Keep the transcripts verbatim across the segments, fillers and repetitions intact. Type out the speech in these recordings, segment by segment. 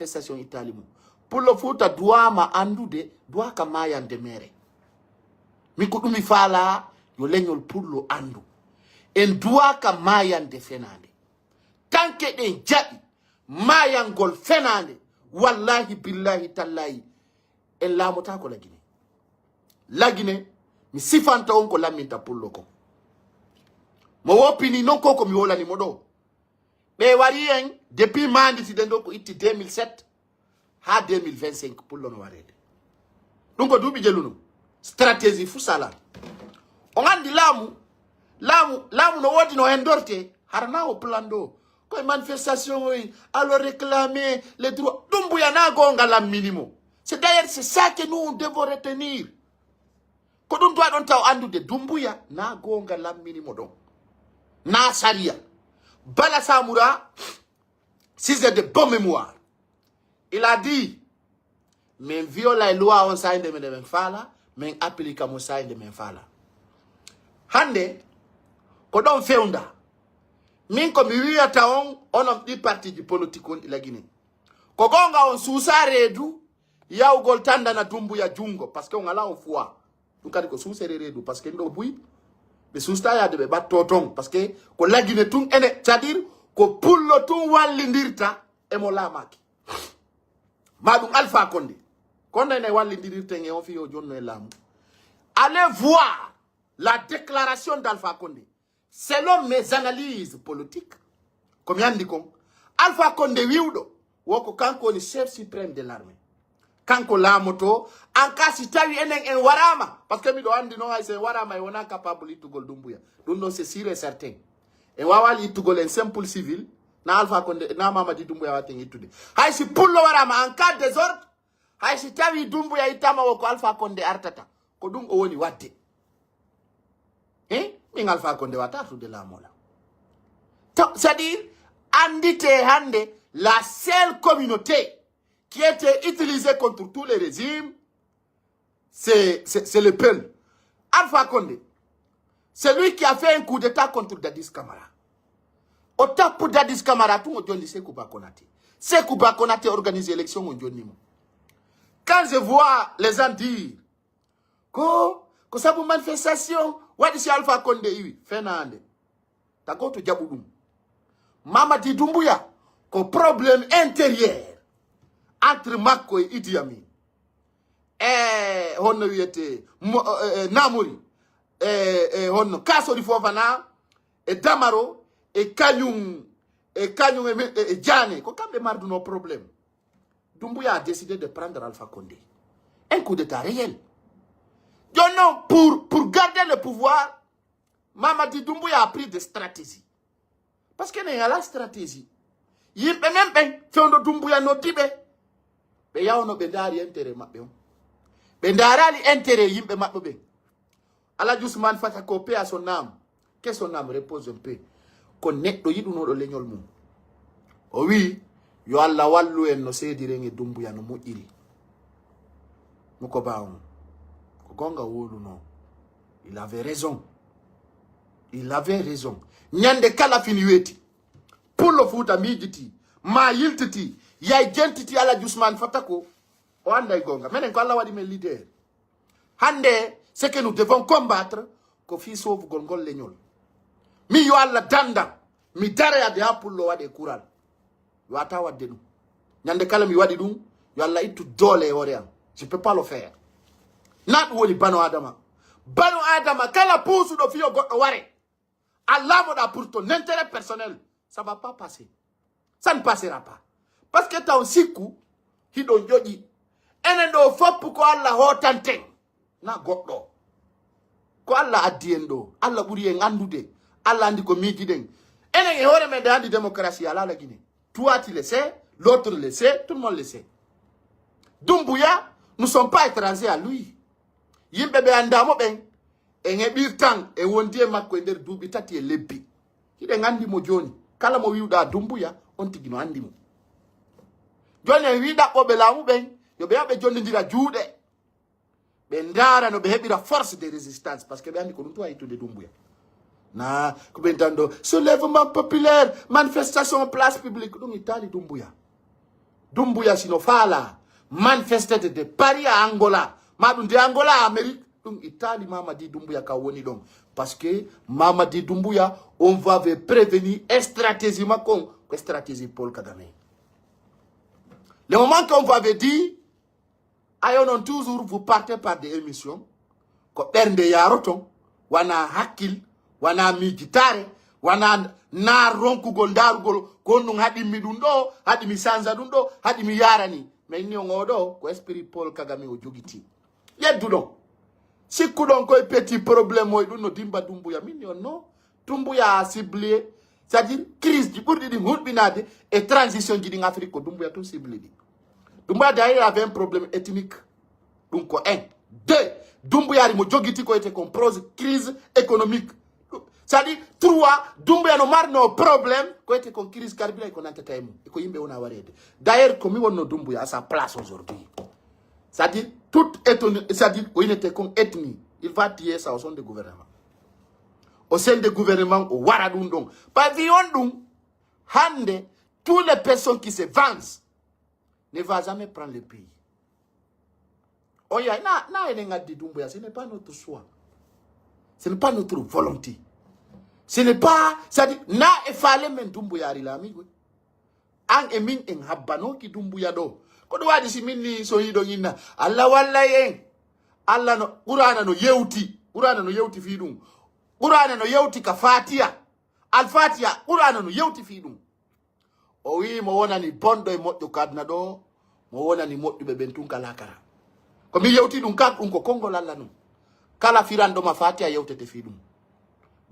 manifestation ittali mum. Pullo Fuuta duwaama anndude, duwaaka maayande mere. Min ko ɗum mi faalaa, yo leñol Pullo anndu. En duwaaka maayande fenaande. Tanke ɗen jaɓi maayangol fenaande, wallaahi, billaahi, tallaahi, en laamotaako Lagine. Lagine, mi sifanta on ko lamminta Pullo kon. Mo woppini non ko ko mi wolani mo ɗoo. Ɓe wari en depuis maanditi ɗen ɗoo ko itti deux mille sept haa deux mille vingt-cinq Pullo no wareede. Ɗum ko duuɓi jeluno. Stratégie fuu sala. On anndi laamu, laamu, laamu no woodi no en dorte. Hara na o plan ɗoo. Koye manifestation oy, alors réclamer les droits. Dumbuya na goonga lammini mo. C'est d'ailleurs c'est ça que nous devons retenir. Ko ɗum duwa ɗon taw anndude Dumbuya na goonga lammini mo ɗon. Na sariya. Bala Samura, si c'est de bon mémoire. Il a dit, min violay loi on sa'i nde men faala, min applique mo sa'i nde men faala. Hannde, ko ɗon fewnda. Min ko mi wiyata on, onon ɗi partiji politique on ɗi Lagine. Ko goonga on suusa reedu, yawgol tandana Dumbuya junngo, parce que on alaa on fuwa. Ɗum kadi ko suusere reedu, parce que ɗo buy, ɓe suusta yaade ɓe ɓatto ton, parce que ko Lagine tun ene, c'est-à-dire ko Pullo tun wallindirta e mo laamaaki. Ma ɗum Alpha Condé. Kono ene wallindirirten e on fiyo jonno e laamu. Allez voir la déclaration d'Alpha Condé. Selon mes analyses politiques, ko mi anndi kon, Alpha Condé wi'uɗo, wo ko kanko woni chef suprême de l'armée. Kanko laamoto, an ka si tawi enen en waraama, parce que miɗo anndi non hay si en waraama, en wona capable ittugol Dumbuya. Ɗum ɗon, c'est sûr et certain. En waawaali ittugol en simple civil, na Alpha Condé, na Mamadi Dumbuya waten ittude. Hay si Pullo waraama en cas désordre, hay si tawi Dumbuya ittama wo ko Alpha Condé artata. Ko ɗum o woni wadde. Hein? Min Alpha Condé wata artude laamu la. To, c'est-à-dire, anndite hannde, la seule communauté qui était utilisée contre tous les régimes, c'est, c'est, c'est le Peul. Alpha Condé, c'est lui qui a fait un coup d'État contre Dadis Camara. O tappu Dadis Camara tun o jonni Sekou Ba Konaté. Sekou Ba Konaté organise élection o jonni mo. Quand je vois les gens dire ko, ko sabu manifestation waɗi si Alpha Condé iwi, fenaande. Ta gooto jaɓu ɗum. Mamadi Dumbuya ko problème intérieur entre makko e Idi Amin. E honno wiyete mo, e, e, Namori, e, e honno Kasori Fofana, e Damaro, e kañum, e kañum e, e, e Diané. Ko kamɓe marduno problème. Dumbuya a décidé de prendre Alpha Condé. Un coup d'État réel. Jooni non, pour, pour garder le pouvoir, Mamadi Dumbuya a pris des stratégies. Parce que nen alaa stratégie. Yimɓe men ɓen, fewndo Dumbuya noddi ɓe. Ɓe yawno ɓe ndaari intérêt maɓɓe on. Ɓe ndaaraali intérêt yimɓe maɓɓe ɓen. Alhaji Usman Fata ko paix à son âme. Que son âme repose en paix. Ko neɗɗo yiɗunooɗo leñol mum. O wi'i, yo Allah wallu en no seediren e Dumbuya no moƴƴiri. Muko Ba on. Ko goonga wowlunoo. Il avait raison. Il avait raison. Ñande kala fini weeti. Pullo Fuuta miijitii. Ma yiltitii. Yay jentitii Alhaji Usman Fata ko. O annday goonga. Menen ko Allah waɗi men leader. Hannde, ce que nous devons combattre, ko fii soofugol ngol leñol. Min yo Allah dandan, mi darayade haa Pullo waɗe kural. Wata waɗde ɗum. Ñande kala mi waɗi ɗum, yo Allah ittu doole e hoore am. Je peux pas le faire. Na ɗum woni bano Adama. Bano Adama, kala puusuɗo fiyo goɗɗo ware. A laamoɗaa pour ton intérêt personnel. Ça va pas passer. Ça ne passera pas. Parce que taw sikku, hiɗon ƴoƴi. Enen ɗo fopp ko Allah hootanten. Na goɗɗo. Ko Allah addi en ɗo. Allah ɓuri en anndude. Allah anndi ko miijiɗen. Enen e hoore men ɗe anndi démocratie alaa la Guinée. Toi, tu le sais, l'autre le sait, tout le monde le sait. Dumbuya, nous sommes pas étrangers à lui. Yimɓe ɓe anndaa mo ɓen, en heɓirtan e wondi e makko e nder duuɓi tati e lebbi. Hiɗen anndi mo jooni. Kala mo wi'uɗaa Dumbuya, on tigi no anndi mo. Jooni en wi'i ɗaɓɓooɓe laamu ɓen, yo ɓe yaɓe jonnindira juuɗe. Ɓe ndaara no ɓe heɓira force de résistance, parce que ɓe anndi ko ɗum tun waɗi ittude Dumbuya. Na ko ɓen tan ɗo, soulèvement populaire, manifestation, place publique, ɗum ittaali Dumbuya. Dumbuya si no faala manifestede de Paris à Angola, ma ɗum de Angola à Amérique, ɗum Italie Mamadi Dumbuya ka woni ɗon. Parce que Mamadi Dumbuya, on va prévenir stratégie makko on, ko stratégie Paul Kagame. Le moment qu'on va dire, ayo non toujours vous partez par des émissions, ko ɓernde yaroton, wana hakkil, wana miijitaare, wana na ronkugol ndaarugol ko honɗum haɗi mi ɗum ɗo, haɗi mi sanza ɗum ɗo, haɗi mi yarani. Mais ni on oɗo ko esprit Paul Kagame o jogiti. Yedduɗon. Sikkuɗon koye petit problème moy ɗum no dimba Dumbuya. Min ni on no. Dumbuya a ciblé. C'est-à-dire, crise ji ɓurɗi ɗin hulɓinaade e transition ji ɗin Afrique ko Dumbuya tun ciblé ɗi. Dumbuya d'ailleurs avait un problème ethnique. Ɗum ko un. Deux, Dumbuya ari mo jogiti ko ete kon pros-, crise économique. C'est-à-dire, trois, Dumbuya no marno problème ko ete kon crise carburant e ko nantata e mum. E ko yimɓe wona wareede. D'ailleurs, ko mi wonno Dumbuya à sa place aujourd'hui. C'est-à-dire, toute ethnie, c'est-à-dire, ko inete kon ethnie, il va tuer ça au sein de gouvernement. Au sein de gouvernement, o wara ɗum ɗon. Par exemple, on ɗum, hande, toutes les personnes qui se vengent ne va jamais prendre le pays. On y a, na, na enen addi Dumbuya, ce n'est pas notre choix. Ce n'est pas notre volonté. Ce n'est pas, c'est-à-dire, na e faale men Dumbuya ari laamiigo. An e min en habbanooki Dumbuya ɗo. Ko ɗum waɗi si min ni so yiɗon inna, Allah wallay en. Allah no, Qur'aana no yewti. Qur'aana no yewti fii ɗum. Qur'aana no yewti ka Faatiya. Al-Faatiya, Qur'aana no yewti fii ɗum. O wi'i mo wonani bonɗo e moƴƴo ka aduna ɗo, mo wonani moƴƴuɓe ɓen tun ka laakara. Ko min yewti ɗum kan, ɗum ko konngol Allah non. Kala firanɗo ma Faatiya yewtete fii ɗum.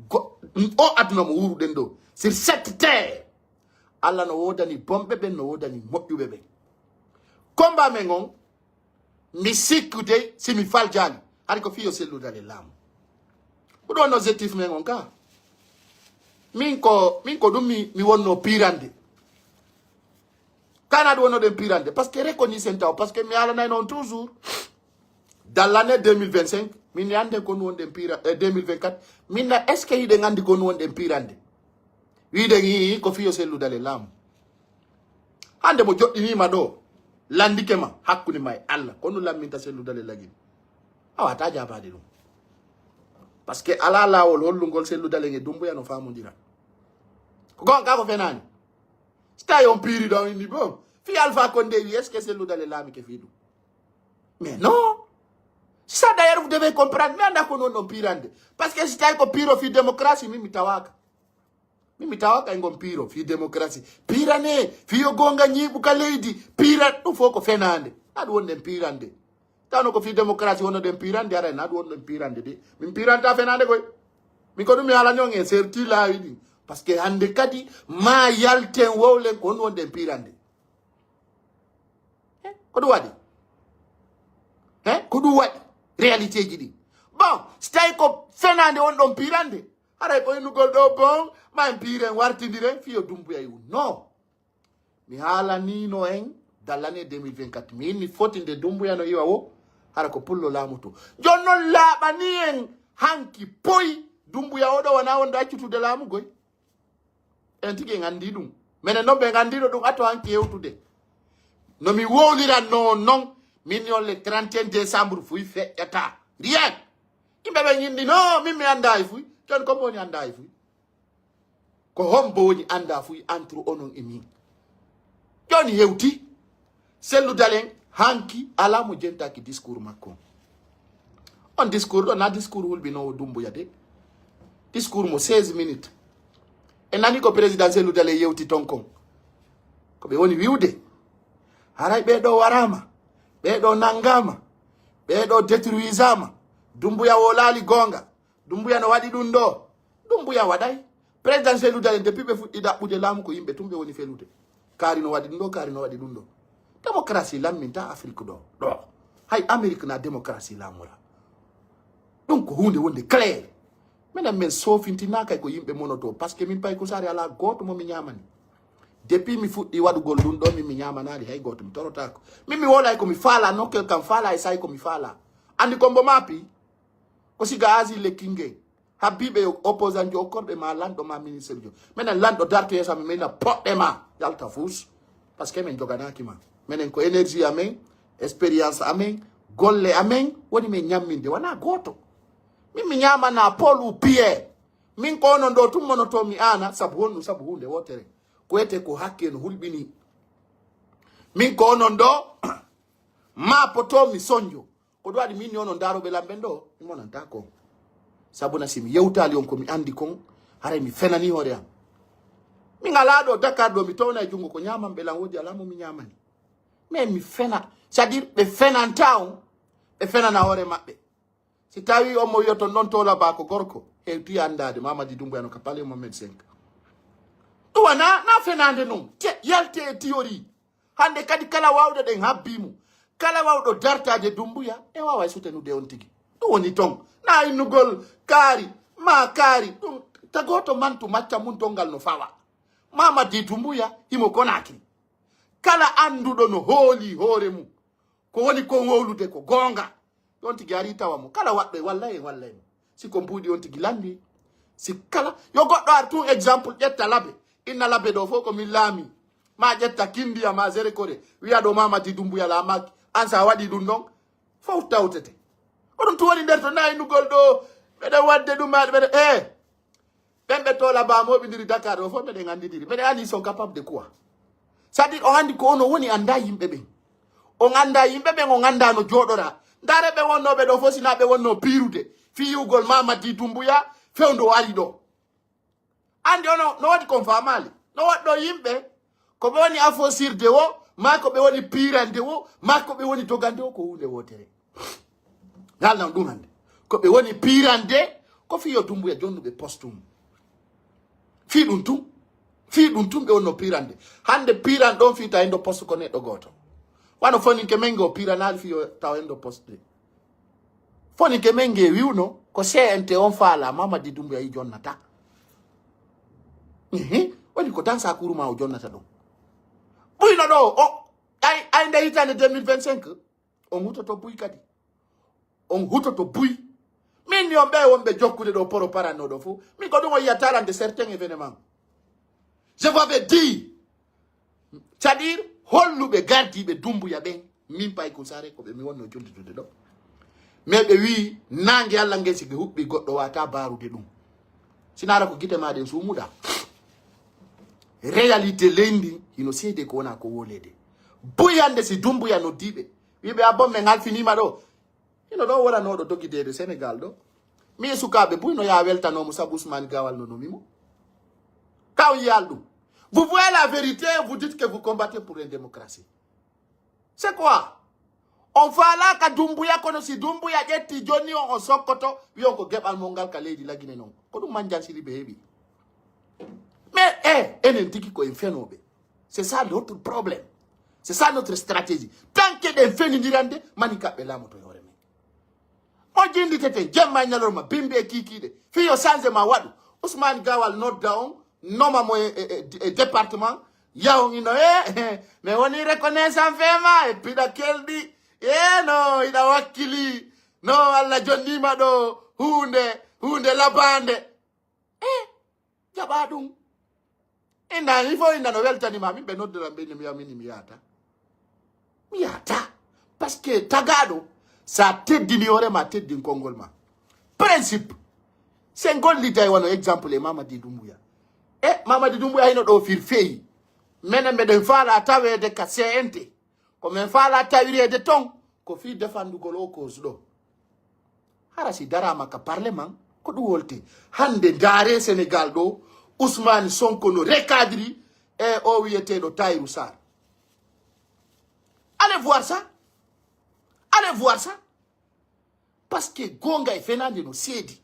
Go-, o aduna mo wuruɗen ɗo, sur cette terre, Allah no woodani bonɓe ɓen, no woodani moƴƴuɓe ɓen. Combat men on, mi sikkude si mi faljaali. Hari ko fii yo Cellou Dalein laamu. Ko ɗum woni objectif men on ka. Min ko, min ko ɗum mi, mi wonno piirande. Kana ɗum wonno ɗen piirande. Parce que reconnaissance taw. Parce que mi haalanayno on toujours. Dans l'année deux mille vingt-cinq, min ne annden ko wonɗen piira-, eh, deux mille vingt-quatre. Min na, est-ce que hiɗen anndi ko wonɗen piirande? Wi'uɗen ii, ko fii yo Cellou Dalein laamu. Hande mo joɗɗiniima ɗo, landike ma, hakkunde ma e Allah. Ko no lamminta Cellou Dalein lagin. A waawataa jaabaade ɗum. Parce que alaa laawol hollungol Cellou Dalein e Dumbuya no faamondira. Ko gonga ko fenaani. Si tawi on piiri ɗon inni bon. Fii Alpha Condé wi, est-ce que Cellou Dalein laamike fii ɗum? Mais non. Ça d'ailleurs, vous devez comprendre. Mi anndaa ko non ɗon piirande. Parce que si tawi ko piiro fii démocratie, min mi tawaaka. Min mi tawaaka e ngon piiro fii démocratie. Piirane, fii yo goonga ñiiɓu ka leydi. Piira, ɗum fof ko fenaande. Naa ɗum wonɗen piirande. Tawno ko fii démocratie wonnoɗen piirande, aray naa ɗum wonɗen piirande de. Min piiranta fenaande koy. Min ko ɗum mi haalani on e serti laawi ɗin. Parce que hannde kadi maa yalten wowlen ko honɗum wonɗen piirande. Eh, ko ɗum waɗi? Eh, ko ɗum waɗi? Réalité ji ɗi. Bon, si tawi ko fenaande on ɗon piirande, haray ko innugol ɗo bon, ma en piiren wartindiren, fii yo Dumbuya yiwu. Non. Mi haalaniino en dans l'année deux mille vingt-quatre. Mi inni foti nde Dumbuya no iwa wo, hara ko pullo laamu to. Jon non laaɓani en hanki poy Dumbuya oɗo wona wonde accutude laamu goy. En tigi en anndi ɗum. Menen non ɓe anndiino ɗum ato hanki hewtude. No mi wowliranno on non, min on le trente et un décembre fuy feƴƴata. Rien. Yimɓe ɓen yinndi, non, min mi anndaa e fuy. Jon ko woni anndaa e fuy? Ko hombo woni anndaa fuy entre onon e min? Jon hewti. Cellou Dalein hanki alaa mo jentaaki discours makko. On discours ɗo na discours hulɓinoowo Dumbuya de. Discours mo seize minutes. En nani ko président Cellou Dalein yewti ton kon. Ko ɓe woni wi'ude. Haray ɓee ɗo waraama. Ɓee ɗo nanngaama. Ɓee ɗo détruisaama. Dumbuya wowlaali goonga. Dumbuya no waɗi ɗum ɗo. Dumbuya waɗay. Président Cellou Dalein, depuis ɓe fuɗɗi ɗaɓɓude laamu, ko yimɓe tun ɓe woni felude. Kaari no waɗi ɗum ɗo, kaari no waɗi ɗum ɗo. Démocratie lamminta Afrique ɗo. Ɗo. Hay Amérique na démocratie laamora. Ɗum ko huunde wonde clair. Minen men soofintinaaka ko yimɓe monoto, parce que min pay ko sari alaa gooto mo mi ñaamani. Depuis mi fuɗɗi waɗugol ɗum ɗo, min mi ñaamanaali hay gooto, mi torotaako. Min mi wowlay ko mi faala, nokkel kam faala e say ko mi faala. Anndi ko mbo maapi? Ko siga Asie lekki nge. Habbiiɓe yo opposant jo okkorɓe ma lanɗo ma ministre jo. Minen lanɗo darto yeeso amen, min na poɗɗe ma. Yalta fuus. Parce que men joganaaki ma. Menen ko énergie amen, expérience amen, golle amen, woni men ñamminde, wanaa gooto. Min mi ñaamana Paul ou Pierre. Min ko onon ɗo tun monoto mi aana, sabu honɗum, sabu huunde wootere. Ko wiyetee ko hakke no hulɓinii. Min ko onon ɗo, maapoto mi sonjo. Ko ɗum waɗi min ni onon daarooɓe lan ɓen ɗo, mi monanta ko. Sabu na si mi yewtaali on ko mi anndi kon, haray mi fenanii hoore am. Min alaa ɗo Dakar ɗo, mi towna e junngo ko ñaaman ɓe lan woodi alaa mo mi ñaamani. Mais mi fena, c'est-à-dire ɓe fenanta on, ɓe fenana hoore maɓɓe. Si tawi on mo wiyoton non Toola Ba ko gorko, hewti anndaade Mamadi Doumbouya no ka Palais Mohamed cinq. Ɗum wanaa, na fenaande non. Te, yalte e théorie. Hannde kadi kala waawɗo ɗen habbii mo. Kala waawɗo dartaade Doumbouya, e waawa e sutenude on tigi. Ɗum woni ton. Na innugol kaari, maa kaari. Ɗum, tagooto mantu macca mun ton ngal no fawa. Mamadi Doumbouya, himo Konaakiri. Kala annduɗo no hoolii hoore mum. Ko woni kon wowlude ko goonga. Ɗon tigi arii tawa mo. Kala waɗɗo e walla en, walla en. Si ko mbuuɗi on tigi lanndii. Si kala, yo goɗɗo ar tun exemple, ƴetta Labe. Inna Labe ɗo fof ko min laamii. Maa ƴetta Kindiya, maa Zerekore. Wi'a ɗo Mamadi Doumbouya laamaaki. An sa waɗii ɗum ɗon, fof tawtete. Ko ɗum tun woni nder to naynugol ɗo. Meɗen waɗde ɗum, maa meɗen, eh. Ɓen ɓe Toola Ba mooɓindiri Dakar ɗo fof, meɗen anndidiri. Meɗen anndi ils sont capables de quoi? C'est-à-dire, on anndi ko onon woni anndaa yimɓe ɓen. On anndaa yimɓe ɓen, on anndaa no jooɗoraa. Ndaare ɓe wonnooɓe ɗo fof, sinaa ɓe wonnoo piirude. Fii yi'ugol Mamadi Doumbouya, fewndo o ari ɗo. Anndi onon, no waɗi kon faamaali. No waɗɗo yimɓe, ko ɓe woni afosirde wo, maa ko ɓe woni piirande wo, maa ko ɓe woni dogande wo, ko huunde wootere. Ngal nan ɗum hannde. Ko ɓe woni piirande, ko fii yo Doumbouya jonnuɓe poste mum. Fii ɗum tun. Fii ɗum tun ɓe wonno piirande. Hannde piiran ɗon fii tawa hendo poste ko neɗɗo gooto. Wano foninke men ngo piiranaali fii yo tawa hendo poste. Foninke men nge wi'uno ko C N T on faalaa Mamadi Doumbouya i jonnata. Ihi, woni ko Dansa Kuruma o jonnata ɗum. Ɓuyno ɗo, o, ay, ay nde hitaande deux mille vingt-cinq, on hutoto buy kadi. On hutoto buy. Min ni on ɓe wonɓe jokkude ɗo poro paranno ɗo fof. Min ko ɗum on yiyata rande certains événements. Je vous avais dit, c'est-à-dire, holluɓe gardiiɓe Doumbouya ɓen, min pay ko sare ko ɓe mi wonno jollidude ɗo. Mais ɓe wi'i, naange Alla ngen si ɓe huɓɓi goɗɗo wata baarude ɗum. Sinara ko gite ma ɗen sumuɗa. Réalité leydi ndi, hino seede ko wona ko wolede. Buy hannde si Doumbouya noddiiɓe, wi'ɓe a bon men halfiniima ɗo. Hino ɗo woranooɗo dogideede Sénégal ɗo. Mi e sukaaɓe buy no yaa weltanoo mo sabu Ousmane Gawal no nomi mo. Ka on yiyaali ɗum. Vous voyez la vérité, vous dites que vous combattez pour une démocratie. C'est quoi? On faalaaka Doumbouya, kono si Doumbouya ƴetti jonni on, on sokkoto, wi'on ko geɓal mon ngal ka leydi Lagine non. Ko ɗum Manjansiri ɓe heɓi. Mais, eh, enen tigi ko en fenooɓe. C'est ça notre problème. C'est ça notre stratégie. Tant que ɗen fenindirande, mani kaɓɓe laamoto e hoore men. Mo jinditeten jemma e ñalorma, bimbi e kiikiiɗe. Fii yo changement waɗu. Ousmane Gawal nodda on, noma mo e, e, e, e département. Yahon ino, eh, eh, mi woni reconnaissant fema, e piɗa kelɗi. Eh, no, hiɗa wakkili. No, Allah jonniima ɗo huunde, huunde labaande. Eh, jaɓa ɗum. Inda, il faut inda no weltani ma, min ɓe noddiran ɓe, mi wi'a min mi yaata. Mi yaata. Parce que tagaaɗo, sa teddini hoore ma, teddin konngol ma. Principe. Se ngolliday wano exemple e Mamadi Doumbouya. E Mamadi Doumbouya hino ɗo fir feyi. Menen meɗen faala taweede ka C N T. Ko men faala tawireede ton, ko fii defandugol o cause ɗo. Hara si daraama ka parlement, ko ɗum wolti. Hannde ndaare Sénégal ɗo, Ousmane Sonko no recadri e o wiyeteeɗo Tahirou Sarr. Allez voir ça. Allez voir ça. Parce que goonga e fenaande no seedi.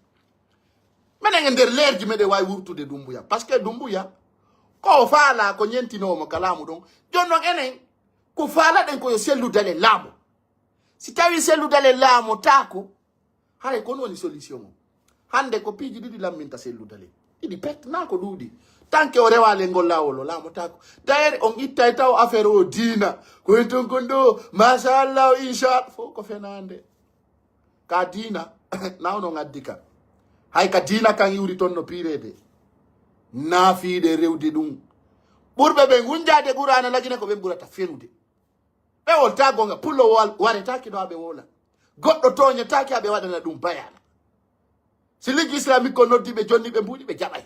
Menen e nder leerji meɗen waawi wurtude Doumbouya. Parce que Doumbouya, ko o faalaa, ko ñentinoo mo ka laamu ɗon. Jooni non enen, ko faalaɗen ko yo selludalen laamo. Si tawii selludalen laamotaako, haray ko honɗun woni solution on? Hannde ko piiji ɗiɗi lamminta selludalen. Ɗiɗi pet, naa ko ɗuuɗi. Tant que o rewaali e ngol laawol, o laamotaako. D'ailleurs, on ittay taw affaire o diina. Ko hen ton kon ɗo, machallah, inchallah, fof ko fenaande. Ka diina, na onon addi ka. Hay ka diina kan iwri ton no piireede. Naa fiide rewde ɗum. Ɓurɓe ɓen wunjaade Qur'aana Lagine ko ɓen ɓurata fenude. Ɓe wolta gonga, pullo wal-, waretaake no aɓe wola. Goɗɗo tooñetaake aɓe waɗana ɗum bayana. Si Ligue Islamique ko noddi ɓe jonni ɓe mbuuɗi ɓe jaɓay.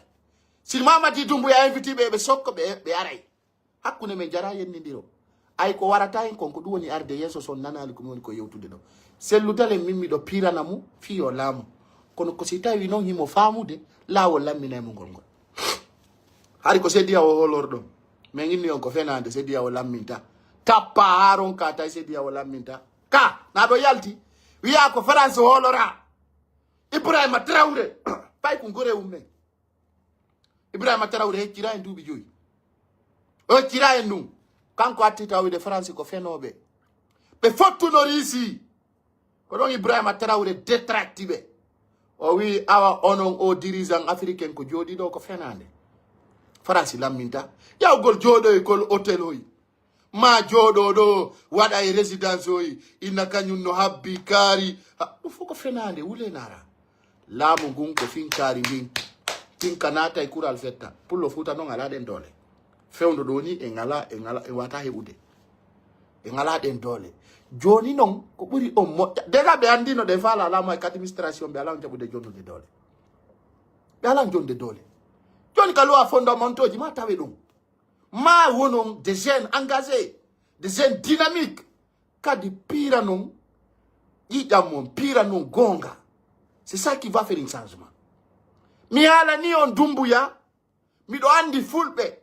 Si Mamadi Doumbouya inviti ɓe ɓe sokko ɓe, ɓe aray. Hakkunde men jara yennindiro. Ay ko warata hen kon ko ɗum woni arde yeeso so on nanaali ko mi woni ko yewtude ɗo. Sellu Dalen min miɗo piirana mo fii yo laamu. Kono ko si tawi non himo faamude laawol lamminay mo ngol ngol. Hari ko Seydi Yawo hoolorɗon. Men inni on ko fenaande Seydi Yawo lamminta. Tappa haa ronka tawi Seydi Yawo lamminta. Ka, na ɗo yalti. Wi'a ko France hoolora. Ibrahima Traoré. Pay ko gore ummen. Ibrahima Traoré heccira en duuɓi joyi. O heccira en ɗum. Kanko atti tawde France ko fenooɓe. Ɓe fottuno Riisi. Ko ɗon Ibrahima Traoré détracti ɓe. O wi awa onon o dirigeant africain ko jooɗi ɗo ko fenaande. France lamminta. Yawgol jooɗoygol hôtel hoy. Ma jooɗo ɗo waɗa e résidence hoy. Ina kañum no habbi kaari. Ha, ɗum fof ko fenaande wulenara. Laamu ngun ko finkaari ndin. Tinka naata e kural fetta. Pullo Fuuta non alaa ɗen doole. Fewndo ɗo ni en alaa, en alaa, en wata heɓude. En alaa ɗen doole. Jooni non ko ɓuri on moƴƴa. Déjà ɓe anndino ɗe faala alaa mo e administration ɓe alaa on jaɓude jonnude doole. Ɓe alaa on jonnude doole. Jooni ka loi fondamentoji ma tawe ɗum. Ma wonon des jeunes engagés, des jeunes dynamiques. Kadi piira non ƴiiƴam mon, piira non goonga. C'est ça qui va faire un changement. Mi haalani on Dumbuya, miɗo anndi fulɓe.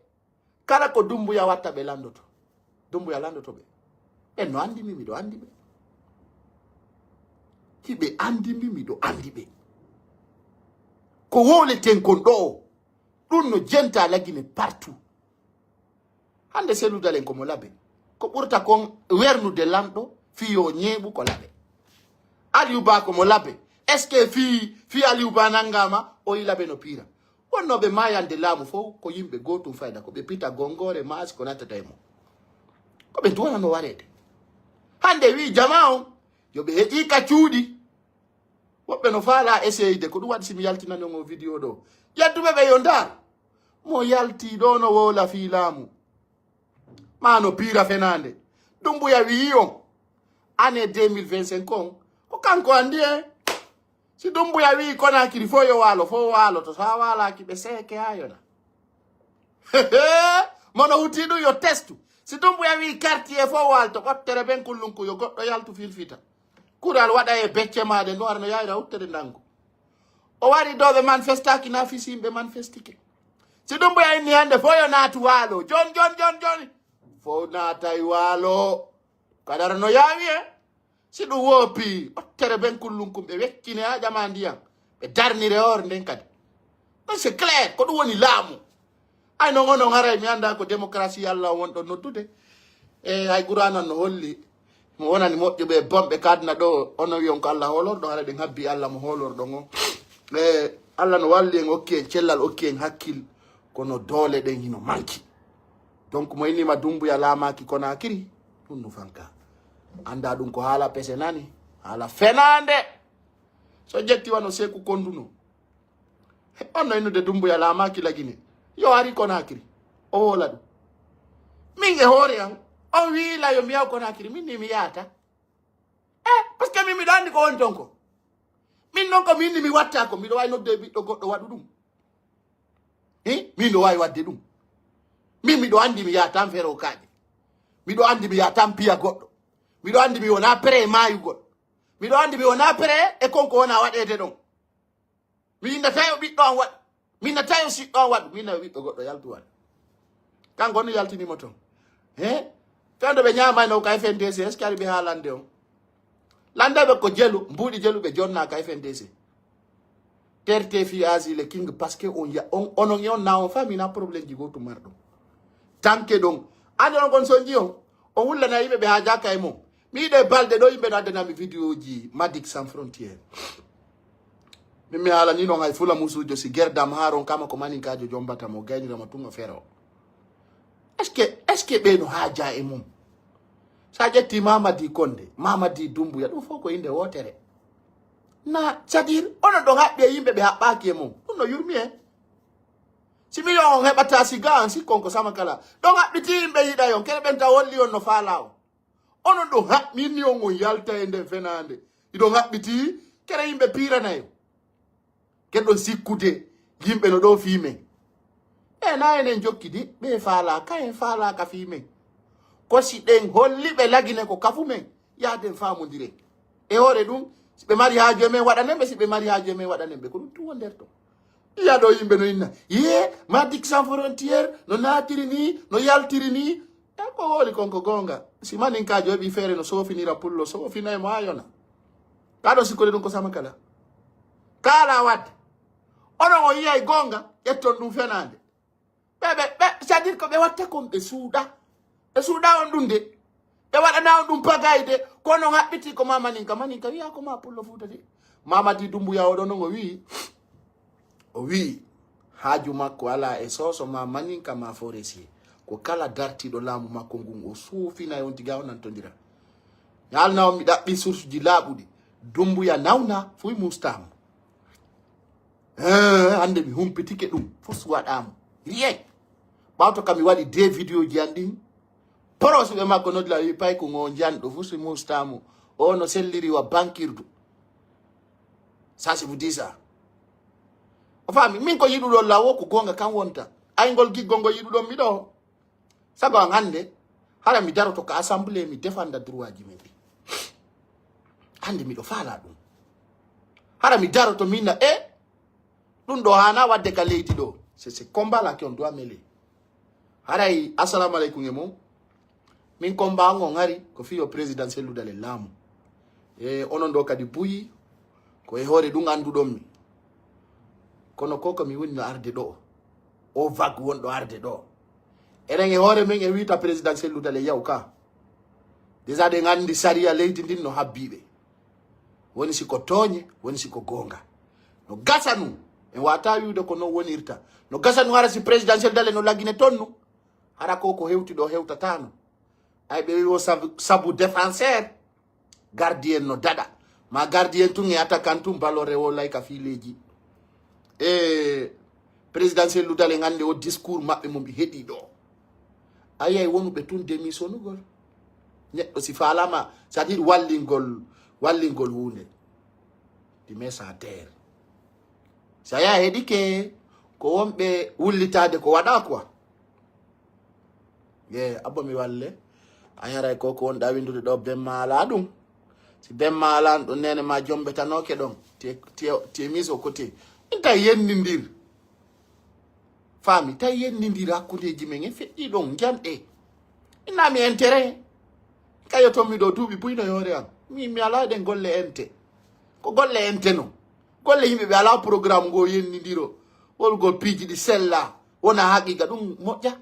Kala ko Dumbuya watta ɓe lanndoto. Dumbuya lanndoto ɓe. Ɓen no anndi mi, miɗo anndi ɓe. Hiɓe anndi mi, miɗo anndi ɓe. Ko wowleten kon ɗo o, ɗum no jenta Lagine partout. Hannde Sellu Dalen ko mo labe. Ko ɓurta kon wernude lanɗo fii yo ñeeɓu ko labe. Aliou Ba ko mo labe. Est-ce que fii, fii Aliou Ba nanngaama, o yi labe no piira? Wonnooɓe maayande laamu fof ko yimɓe gootum fayda, ko ɓe pita gonngoore maasi ko nattata e mum. Ko ɓe duwanano wareede. Hannde wi'i jamaa on, yo ɓe heƴii ka cuuɗi. Woɓɓe no faalaa essayde, ko ɗum waɗi si mi yaltinani on o vidéo ɗo. Yedduɓe ɓe yo ndaar. Mo yaltii ɗo no wowla fii laamu. Maa no piira fenaande. Dumbuya wi'i on. Année deux mille vingt-cinq on. Ko kanko anndi en. Si Dumbuya wi'i Conakry fof yo waalo, fof waaloto. So a waalaaki ɓe seeke haa yona. Mono hutii ɗum yo testu. Si Dumbuya wi'i quartier fof waalto, ɓottere ben kullunku yo goɗɗo yaltu firfita. Kural waɗa e becce maaɗe no arno yayra uttere ndangu. O wari ɗo ɓe manifestaaki na fisi yimɓe manifestike. Si Dumbuya inni hannde fof yo naatu waalo. Jon, jon, jon, jon. Fof naatay waalo. Kadara no yaawi en. Si ɗum woopii, ɓottere ben kullunkum ɓe weccine haa ƴama ndiyan. Ɓe darnire hoore nden kadi. Ɗum c'est clair, ko ɗum woni laamu. Ay non onon haray mi anndaa ko démocratie Allah on wonɗon noddude. E hay Qur'aana no holli. Mo wonani moƴƴuɓe e bonɓe ka aduna ɗo, onon wi'on ko Allah hoolorɗo, hara ɗen habbi Allah mo hoolorɗon on. E Allah no walli en, okki en cellal, okki en hakkil, kono doole ɗen hino manki. Donc mo innima Dumbuya laamaaki Konaakiri, ɗum no fanka. Anndaa ɗum ko haala pese nani, haala fenaande. So ƴetti wano Seeku Konduno. On no innude Dumbuya laamaaki Lagine. Yo ari Konaakiri. O woola ɗum. Min e hoore an, on wi'i la yo mi yaw Konaakiri, min ni mi yaata. Eh, parce que min miɗo anndi ko woni ton ko. Min non ko min ni mi watta ko, miɗo waawi nodde ɓiɗɗo goɗɗo waɗu ɗum. Eh, min no waawi waɗde ɗum. Min miɗo anndi mi yaatan fero kaaƴe. Miɗo anndi mi yaatan piya goɗɗo. Miɗo anndi mi wonaa prêt e maayugol. Miɗo anndi mi wonaa prêt e kon ko wona waɗeede ɗon. Mi innata yo ɓiɗɗo an waɗu. Mi innata yo siɗɗo an waɗu. Mi inna yo ɓiɗɗo goɗɗo yaltu waɗu. Kanko on yaltini mo ton. He? Fewndo ɓe ñaamayno ka F N D C, est-ce que ari ɓe haalande on? Landeɓe ko jelu, mbuuɗi jelu ɓe jonna ka F N D C. Terte fi asi le king parce que on ya, on, onon e on na on famille na problème ji gootum marɗon. Tanke ɗon. Ande on kon sonji on. O wullana yimɓe ɓe haajaaka e mon. Mi yiɗe balɗe ɗo yimɓe no addanami vidéo ji Madik Sans Frontière. Min mi haalani non hay fula musujo si gerdam haa ronkama ko maninkaajo jombata mo gaynira mo tun o fero. Est-ce que, est-ce que ɓe no haaja e mum? Sa ƴetti Mamadi Konde, Mamadi Dumbuya, ɗum fof ko innde wootere. Na, c'est-à-dire, onon ɗon haɓɓi e yimɓe ɓe haɓɓaaki e mum. Ɗum no yurmi en. Si mi yo on heɓata siga an, si kon ko sama kala. Ɗon haɓɓiti yimɓe yiɗa yon, kene ɓen ta wolli on no faala on. Onon ɗon haɓɓini on, on yalta e nden fenaande. Iɗon haɓɓiti, kene yimɓe piirana yon. Keɗon sikkude yimɓe no ɗoo fii men. E na enen jokki di, ɓe faalaaka, en faalaaka fii men. Ko si ɗen holli ɓe lagine ko kafu men, yaaden faamondiren. E hoore ɗum, si ɓe mari haaju e men waɗanen ɓe, si ɓe mari haaju e men waɗanen ɓe, ko ɗum tun wonderto. Yiya ɗo yimɓe no inna, yee, Madick Sans Frontières, no naatiri ni, no yaltiri ni. E ko woni kon ko goonga. Si maninkaajo heɓi feere no soofinira pullo, soofinay mo haa yona. Ka ɗo sikkode ɗum ko sama kala. Kaala wadde. Onon on yiyay goonga, ƴetton ɗum fenaande. Ɓe, ɓe, ɓe, c'est-à-dire ko ɓe watta kon ɓe suuɗa. Ɓe suuɗa on ɗum de. Ɓe waɗana on ɗum pagayde. Kono on haɓɓiti ko ma maninka. Maninka wiya ko ma pullo fuuta de. Mamadi Dumbuya oɗo non o wi'i. O wi'i. Haaju makko alaa e soso ma maninka ma forestier. Ko kala dartiiɗo laamu makko ngun o suufinay on tiga o nantondira. Yalna on mi ɗaɓɓi source ji laaɓuɗi. Dumbuya nawna fuy mustaamo. Eh, hannde mi humpitike ɗum. Fof waɗaama. Rien. Ɓawto ka mi waɗi deux vidéo ji an ɗin. Porosuɓe makko noddi la wi pay ko ngo njanɗo fof si mustaamo. O no selliri wa bankirdu. Ça, c'est vous dire ça. O faami, min ko yiɗuɗon lawo ko goonga kan wonta. Ay ngol giggol ngol yiɗuɗon mi ɗo. Sago an hannde, hara mi daroto ka assemblée mi defanda droit ji men ɗi. Hannde miɗo faala ɗum. Hara mi daroto min na e ɗum ɗo haana wadde ka leydi ɗo. C'est ce combat là qu'on doit mener. Haray, assalamu alaikum e mon. Min combat on on hari ko fiyo président selludal e laamu. E onon ɗo kadi buyi ko e hoore ɗum annduɗon mi. Kono ko ko mi woni no arde ɗo. O vague wonɗo arde ɗo. Enen e hoore men en wiita président selludal e yaw ka. Déjà ɗen anndi sariya leydi ndin no habbiɓe. Woni si ko tooñe, woni si ko goonga. No gasa nun, en wata wi'ude ko non wonirta. No gasa nun hara si présidentiel dale no lagine ton nun. Hara ko ko hewti ɗo hewtata non. Ay ɓe wi'o sabu, sabu défenseur, gardien no daɗa. Ma gardien tun e attaquant tun ballon rewo lay ka fileji. E présidentiel lu dale ngande o discours maɓɓe mo mi heɗi ɗo. A yiyay wonuɓe tun démissionnugol. Neɗɗo si faalama, c'est-à-dire wallingol, wallingol huunde. Di mesa terre. Si a yaha heɗike, ko wonɓe wullitaade ko waɗa quoi. Ye, abbo mi walle. A yaray ko ko wonɗa windude ɗo bemma ala ɗum. Si bemma ala ɗum nene ma jombetanooke ɗon. Tie, tie, tie mise au côté. Inta yennindir. Faami, tawi yennindira hakkundeeji men e feƴƴi ɗon, njanɗe. Inna mi intérêt. Kayo ton mi ɗo duuɓi buy no yoore am. Mi, mi alaa ɗen golle ente. Ko golle ente non. Golle yimɓe ɓe alaa programme ngo yennindiro. Wolgol piiji ɗi sella. Wona haqiqa ɗum moƴƴa.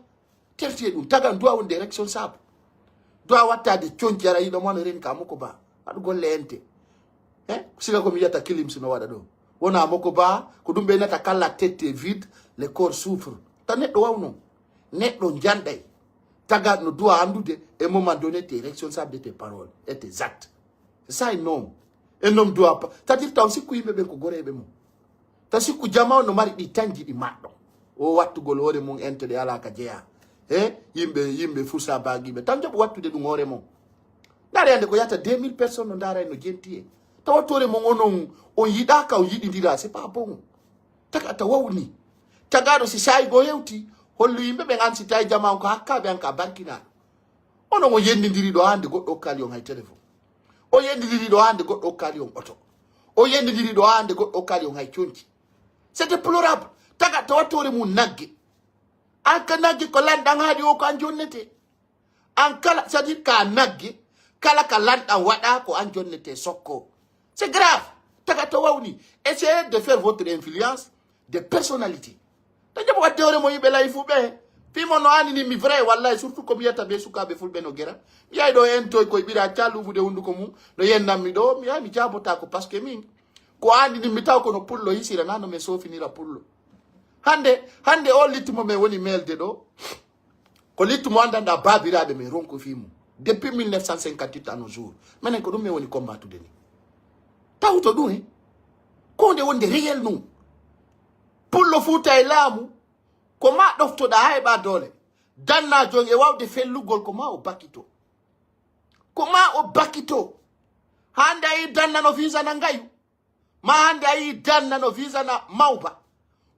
Terti e ɗum. Tagan duwa wonde responsable. Duwa wattade conci ara yiɗo mo no reni ka moko ba. Waɗu golle ente. Eh? Sika ko mi yiyata kilim si no waɗa ɗo. Wona moko ba, ko ɗum ɓe nata kala tête vide, le corps souffre. Ta neɗɗo wawno. Neɗɗo njanɗay. Taga no duwa anndude, et moment donné, t'es responsable de tes paroles et tes actes. C'est ça un homme. Un homme doit pas. C'est-à-dire, taw sikku yimɓe ɓen ko goreeɓe mum. Taw sikku jama on no mari ɗi tanji ɗi maɗɗo. O wattugol hoore mum ente ɗe alaa ka jeyaa. He? Yimɓe, yimɓe fursa baagiiɓe. Tan jaɓu wattude ɗum hoore mum. Ndaare hannde ko yata deux mille personnes no ndaara no jenti e. Tawa toore mum onon, on yiɗaaka, on yiɗindira, c'est pas bon. Taga ta wawni. Tagaaɗo si saayi goo hewti, hollu yimɓe ɓen an si tawi jama on ko hakkaaɓe an ka barkinaaɗo. Onon on yendindiri ɗo hannde goɗɗo okkaali on hay téléphone. O yendindiri ɗo hannde goɗɗo okkaali on oto. O yendindiri ɗo hannde goɗɗo okkaali on hay conci. C'est déplorable. Taga tawa toore mum nagge. An ka nagge ko lanɗan haaɗi o ko an jonnete. An kala, c'est-à-dire ka nagge, kala ka lanɗan waɗa ko an jonnete sokko. C'est grave. Taga to wawni. Essayez de faire votre influence de personnalité. Ta jaɓa wadde hoore mo yimɓe layi fuu ɓe. Fii mo no anini mi vrai, wallahi, surtout ko mi yiyata ɓe sukaaɓe fulɓe no gera. Mi yahi ɗo en toy koye ɓira callufude hunduko mum, no yennanmi ɗo, mi yahi mi jaabotaako, parce que min, ko anini mi taw kono pullo hisira, na no men soofinira pullo. Hannde, hannde o littu mo men woni melde ɗo. Ko littu mo anndanɗaa baabiraaɓe men ronku fii mum. Depuis mille neuf cent cinquante-huit à nos jours. Menen ko ɗum men woni combattude ni. Tawto ɗum he. Ko nde wonde réel nun. Pullo Fuuta e laamu. Ko maa ɗoftoɗaa, haa heɓaa doole. Dannaajo on e waawde fellugol, ko maa o bakito. Ko maa o bakito. Hannde a yii Danna no fiisana ngayu. Maa hannde a yii Danna no fiisana Mawba.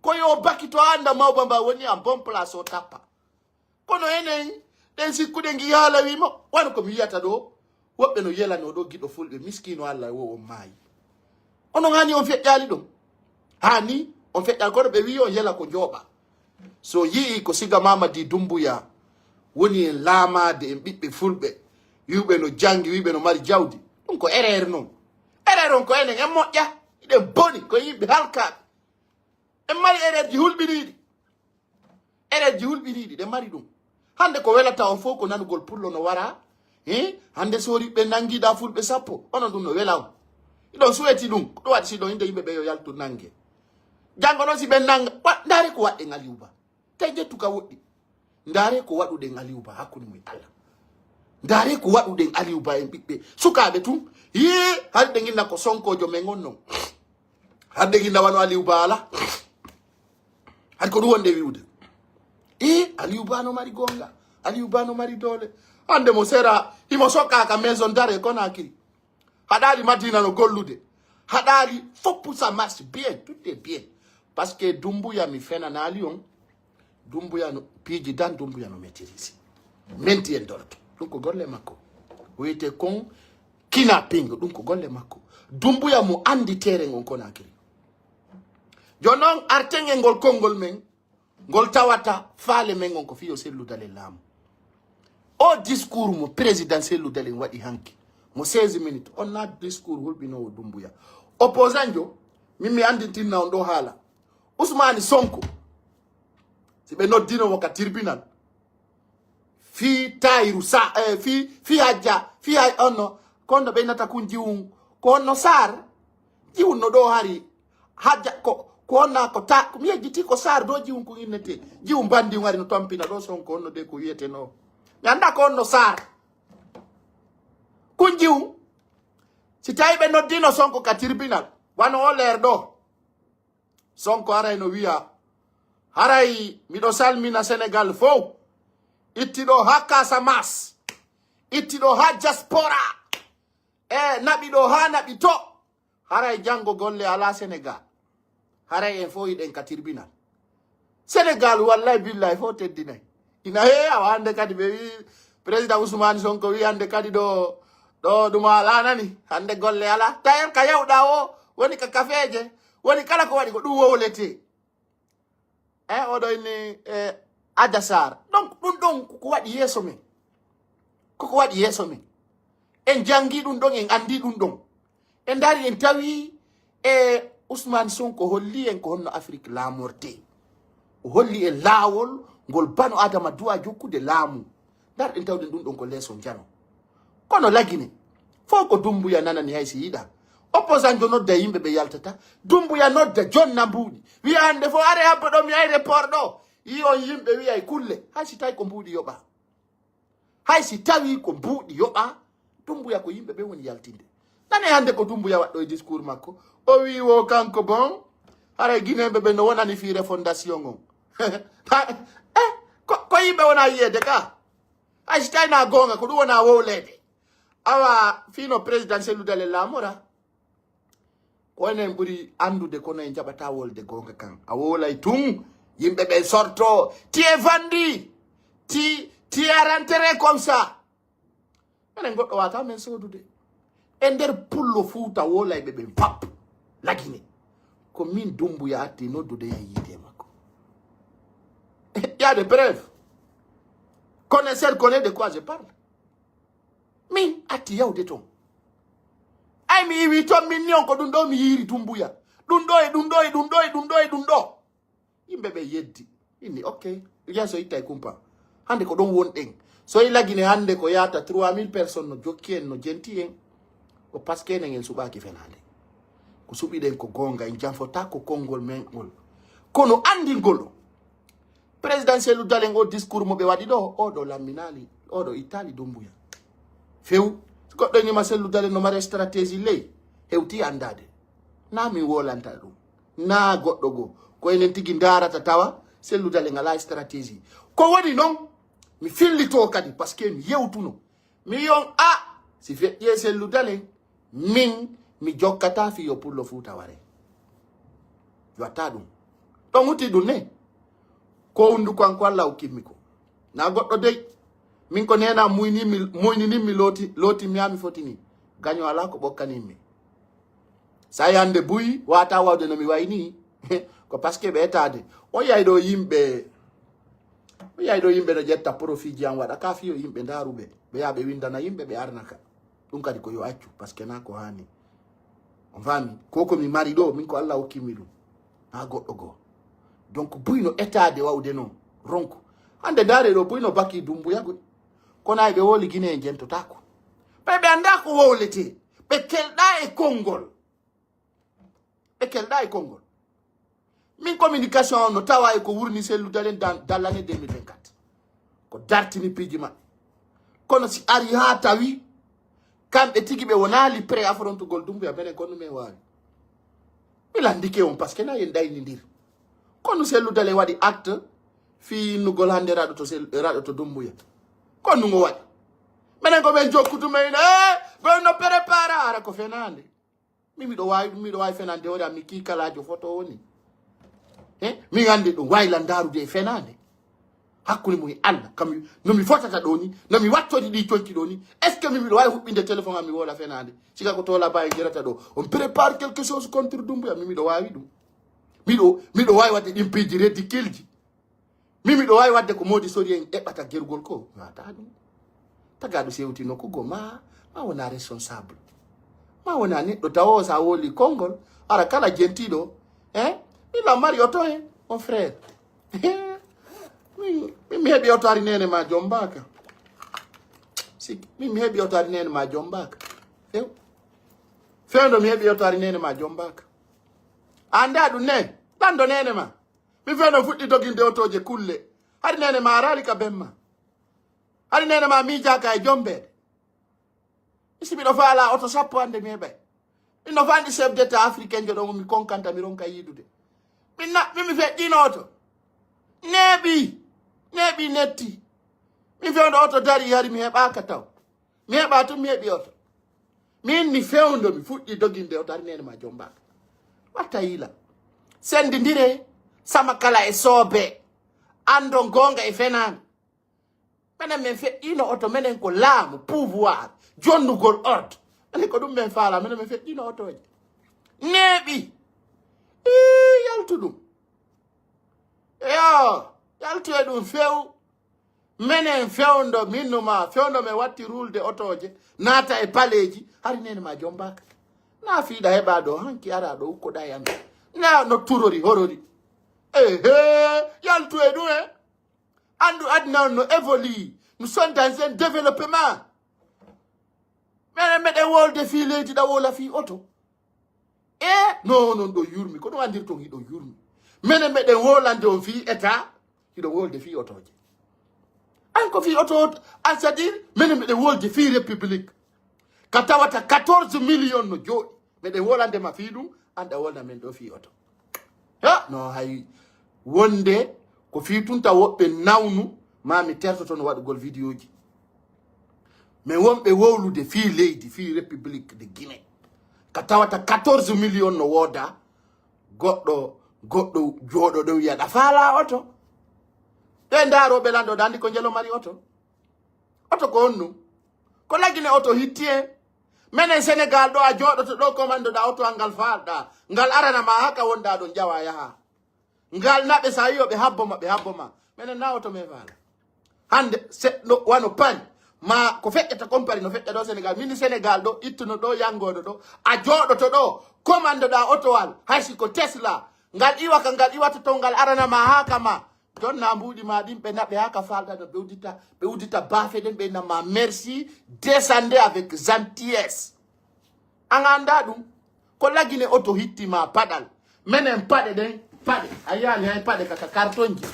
Ko yo bakito, annda Mawba mba woni en bon place o tappa. Kono enen, ɗen sikkuɗen ngi haala wi mo, wano ko mi wiyata ɗoo, woɓɓe no yelanoo ɗoo giɗo fulɓe, miskiino Alla wo on maayi. Onon hani on feƴƴaali ɗon? Hani on feƴƴaali, kono ɓe wi'i on yela ko njooɓa. So yi'i ko siga Mamadi Dumbuya woni en laamaade en ɓiɓɓe fulɓe, wi'uɓe no janngi, wi'uɓe no mari jawdi, ɗum ko erreur non. Erreur on ko enen, en moƴƴa, hiɗen boni, ko yimɓe halkaaɓe. En mari erreur ji hulɓiniiɗi. Erreur ji hulɓiniiɗi, ɗe mari ɗum. Hannde ko welata on fof ko nanugol pullo no wara. He? Hannde so ɓe nanngiɗaa fulɓe sappo, onon ɗum no wela on. Hiɗon suweti ɗum, ko ɗum waɗi si ɗon innde yimɓe ɓe yo yaltu nannge. Janngo noon si ɓe nannga, wa-, ndaare ko waɗɗen Aliou Ba. Tawi ƴettu ka woɗɗi. Ndaare ko waɗuɗen Aliou Ba hakkunde mum e Allah. Ndaare ko waɗuɗen Aliou Ba en ɓiɓɓe sukaaɓe tun. Yee, hari ɗe nginna ko Sonkoojo men on non. Hari ɗe nginna wano Aliou Ba ala. Hari ko ɗum wonde wi'ude. E, Aliou Ba no mari goonga. Aliou Ba no mari doole. Hannde mo sera, himo sokkaa ka maison d'arrêt Conakry. Haɗaali Madina no gollude. Haɗaali fof, ça marche bien, tout est bien. Parce que Dumbuya mi fenanaali on. Dumbuya no piiji dan, Dumbuya no maîtrise. Menti en dorto. Ɗum ko golle makko. Wiyete kon kidnapping, ɗum ko golle makko. Dumbuya mo anndi terrain on Conakry. Jooni non arten e ngol konngol men, ngol tawata faale men on ko fii yo sellude e laamu. O discours mo président Cellou Dalein waɗi hanki, mo seize minutes, on naa discours hulɓinoowo Dumbuya. Opposant jo, min mi anndintinna on ɗoo haala. Ousmane Sonko, si ɓe noddino mo ka tribunal, fii Tayiru Sa-, eh, fii, fii Hajja, fii Haj-, on no, ko honno ɓe innata kun jiwun, ko honno Saar? Jiwun no ɗoo hari. Hajja ko, ko honna ko ta, ko mi yejjiti ko Saar ɗoo jiwun kun innete. Jiwun bandi hari no tampina ɗoo Sonko honno de ko wi'etenoo. Mi anndaa ko honno Saar. Kun jiwun. Si tawi ɓe noddino Sonko ka tribunal, wano o leer ɗoo. Sonko haray no wi'a, haray miɗo salmina Senegal fow. Itti ɗoo haa Casamance. Itti ɗoo haa diaspora. E naɓi ɗoo haa naɓi to. Haray janngo golle alaa Senegal. Haray en fow hiɗen ka tribunal. Senegal, wallahi billahi, fow teddinay. Ina heewi, awa hannde kadi ɓe wi'i, président Ousmane Sonko wi'i hannde kadi ɗoo, ɗoo ɗum alaa nani. Hannde golle alaa. Tawi en ka yawɗaa o, woni ka kafeeje, woni kala ko waɗi ko ɗum wowletee. Eh, oɗo inni, eh, Adja Sarr. Donc, ɗum ɗon ko ko waɗi yeeso men. Ko ko waɗi yeeso men. En janngi ɗum ɗon, en anndi ɗum ɗon. En ndaari, en tawi, e Ousmane Sonko holli en ko honno Afrik laamortee. O holli en laawol ngol bano Adama Duwa jokkude laamu. Ndarɗen tawden ɗum ɗon ko leeso njano. Kono Lagine, fow ko Dumbuya nanani hay si yiɗaa. Opposant jo nodda yimɓe ɓe yaltata. Dumbuya nodda jonna mbuuɗi. Wi'a hannde fow are habbo ɗo mi aéroport ɗo. Yi on yimɓe wi'ay kulle. Hay si tawi ko mbuuɗi yoɓaa. Hay si tawi ko mbuuɗi yoɓaa, Dumbuya ko yimɓe ɓe woni yaltinde. Nane hannde ko Dumbuya waɗɗo e discours makko. O wi'i wo kanko bon, haray Gineeɓe ɓe no wonani fii refondation on. Ha, eh, ko, ko yimɓe wona yi'eede ka? Hay si tawi na goonga, ko ɗum wona wowleede. Awa, fii no président Cellou Dalein laamora. Ko enen ɓuri anndude, kono en jaɓataa wolde goonga kan. A wowlay tun, yimɓe ɓen sorto. Tu es vendu. Tu, tu es rentré comme ça. Enen goɗɗo waawataa men soodude. E nder pullo Fuuta wowlayɓe ɓen pap. Lagine. Ko min Dumbuya atti noddude yahi yiide makko. Il y a des preuves. Connaisseur connaît de quoi je parle. Min atti yawde ton. Ay, mi iwi ton, min ni on ko ɗum ɗo mi yiiri Dumbuya. Ɗum ɗo e ɗum ɗo e ɗum ɗo e ɗum ɗo e ɗum ɗo. Yimɓe ɓe yeddi. Inni, ok, yeeso ittay kumpa. Hannde ko ɗon wonɗen. So e Lagine hannde ko yaata trois mille personnes no jokki en, no jenti en. Ko parce que enen en suɓaaki fenaande. Ko suɓiɗen ko goonga, en janfotaako konngol men ngol. Kono anndingol o. Président Cellou Dalein o discours mo ɓe waɗi ɗo, o ɗo lamminaali, o ɗo ittaali Dumbuya. Few, si goɗɗo inima Cellou Dalein no mari stratégie ley, hewti anndaade. Naa min wolanta ɗum. Naa goɗɗo goo. Ko enen tigi ndaarata tawa, Sellu Dalen alaa stratégie. Ko woni non, mi fillitoo kadi, parce que mi yewtuno. Mi wi'i on, a, si feƴƴi e Sellu Dalen, min, mi jokkataa fii yo Pullo Fuuta waree. Watta ɗum. Ɗon huti ɗum ne. Ko hunduko an ko Alla hokkimmi ko. Na goɗɗo dey. Min ko neena muynimi, muynini mi looti, looti mi haa mi foti ni. Gaño alaa ko ɓokkanimmi. Sa yande buy, wata wawde no mi wayni. Ko parce que ɓe etaade. O yay ɗo yimɓe, o yay ɗo yimɓe no ƴetta profit ji an waɗa. Ka fiyo yimɓe ndaruɓe. Ɓe yaa ɓe windana yimɓe, ɓe arnaka. Ɗum kadi ko yo accu, parce que na ko hani. On faami? Ko ko mi mari ɗo, min ko Alla hokkimi ɗum. Na goɗɗo goo. Donc, buy no etaade wawde non. Ronku. Hande ndaare ɗo, buy no baki Dumbuya gudi. Kono ay ɓe woli Gine en jentotako. Ɓe ɓe annda ko wowletee. Ɓe kelɗa e konngol. Ɓe kelɗa e konngol. Min communication on no tawa e ko wurni Sellu Dalen dan-, dallane deux mille vingt-quatre. Ko dartini piiji maɓɓe. Kono si ari haa tawi, kamɓe tigi ɓe wonaali prêt affrontugol Dumbuya, menen konnu men waawi. Mi landike on parce que na en ɗaynindiri. Kono Sellu Dalen waɗi acte fii innugol hande raɗoto Sel-, raɗoto Dumbuya. Konnu ngo waɗi. Menen ko men jokkutu men, eh, ɓe no prépara ara ko fenaande. Min miɗo waawi ɗum, miɗo waawi fenande hoore am, mi kiikalaajo foto woni. He? Min anndi ɗum, waawi lan ndaarude e fenaande. Hakkunde mum e Alla, kam no mi fotata ɗoo ni, no mi wattori ɗii conci ɗoo ni, est-ce que min miɗo waawi huɓɓinde téléphone am mi woola fenaande? Sika ko toola baa en jerata ɗoo, on prépare quelque chose contre Dumbuya, min miɗo waawi ɗum. Miɗo, miɗo waawi waɗde ɗin piiji ridicule ji. Min miɗo waawi waɗde ko moodi sori en eɓɓata gerugol ko. Mi waɗata ɗum. Tagaaɗo sewti nokku goo, ma, ma wona responsable. Ma wona neɗɗo tawo sa woli konngol, ara kala jentiiɗo, eh? Min lan mari oto en, mon frère. Min, min mi heɓi oto ari neene ma jombaaka. Si, min mi heɓi oto ari neene ma jombaaka. Few. Fewndo mi heɓi oto ari neene ma jombaaka. Annda ɗum ne, lanndo neene ma. Mi fewndo fuɗɗi doginde otooje kulle. Hari neene ma araali ka ben ma. Hari neene ma miijaaka e jombeede. Mi si miɗo faala oto sappo hande mi heɓay. Min no faandi chef d'état africain jo ɗon mi konkanta mi ronka yiidude. Min na, min mi feƴƴino oto. Neeɓi, neeɓi netti. Mi fewndo oto dari hari mi heɓaaka taw. Mi heɓa tun mi heɓi oto. Min mi fewndo mi fuɗɗi doginde oto hari neene ma jombaaka. Watta yiila. Sendindire, sama kala e soobe. Andon goonga e fenaande. Menen men feƴƴino oto, menen ko laamu, pouvoir, jonnugol ordre. Menen ko ɗum men faala, menen men feƴƴino otooje. Neeɓi. Ii, yaltu ɗum. Eyo, yaltu e ɗum few. Menen fewndo, min no ma, fewndo men watti ruulde otooje, naata e paleeji, hari neene ma jombaaka. Na fiiɗa heɓa ɗo, hanki ara ɗo ukkoɗa e amen. Na no turori, horori. Ehe, yaltu e ɗum e. Andu aduna on no évolue. Nous sommes dans un développement. Menen meɗen wolde fii leydi ɗa wola fii oto. E no non ɗo yurmi, ko ɗum andirton hiɗo yurmi. Menen meɗen wolande on fii état, hiɗo wolde fii otoje. An ko fii oto, an c'est-à-dire, menen meɗen wolde fii république. Ka tawata quatorze millions no jooɗi. Meɗen wolande ma fii ɗum, an ɗa wolna men ɗo fii oto. Ha, no hay wonde ko fii tun ta woɓɓe nawnu, ma mi tertoto no waɗugol vidéo ji. Mais wonɓe wowlude fii leydi, fii République de Guinée. Ka tawata quatorze millions no wooda, goɗɗo, goɗɗo jooɗo ɗo wiya ɗa faala oto. Ɓe ndaaro ɓe lanɗo ɗa anndi ko njelo mari oto. Oto ko honɗum? Ko lagine oto hitti en. Menen Senegal ɗo a jooɗoto ɗo commande ɗa oto an ngal faalɗa. Ngal arana ma haka wonɗa ɗon ƴawa yaha. Ngal naɓe sa yi'o ɓe habbo ma, ɓe habbo ma. Menen na oto men faala. Hande se-, no, wano pañ. Ma ko feƴƴata compari no feƴƴa ɗo Senegal. Min Senegal ɗo, ittuno ɗo, yangoɗo ɗo. A jooɗoto ɗo, commande ɗa otowal. Hay si ko Tesla. Ngal iwa ka ngal iwata to ngal arana ma haka ma. Jonna mbuuɗi ma ɗin ɓe naɓe haa ka faalɗa no ɓe uddita, ɓe uddita baafe ɗen ɓe inna ma merci, descendez avec gentillesse. An annda ɗum. Ko lagine oto hitti ma paɗal. Menen paɗe ɗen, paɗe. A yiyaali hay paɗe kaka kartonji.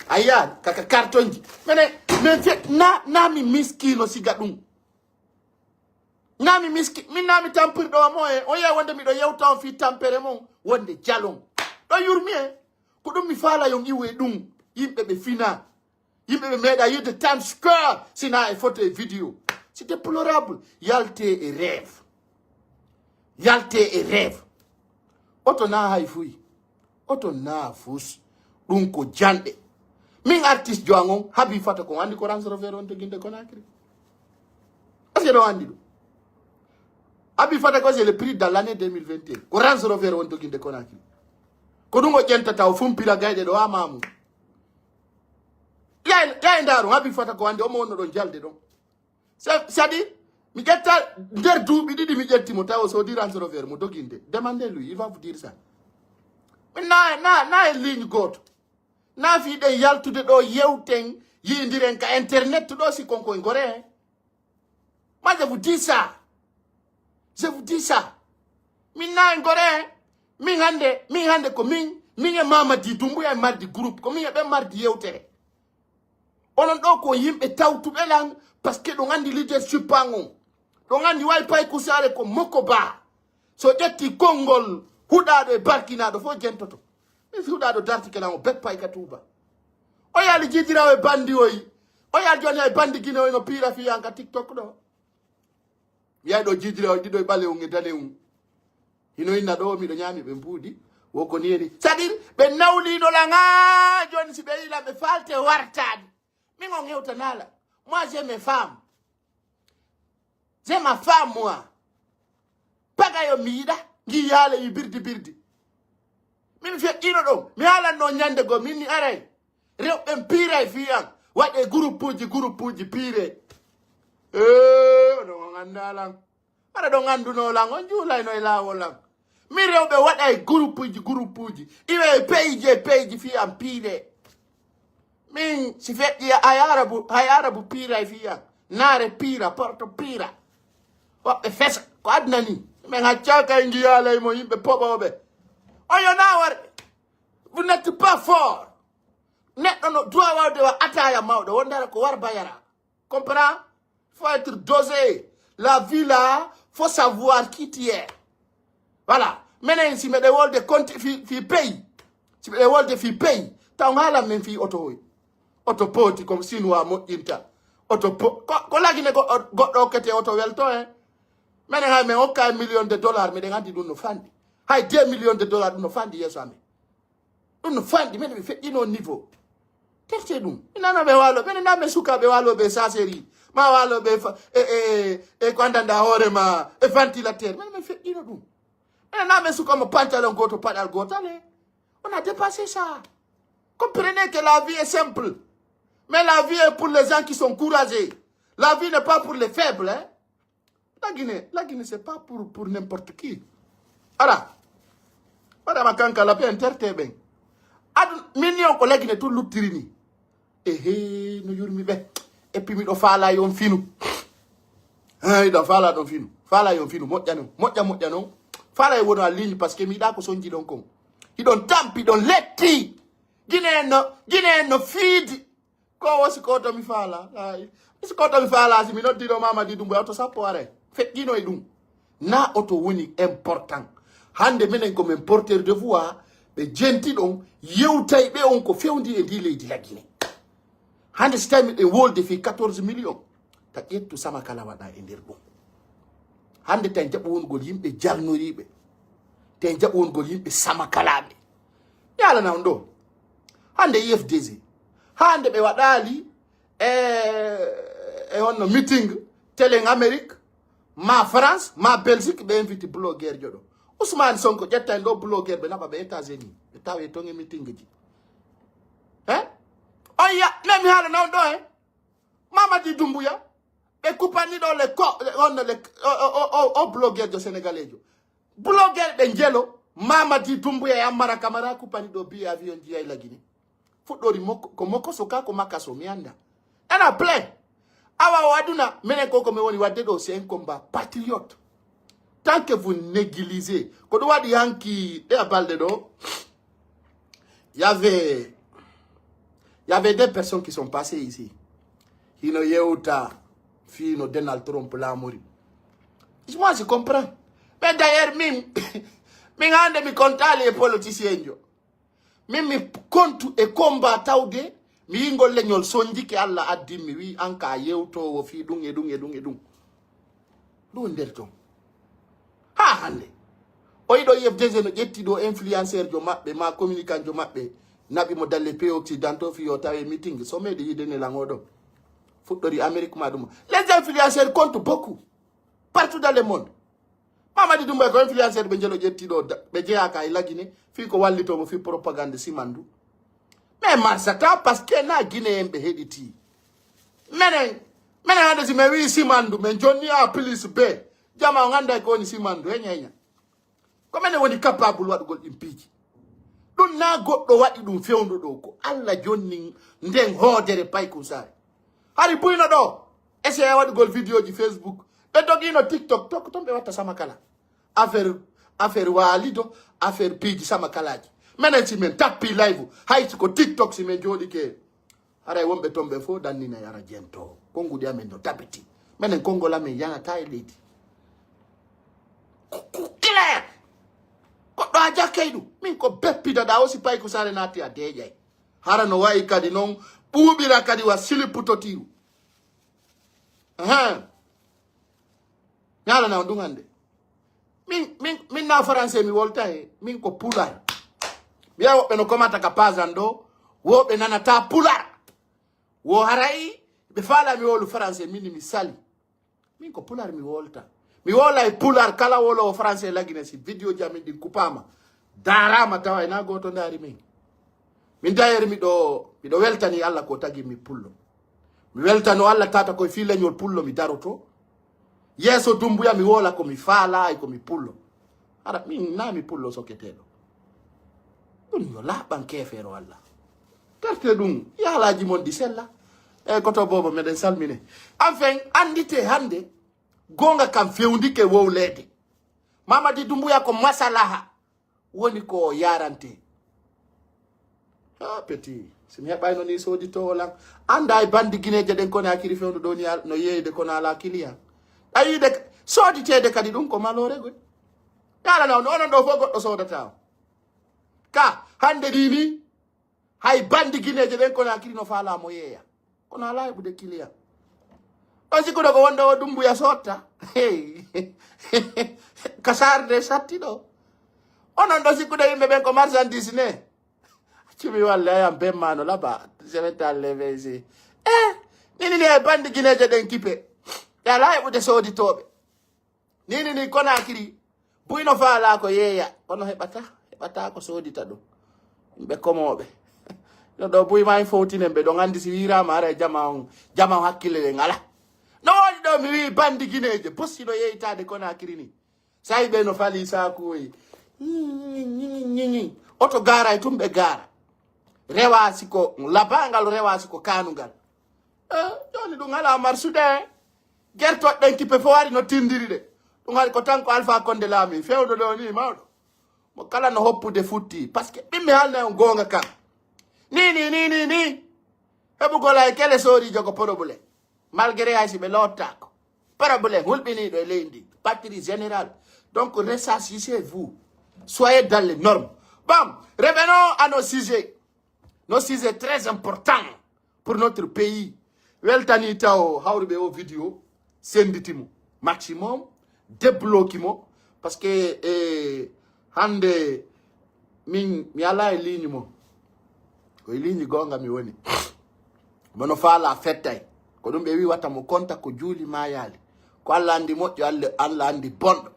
A yiyaali kaka kartonji. Menen, men fe, na, na mi miskiino siga ɗum. Na mi miski, min na mi tampirɗo mo e, o yiya wonde miɗo yewta on fii tampere mon, wonde jalon. Ɗo yurmi e. Ko ɗum mi faala yon iwu e ɗum. Yimɓe ɓe fina. Yimɓe ɓe meeɗa yiide Times Square, sina e photo e video. C'est déplorable. Yaltee e rêve. Yaltee e rêve. Oto na hay fuy. Oto na fus. Ɗum ko janɗe. Min artiste jo an on, Habi Fata ko anndi ko Range Rover on doginde Conakry. Est-ce que ɗo anndi ɗum? Habi Fata ko c'est le prix de l'année deux mille vingt et un. Ko Range Rover on doginde Conakry. Ko ɗum o ƴentata o fumpira gayɗe ɗo amamu. Yay, yay ndaaru, Habi Fata ko anndi omo wonno ɗon jalde ɗon. C'est-à-dire, mi ƴetta nder duuɓi ɗiɗi mi ƴetti mo tawa o soodi Range Rover mo doginde. Demandez-lui, il va vous dire ça. Mais na, na, na e ligne gooto. Na fii ɗen yaltude ɗo yewten, yiindiren ka internet ɗo si kon koye gore. Moi, je vous dis ça. Je vous dis ça. Min na e gore. Min hande, min hande ko min, min e Mamadi Doumbouya e mardi groupe, ko min e ɓen mardi yewtere. Onon ɗo ko yimɓe tawtuɓe lan, parce que ɗon andi leadership an on. Ɗon andi way pay kusaale ko mokko ba. So ƴetti konngol huɗaaɗo e barkinaaɗo fof jentoto. Mi huɗaaɗo dartike lan o beppa e ka tuuba. O yaali jiidirawo e bandi oy. O yaali joni e bandi gine oy no piira fii an ka TikTok ɗo. Mi yahi ɗo jiidirawo ɗiɗo e ɓaleun e daneun. Hino inna ɗo miɗo ñaami ɓe mbuuɗi. Wo ko ni eni. C'est-à-dire, ɓe nawliino lan haa joni si ɓe yilan ɓe faalte wartaade. Min on hewtanaa lan. Moi, j'ai mes femmes. J'ai ma femme, moi. Pagayo mi yiɗa, ngi yaale yi birdi birdi. Min feƴƴino ɗon, mi haalanno ñande goo, min ni aray. Rewɓe ɓen piiray fii an, waɗe groupuuji, groupuuji piire. Ee, onon on anndaa lan. Hara ɗon annduno lan, on juulayno e laawol lan. Min rewɓe waɗay groupuuji, groupuuji. Iwe e peyji e peyji fii an piire. Min, si feƴƴi hay Arabu, hay Arabu piiray fii an. Naare piira, Porto piira. Woɓɓe fesa, ko aduna ni. Min haccaa kay njiyaalay mo yimɓe poɓooɓe. On yo naa warɓe. Vous n'êtes pas fort. Neɗɗo no droit wawde wa ataaya mawɗo, wondara ko war bayara. Comprends? Faut être dosé. La vie là, faut savoir qui tu es. Voilà. Menen si meɗen wolde konti fi, fi pay. Si meɗen wolde fi pay. Taw haalan men fi oto hoy. Oto pooti ko Sinwaa moƴƴinta. Oto po, ko, ko lagine go, goɗɗo okkete oto welto en. Menen hay men okka en million de dollars, meɗen andi ɗum no fandi. Hay deux millions de dollars ɗum no fandi yeeso amen. Ɗum no fanɗi, men ɓe feƴƴino niveau. Terte ɗum. Mi nana ɓe waalo, ɓe nana ɓe sukaaɓe waalooɓe e saseri, ma waalooɓe e fa-, e, e, e ko anndanɗaa hoore ma, e ventilateur. Men ɓe feƴƴino ɗum. Ɓe nana ɓe suka mo pantalon gooto, paɗal gootal, e. On a dépassé ça. Comprenez que la vie est simple. Mais la vie est pour les gens qui sont courageux. La vie n'est pas pour les faibles, hein. La Guinée, la Guinée, c'est pas pour, pour n'importe qui. Ala. Madama Kankala ɓe enterte ɓen. Adun, min ni on ko la Guinée tun luttiri ni. Ehe, no yurmi ɓe. Et puis miɗo faala yon finu. Hey, ɗo faala ɗon finu. Faala yon finu. Moƴƴa non. Moƴƴa, moƴƴa non. Faala e wona ligne parce que mi yiɗa ko sonji ɗon kon. Hiɗon tampi, ɗon letti. Guinée no, Guinée no fiidi. Ko wosi ko to mi faala. Ay. Si ko to mi faala, si mi noddi ɗo Mamadi Doumbouya, oto sappo aray. Feƴƴino e ɗum. Na oto woni important. Hande minen ko min porteur de voix, ɓe jenti ɗon, yewtay ɓe on ko fewndi e ndi leydi la Guinée. Hande si tawi miɗen wolde fii quatorze millions, ta ƴettu sama kala waɗa e nder ɗum. Hande tawi jaɓu wongol yimɓe jalnoriiɓe, tawi jaɓu wongol yimɓe sama kalaaɓe. Mi haalana on ɗo. Hande U F D G. Hande ɓe waɗaali e, e honno meeting télé en Amérique, ma France, ma Belgique, ɓe invite blogueur jo ɗo. Ousmane Sonko ƴettani ɗo blogueur ɓe naɓa ɓe États-Unis. Ɓe tawe ton e meeting ji. Hein? On ya, mais mi haalana on ɗo, hein? Mamadi Doumbouya, ɓe kupani ɗo le ko, le, on le, o, o, o, o, o blogueur jo sénégalais jo. Blogueur ɓe jelo, Mamadi Doumbouya e Ammara Camara kupani ɗo billet avion ji yay la Guinée. Fuɗɗori mokko, ko mokko so ka ko makaso, mi anda. Ana plein. Awa o aduna, menen ko ko mi woni wadde ɗo, c'est un combat patriote. Tant que vous négligez, ko ɗum waɗi hanki ɗe a balɗe ɗo, y avait, y avait des personnes qui sont passées ici. Hino yewta fii no Donald Trump laamori. Moi, je comprends. Mais d'ailleurs, min, min hande mi kontaali e politicien jo. Min mi kontu e combat tawde mi wi'i ngol leñol sonjike, Alla addin mi wi'i an ka yewtoowo fii ɗum e ɗum e ɗum e ɗum. Ɗum nder ton. Haa hannde. O yiɗo F D G no ƴetti ɗo influenceur jo maɓɓe, ma communicant jo maɓɓe, naɓi mo dalle pays occidentaux fii yo tawe meeting. So meɗi yiide ne lango ɗo. Fuɗɗori Amérique ma ɗum. Les influenceurs comptent beaucoup. Partout dans le monde. Mamadi Doumbouya ko influenceur ɓe jelo ƴetti ɗo, da- ɓe jeyaa ka e Lagine, fii ko wallitoo mo fii propagande Simandu. Mais marsata parce que na Guinéen ɓe heɗiti. Menen, menen hannde si men wi'i Simandu, men jonni a plus B. Jama on annday ko woni Simandu, heña heña. Ko menen woni capable waɗugol ɗin piiji. Ɗum na goɗɗo waɗi ɗum fewndo ɗo, ko Alla jonni nden hoodere Paykun Saare. Hari buyno ɗo, essayé waɗugol vidéoji Facebook. Ɓe dogino TikTok, to ko ton ɓe watta sama kala. Affaire, affaire waalido, affaire piiji sama kalaji. Menen si men tappi live, hay si ko TikTok si men jooɗike. Haray wonɓe ton ɓe fof dannina yara jento. Konnguɗi amen no tabiti. Menen konngol amen yanata e leydi. Ko, ko clair. Goɗɗo a jakkay ɗum. Min ko beppidaɗa o si Paykun Saare naati a deeƴay. Hara no wayi kadi non ɓuuɓira kadi wa silipu totiru. Ahan. Mi haalana on ɗum hannde. Min, min, min na français mi wolta he. Min ko pular. Mbiya woɓɓe no komata ka pasan ɗo. Woɓɓe nanata pular. Wo haray ɓe faala mi wolu français min mi sali. Min ko pular mi wolta. Mi wola e pular kala wolo français lagine si vidéo ji amin ɗin kupama. Darama tawa ena goto ndari min. Min dayere miɗo, miɗo weltani Alla ko tagi mi pullo. Mi weltano Alla tata koye fii leñol pullo mi daroto. Yeeso Dumbuya mi wola ko mi faala e ko mi pullo. Hara min na mi pullo soketeɗo. Ɗum yo laaɓan keefeero Alla. Tarte ɗum yaalaaji mon ɗi sella. E koto boobo meɗen salmine. Enfin, anndite hannde goonga kam fewndike wowleede. Mamadi Dumbuya ko masalaha woni ko o yarante. Ha petit, si mi heɓayno ni sooditoowo lan. Annda e bandi gineeje ɗen kono akiri fewndo ɗo ni al- no yeeyde kono ala kiliya. Ɗayiide k- sooditeede kadi ɗum ko maloore goy. Yaalana on, onon ɗo fof goɗɗo soodata on. Ka, hannde ni ni, hay bandi gineeje ɗen kono akiri no faala mo yeeya. Kono ala heɓude kiliya. On sikkuɗo ko wonde o Dumbuya sotta. Hey. Ka sarde satti ɗo. Onon ɗo sikkude yimɓe ɓen ko marchandise ne. Cumi walle ayam bemmano laba. Je vais t'enlever ici. Eh, nini ni e bandi gineeje ɗen kipe. Ɗe ala heɓude sooditooɓe. Nini ni Konakiri. Buy no faala ko yeeya. Kono heɓata. Heɓata ko soodita ɗum. Yimɓe komooɓe. No ɗo buy ma en fowtinen ɓe ɗon anndi si wiiraama ara e jama on. Jama on hakkille ɗen ala. No woni ɗo mi wii bandi gineeje. Bossi no yeeytaade Konakiri ni. Sayi ɓe no fali saakuwoyi. Ñiñi, ñiñi, ñiñi. Oto gaara e tun ɓe gaara. Rewa siko labangal, rewa siko kanungal. Eh, jooni ɗum alaa marsude. Gertoɗe ɗen kippe fof ari no tindiri ɗe. Ɗum ari ko tan ko Alpha Condé laami. Fewndo ɗo ni mawɗo. Mo kala no hoppude futti. Parce que ɓimmi haalna on goonga kan. Ni, ni, ni, ni, ni. Heɓugol ay kele soorijo ko problème. Malgré hay si ɓe loottaako. Problème hulɓiniiɗo e leydi ndi. Patrie générale. Donc, ressaisissez-vous. Soyez dans les normes. Bon, revenons à nos sujets. Nos sujets très importants pour notre pays. Weltani taw hawruɓe o vidéo. Senditi mo. Maximum. Débloqué mo. Parce que, eh, hannde min, mi alaa e ligne mo. Ko e ligne goonga mi woni. Mo no faala fettay. Ko ɗum ɓe wi'ata mo konta ko juuli maayaali. Ko Alla anndi moƴƴo, Alla, Alla anndi bonɗo.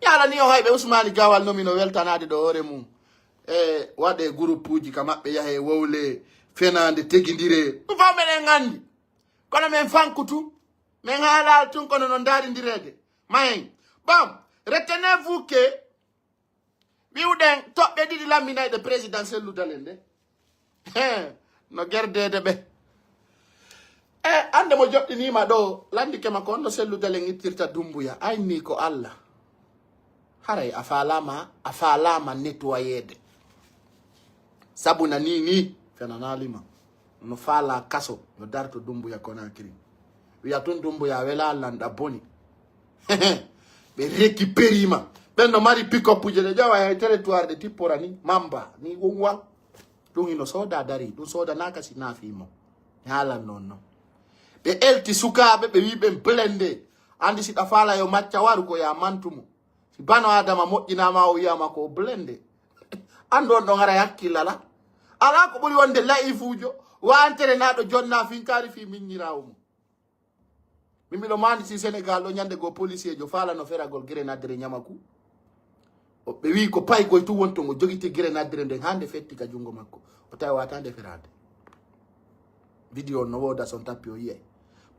Mi alani o hay ɓe Usmaani Gawal no mi no weltanaade ɗo hoore mum. E waɗe gurupuuji ka maɓɓe yahe wowle fenaande tegindire. Ɗum fof meɗen anndi. Kono men fankutu. Men haalaali tun kono no ndaarindireede. Mayen. Bon, retenez-vous que wi'uɗen toɓɓe ɗiɗi lamminayɗe président Cellou Dalein nde. He, no gerdeede ɓe. E, annde mo joɗɗiniima ɗo, lanndike ma ko honno Cellou Dalein ittirta Dumbuya. Aynii ko Alla. Haray a faalaama, a faalaama nettoyeede. Sabu na nii nii, fenanaali ma. No faalaa kaso, no darto Dumbuya Konakiri. Wi'a tun Dumbuya welaa lanɗa boni. Ɓe récupéré ma. Ɓen no mari pick-up je ɗe ƴawa e territoire ɗe tippora ni. Mamba, ni won wan. Ɗum hino sooda dari, ɗum soodanaaka si naafii mo. Mi haalan non non. Ɓe elti sukaaɓe, ɓe wi'i ɓen blende. Anndi si ɗa faala yo macca waru ko ya mantu mo. Si bano Adama moƴƴinaama o wi'aama ko o blende. Anndu on ɗon hara hakkillala. Alaa ko ɓuri wonde la'ifuujo, wa entraînaaɗo jonnaa finkaari fii miññiraawo mum. Min miɗo maandi si Senegal ɗo ñande goo policier jo faalano feragol grenadere Ñamaku. O, ɓe wi'i ko paygoy tun wonton, o jogiti grenadere nden haa nde fetti ka jungo makko. O tawi wata nde feraade. Video on no wooda son tappi o yi'ay.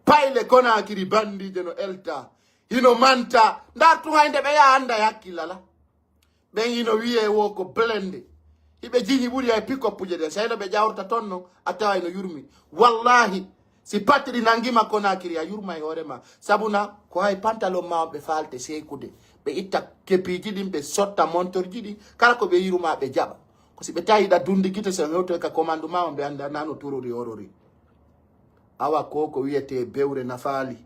Payle Konakiri bandiije no elta. Hino manta. Ndar tun hay nde ɓe yaha annda e hakkillala. Ɓen hino wi'ee wo ko blende. Hiɓe jiñi ɓuri e pick-up uje ɗen. Sey no ɓe ƴawrata ton non, a taway no yurmi. Wallahi, si patiri nangima Konakiri, a yurmay hoore ma. Sabu na, ko hay pantalon ma on ɓe faalte seekude. Ɓe itta kepiiji ɗin, ɓe sotta montorji ɗin. Kala ko ɓe yurma, ɓe jaɓa. Ko si ɓe tawi ɗa dundi gite, si on hewtoy ka commande ma on, ɓe annda na no turori horori. Awa ko ko wi'etee bewre nafaali.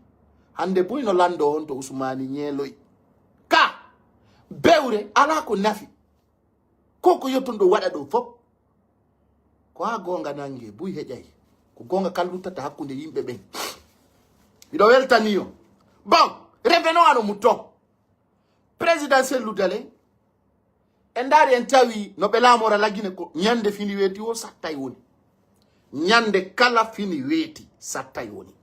Hande buy no lanndo on to Usmaani ñeeloy. Ka! Bewre alaa ko nafi. Ko ko yotton ɗo waɗa ɗo fof. Ko haa goonga nange, buy heƴay. Ko goonga kan luttata hakkunde yimɓe ɓen. Miɗo weltani on. Bon, revenons à nos moutons. Président Cellou Dalein, en ndaari en tawi no ɓe laamora Lagine ko ñande fini weeti o sattay woni. Ñande kala fini weeti sattay woni.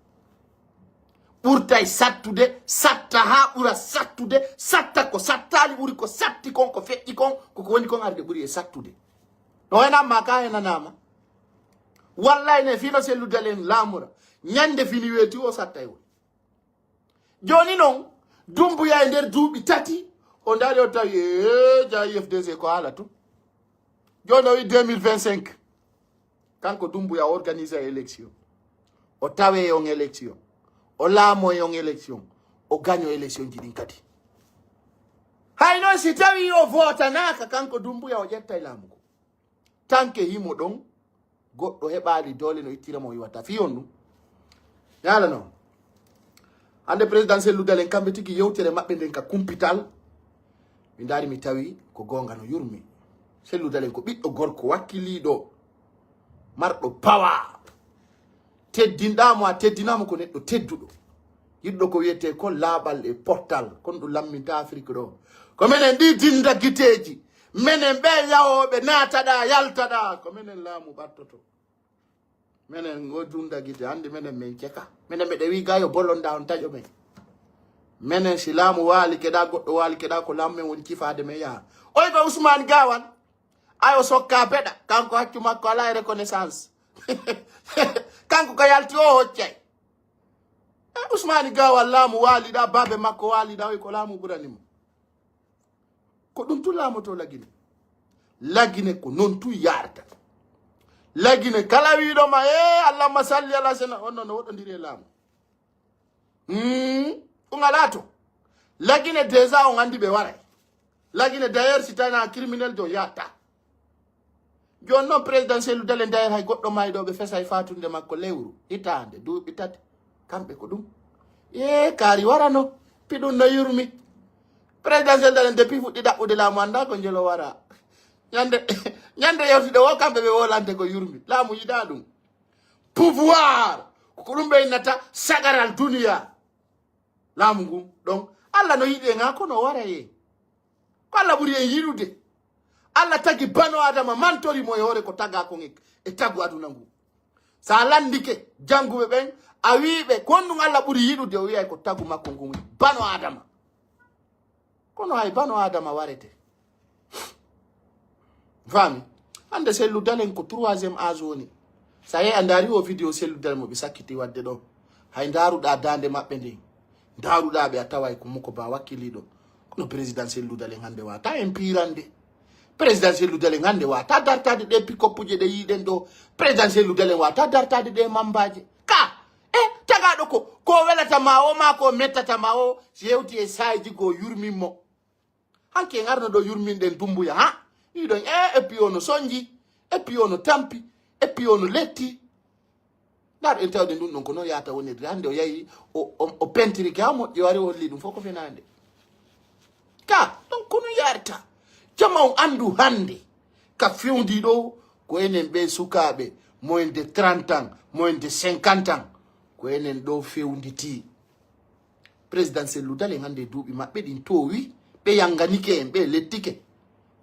Ɓurtay sattude, satta haa ɓura sattude, satta ko sattaali ɓuri ko satti kon, ko feƴƴi kon, ko ko woni kon arde ɓuri e sattude. No wayna ma ka henanaama. Wallahi ne fino Cellou Dalein laamora. Ñande fini weeti o sattay woni. Jooni non, Dumbuya e nder duuɓi tati, o ndaari o tawi, ee, ja U F D C ko haala tun. Jooni o wi deux mille vingt-cinq, kanko Dumbuya o organise élection. O tawe on élection. O laamo on élection. O gaño élection ji ɗin kadi. Hay non si tawi o vootanaaka, kanko Dumbuya o ƴettay laamu ko. Tanke himo ɗon, goɗɗo heɓaali doole no ittira mo o iwata. Fii on ɗum. Yaala non. Hande président Cellou Dalein kamɓe tigi yewtere maɓɓe nden ka kumpital. Mi ndaari mi tawi ko goonga no yurmi. Cellou Dalein ko ɓiɗɗo gorko wakkiliiɗo, marɗo pawa. Teddinɗaa mo, a teddinaa mo ko neɗɗo tedduɗo. Yiɗɗo ko wi'etee kon laaɓal e pottal, kon ɗum lamminta Afrik ɗo. Ko menen ɗi dinda giteeji, menen ɓe yahooɓe naataɗaa, yaltaɗaa, ko menen laamu ɓattoto. Menen ngo dunda gite, anndi menen men ceka. Menen meɗe wi gayo bolonda on taƴo men. Menen si laamu waali keɗa, goɗɗo waali keɗa, ko laamu men woni cifaade men yaha. Oy ko Usmaan Gaawal, ay o sokka beɗa, kanko haccu makko alaa e reconnaissance. Kanko ko yalti o hoccay. E Usmaani Gaawal laamu waaliɗaa, baabe makko waaliɗaa, oy ko laamu ɓurani mo. Ko ɗum tun laamoto Lagine. Lagine ko non tun yaarta. Lagine kala wiiɗo ma, "Ee, Allahumma salli ala sena", on non no woɗɗondiri e laamu. Hmm, ɗum alaa to. Lagine déjà on anndi ɓe waray. Lagine d'ailleurs si tawii na criminel jo yatta. Jooni non président Cellou Dalein d'ailleurs hay goɗɗo mayɗo ɓe fesay fatunde makko lewru, hitaande, duuɓi tati. Kamɓe ko ɗum. Ee, kaari warano. Piɗum no yurmi. Président Cellou Dalein depuis fuɗɗi ɗaɓɓude laamu annda ko njelo wara. Ñande, ñande yewtude wo kamɓe ɓe wolante ko yurmi. Laamu yiɗaa ɗum. Pouvoir. Ko ɗum ɓe innata sagaral duniya. Laamu ngun, ɗon, Alla no yiɗi en, haa kono o wara e. Ko Alla ɓuri en yiɗude. Alla tagi bano Adama, mantori mo e hoore ko tagaa kon e, e tagu aduna ngun. So a landike jannguɓe ɓen, a wi'i ɓe, ko honɗum Alla ɓuri yiɗude? O wi'ay ko tagu makko ngun, bano Adama. Kono hay bano Adama warete. Faami? Hande Cellou Dalein ko troisième âge woni. Sa yehi a ndaari o vidéo Cellou Dalein mo ɓe sakkiti wadde ɗo. Hay ndaaruɗaa daande maɓɓe nden. Ndaaruɗaa ɓe a taway ko mo ko ba wakkiliiɗo. Kono président Cellou Dalein hande wata en piirande. Président Cellou Dalein hande wata dartaade ɗe pick-up uje ɗe yiɗen ɗo. Président Cellou Dalein wata dartaade ɗe mambaaje. Ka, e, tagaaɗo ko, ko welata ma o, ma ko mettata ma o, si hewti e saaji goo yurmin mo. Hanki en arno ɗo yurminɗen Dumbuya, ha? Wiɗon, e, et puis ono sonji, et puis ono tampi, et puis ono letti. Ndaar en tawde ɗum ɗon ko non yaata wonirde. Hande o yahi, o, o, o pentirike ha moƴƴi, o ari o holli ɗum fof ko fenaande. Ka, ɗon ko non yarta. Jama on anndu hande, ka fewndi ɗo, Ko enen ɓee sukaaɓe, moins de trente ans, moins de cinquante ans, ko enen ɗoo fewnditi. Président Cellou Dalein hannde duuɓi maɓɓe ɗin toowi, ɓe yanganike en, ɓe lettike,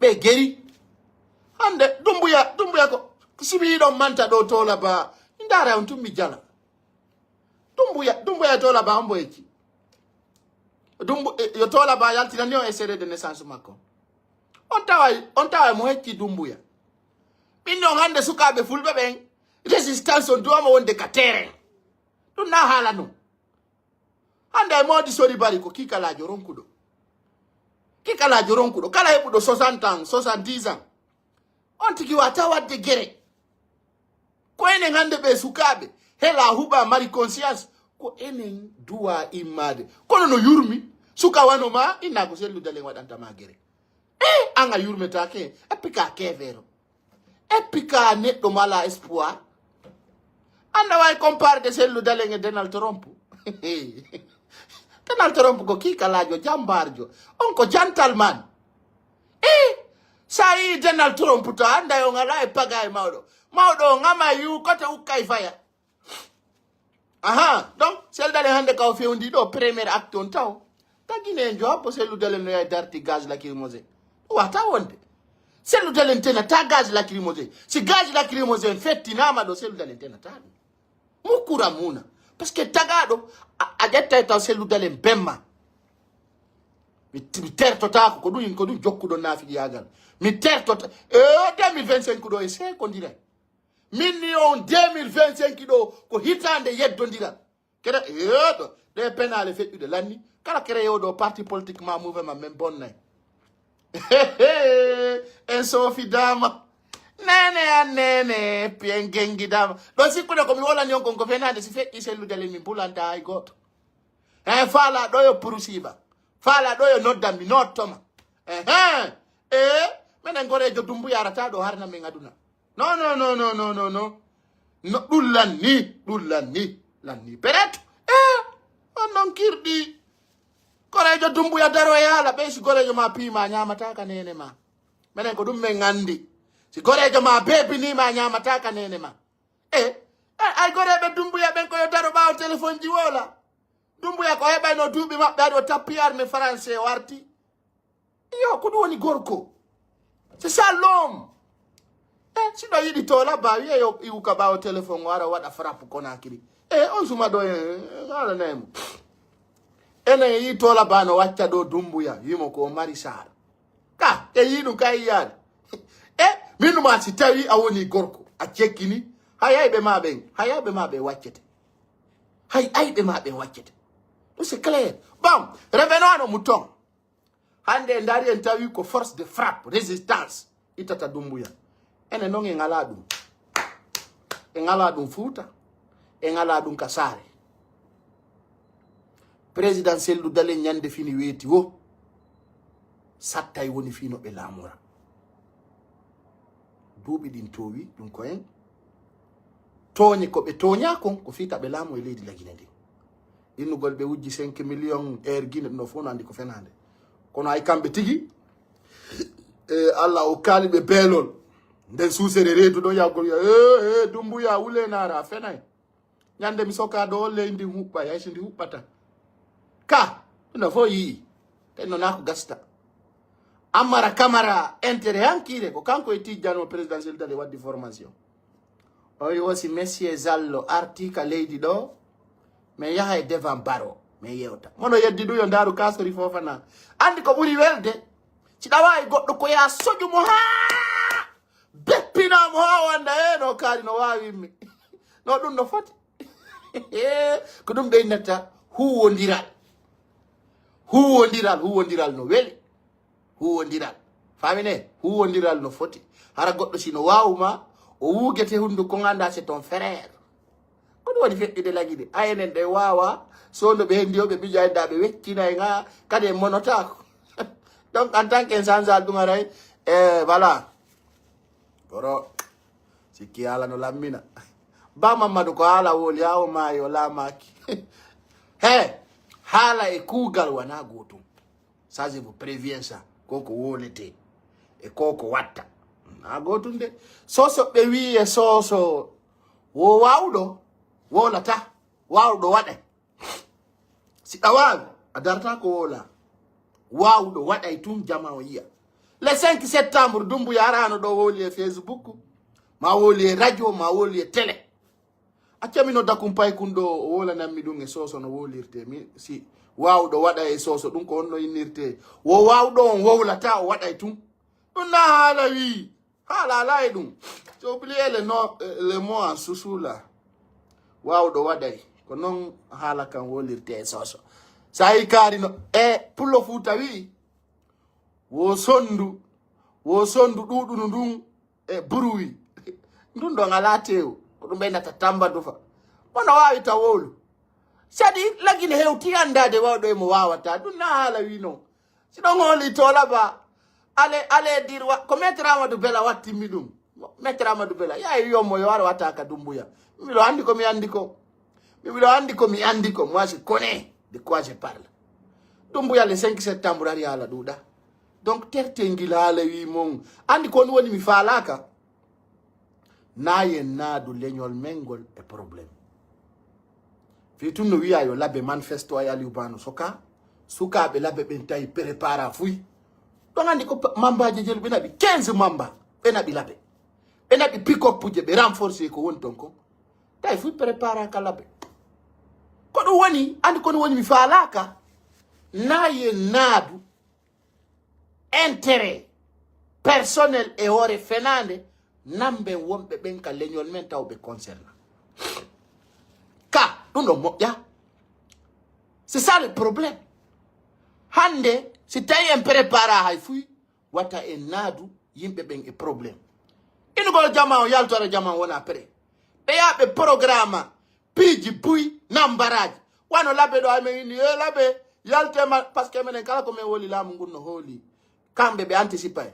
ɓe geri. Hannde Dumbuya, Dumbuya ko sibi ɗon manta ɗoo Toola Ba, ndaara on tun mi jala. Dumbuya, Dumbuya e Toola Ba, hombo hecci? Dumbu-, eh, yo Toola Ba yaltinani on extrait de naissance makko. On taway, on taway mo hecci Dumbuya. Min non hannde sukaaɓe fulɓe ɓen, résistance on duwama wonde ka terrain. Ɗum na haala non. Hannde e moodi sori bari ko kiikalaajo ronkuɗo. Kiikalaajo ronkuɗo. Kala heɓuɗo soixante ans, soixante-dix ans. On tigi wata wadde gere. Ko enen hannde ɓe sukaaɓe, hela huɓa mari conscience. Ko enen duwa immaade. Kono no yurmi, suka wano ma, inna ko Cellou Dalein waɗanta ma gere. Eh, an a yurmetaake, eppi ka kevero. Eppi ka neɗɗo mala espoir. Anda way comparde Cellou Dalein e Donald Trump. Donald Trump ko kiikalaajo, jambaarjo. On ko gentleman. Eh, sa yi Donald Trump ta, anda yo ngala e paga e mawɗo. Mawɗo o ngama yu kote ukkay faya. Aha, donc, Cellou Dalein hannde ka o fewndi ɗo, premier acte on taw. Tagine en joab, Cellou Dalein no yahi darti gaz lacrymogène. Ɗum wata wonde. Cellou Dalein tenata gaz lacrymogène. Si gaz lacrymogène fettinama ɗo, Cellou Dalein tenata ɗum. Mukura muna. Parce que tagaɗo, a, a ƴettay taw Cellou Dalein bemma. Mi, mi tertotako, ko ɗum, ko ɗum jokkuɗon nafigiyagal. Mi tertota, e deux mille vingt-cinq ɗo e sekondiray. Min ni on deux mille vingt-cinq ɗo ko hitaande yeddondiral. Kere, eeɗo, ɗe penaale feƴƴuɗe lanni. Kala kere yewɗo parti politique ma mouvement men bonnay. En soofi dama. Nene an nene, piyen gengi dama. Ɗo sikkude ko mi wolani on kon ko fenaande si feƴƴi Cellou Dalein min bulanta hay gooto. He faala ɗo yo purusiba. Faala ɗo yo noddan mi nottoma. Ehe. E menen gorejo Dumbuya arata ɗo harna min aduna. No, no, no, no, no, no, no. No, ɗum lanni, ɗum lanni, lanni. Peret. E on non kirɗi. Gorejo Dumbuya daro e haala ɓey si gorejo ma piima ñamata ka nene ma. Menen ko ɗum men andi. Si gorejo ma bebinima ñamata ka nene ma. E, e, ay goreɓe Dumbuya ɓen ko yo daro ɓaawo téléphone ji wola. Dumbuya ko heɓayno duuɓi maɓɓe ari o tappi arme français o arti. Iyo, ko ɗum woni gorko. C'est ça l'homme. E, si ɗo yiɗi tola ba, wiye yo iwu ka ɓaawo téléphone o ara o waɗa frappe Conakry. E, on suma ɗo e, e, haala naymo. Enen yi tola ba no wacca ɗo Dumbuya, wimo ko o mari saara. Ka, e yii ɗum ka e yiyaade. E, min ma si tawi a woni gorko, a cekkini, hay ayɓe ma ɓen, hay ayɓe ma ɓe waccete. Hay ayɓe ma ɓe waccete. Ɗum c'est clair. Bon, revenons à nos moutons. Hannde en dari en tawi ko force de frappe, résistance, itata Dumbuya. Enen non en alaa ɗum. En alaa ɗum Fuuta. En alaa ɗum ka saare. Président Cellou Dalein ñande fini weeti wo. Sattay woni fii no ɓe laamora. Duuɓi ɗin toowi ɗum ko en. Tooñe ko ɓe tooñaa kon, ko fii ka ɓe laamu e leydi Lagine ndin. Innugol ɓe wujji cinq millions Air Guinée, ɗum ɗo fof no anndi ko fenaande. Kono hay kamɓe tigi, e, Alla o kaali ɓe beelol. Nden suusere reedu ɗo yahgol wiya, "Eh, eh, Dumbuya, wulee naara, a fenay." Ñande mi soka ɗo, leydi huɓɓay, hay si ndi huɓɓata. Ka, ɗum ɗo fof yii. Tawi no naa ko gasta. Amara Camara, intérêt hankiire, ko kanko e tijjano présidentiel dali waddi formation. O wi wosi Monsieur Zallo arti ka leydi ɗo, min yaha e devant baro, min yewta. Mono yeddi ɗum yo ndaaru kasori Fofana. Anndi ko ɓuri welde, si ɗawa e goɗɗo ko yaa soƴu mo haa beppinaa mo haa wanda, e no kaari no waawimmi. No ɗum no foti. Ko ɗum ɓe innata huwondiral. Huwondiral, huwondiral no weli. Huwondiral. Faamine? Huwondiral no foti. Hara goɗɗo si no waawu ma, o wuugete hunnduko, ngannda c'est ton frère. Ko ɗum woni feƴƴude Lagine. A enen ɗe waawa, soono ɓe hendi o ɓe mbiƴa en da ɓe weccinay nga, kadi en monotaako. Donc, en tant que en sanzal ɗum aray, e, voilà. Boro, sikki haala no lammina. Ba Mammadu ko haala woli, haa o maayi, o laamaaki. He, haala e kuugal wanaa gootum. Ça, je vous préviens ça. Ko ko wolete. E ko ko watta. Na gootun de. Soso ɓe wi'i e soso wo waawuɗo wowlata, waawuɗo waɗay. Si ɗa waawi, a darata ko wowla. Waawuɗo waɗay tun jama o yi'a. Le cinq septembre, Dumbuya araano ɗo wowli e Facebook, ma wowli e radio, ma wowli e télé. Accami no dakum paykun ɗo o wowlanammi ɗun e soso no wowlirte. Mi si waawuɗo waɗay e soso ɗun ko honno innirte. Wo waawuɗo on wowlata o waɗay tun. Ɗun na haala wi. Haala alaa e ɗun. J'ai oublié le nom, le mot en sousou là. Waawuɗo waɗay. Ko non haala kan wowlirte e soso. Sa yi kaari no e pullo Fuuta wi'i. Wo sondu, wo sondu ɗuuɗunu ndun e buruwi. Ndun ɗon alaa teewu. Ko ɗum ɓe nata tamba dufa. Mono waawi taw wowlu. Sadi lagine hewti anndaade wawɗo e mo waawata. Ɗum na haala wi non. Si ɗon hooli to laba, ale, ale dirwa. Ko Maître Amadou Bela wattimmi ɗum. Maître Amadou Bela, yaay wi'on mo yo ar wata ka Dumbuya. Miɗo anndi ko mi anndi ko. Miɗo anndi ko mi anndi ko. Moi, je connais de quoi je parle. Dumbuya le cinq septembre ari haala ɗuuɗa. Donc, tertengil haala wi mon. Anndi ko on woni mi faalaaka. Naayen naadu leñol men ngol e problème. Fii tun no wi'a yo labe manifesto ay Aliou Ba no soka. Sukaaɓe labe ɓen tawi prépara fuy. Ɗon anndi ko pa-, mambaaje jelu ɓe naɓi quinze mamba. Ɓe naɓi labe. Ɓe naɓi pick-up je ɓe renforcer ko woni ton kon. Tawi fuy prépara ka labe. Ko ɗum woni, anndi ko ɗum woni mi faalaaka. Naayen naadu intérêt personnel e hoore fenaande, namben wonɓe ɓen ka leñol men taw ɓe concerné. Ka, ɗum ɗon moƴƴa. C'est ça le problème. Hannde, si tawi en prépara hay fuy, wata en naadu yimɓe ɓen e problème. Inugol jama on, yaltora jama on wona prêt. Ɓe yaa ɓe programme piiji buy nambaraaji. Wano labe ɗo, ay men inni, e labe, yalte ma, parce que menen kala ko men woli laamu ngun no hooli. Kamɓe ɓe anticipay.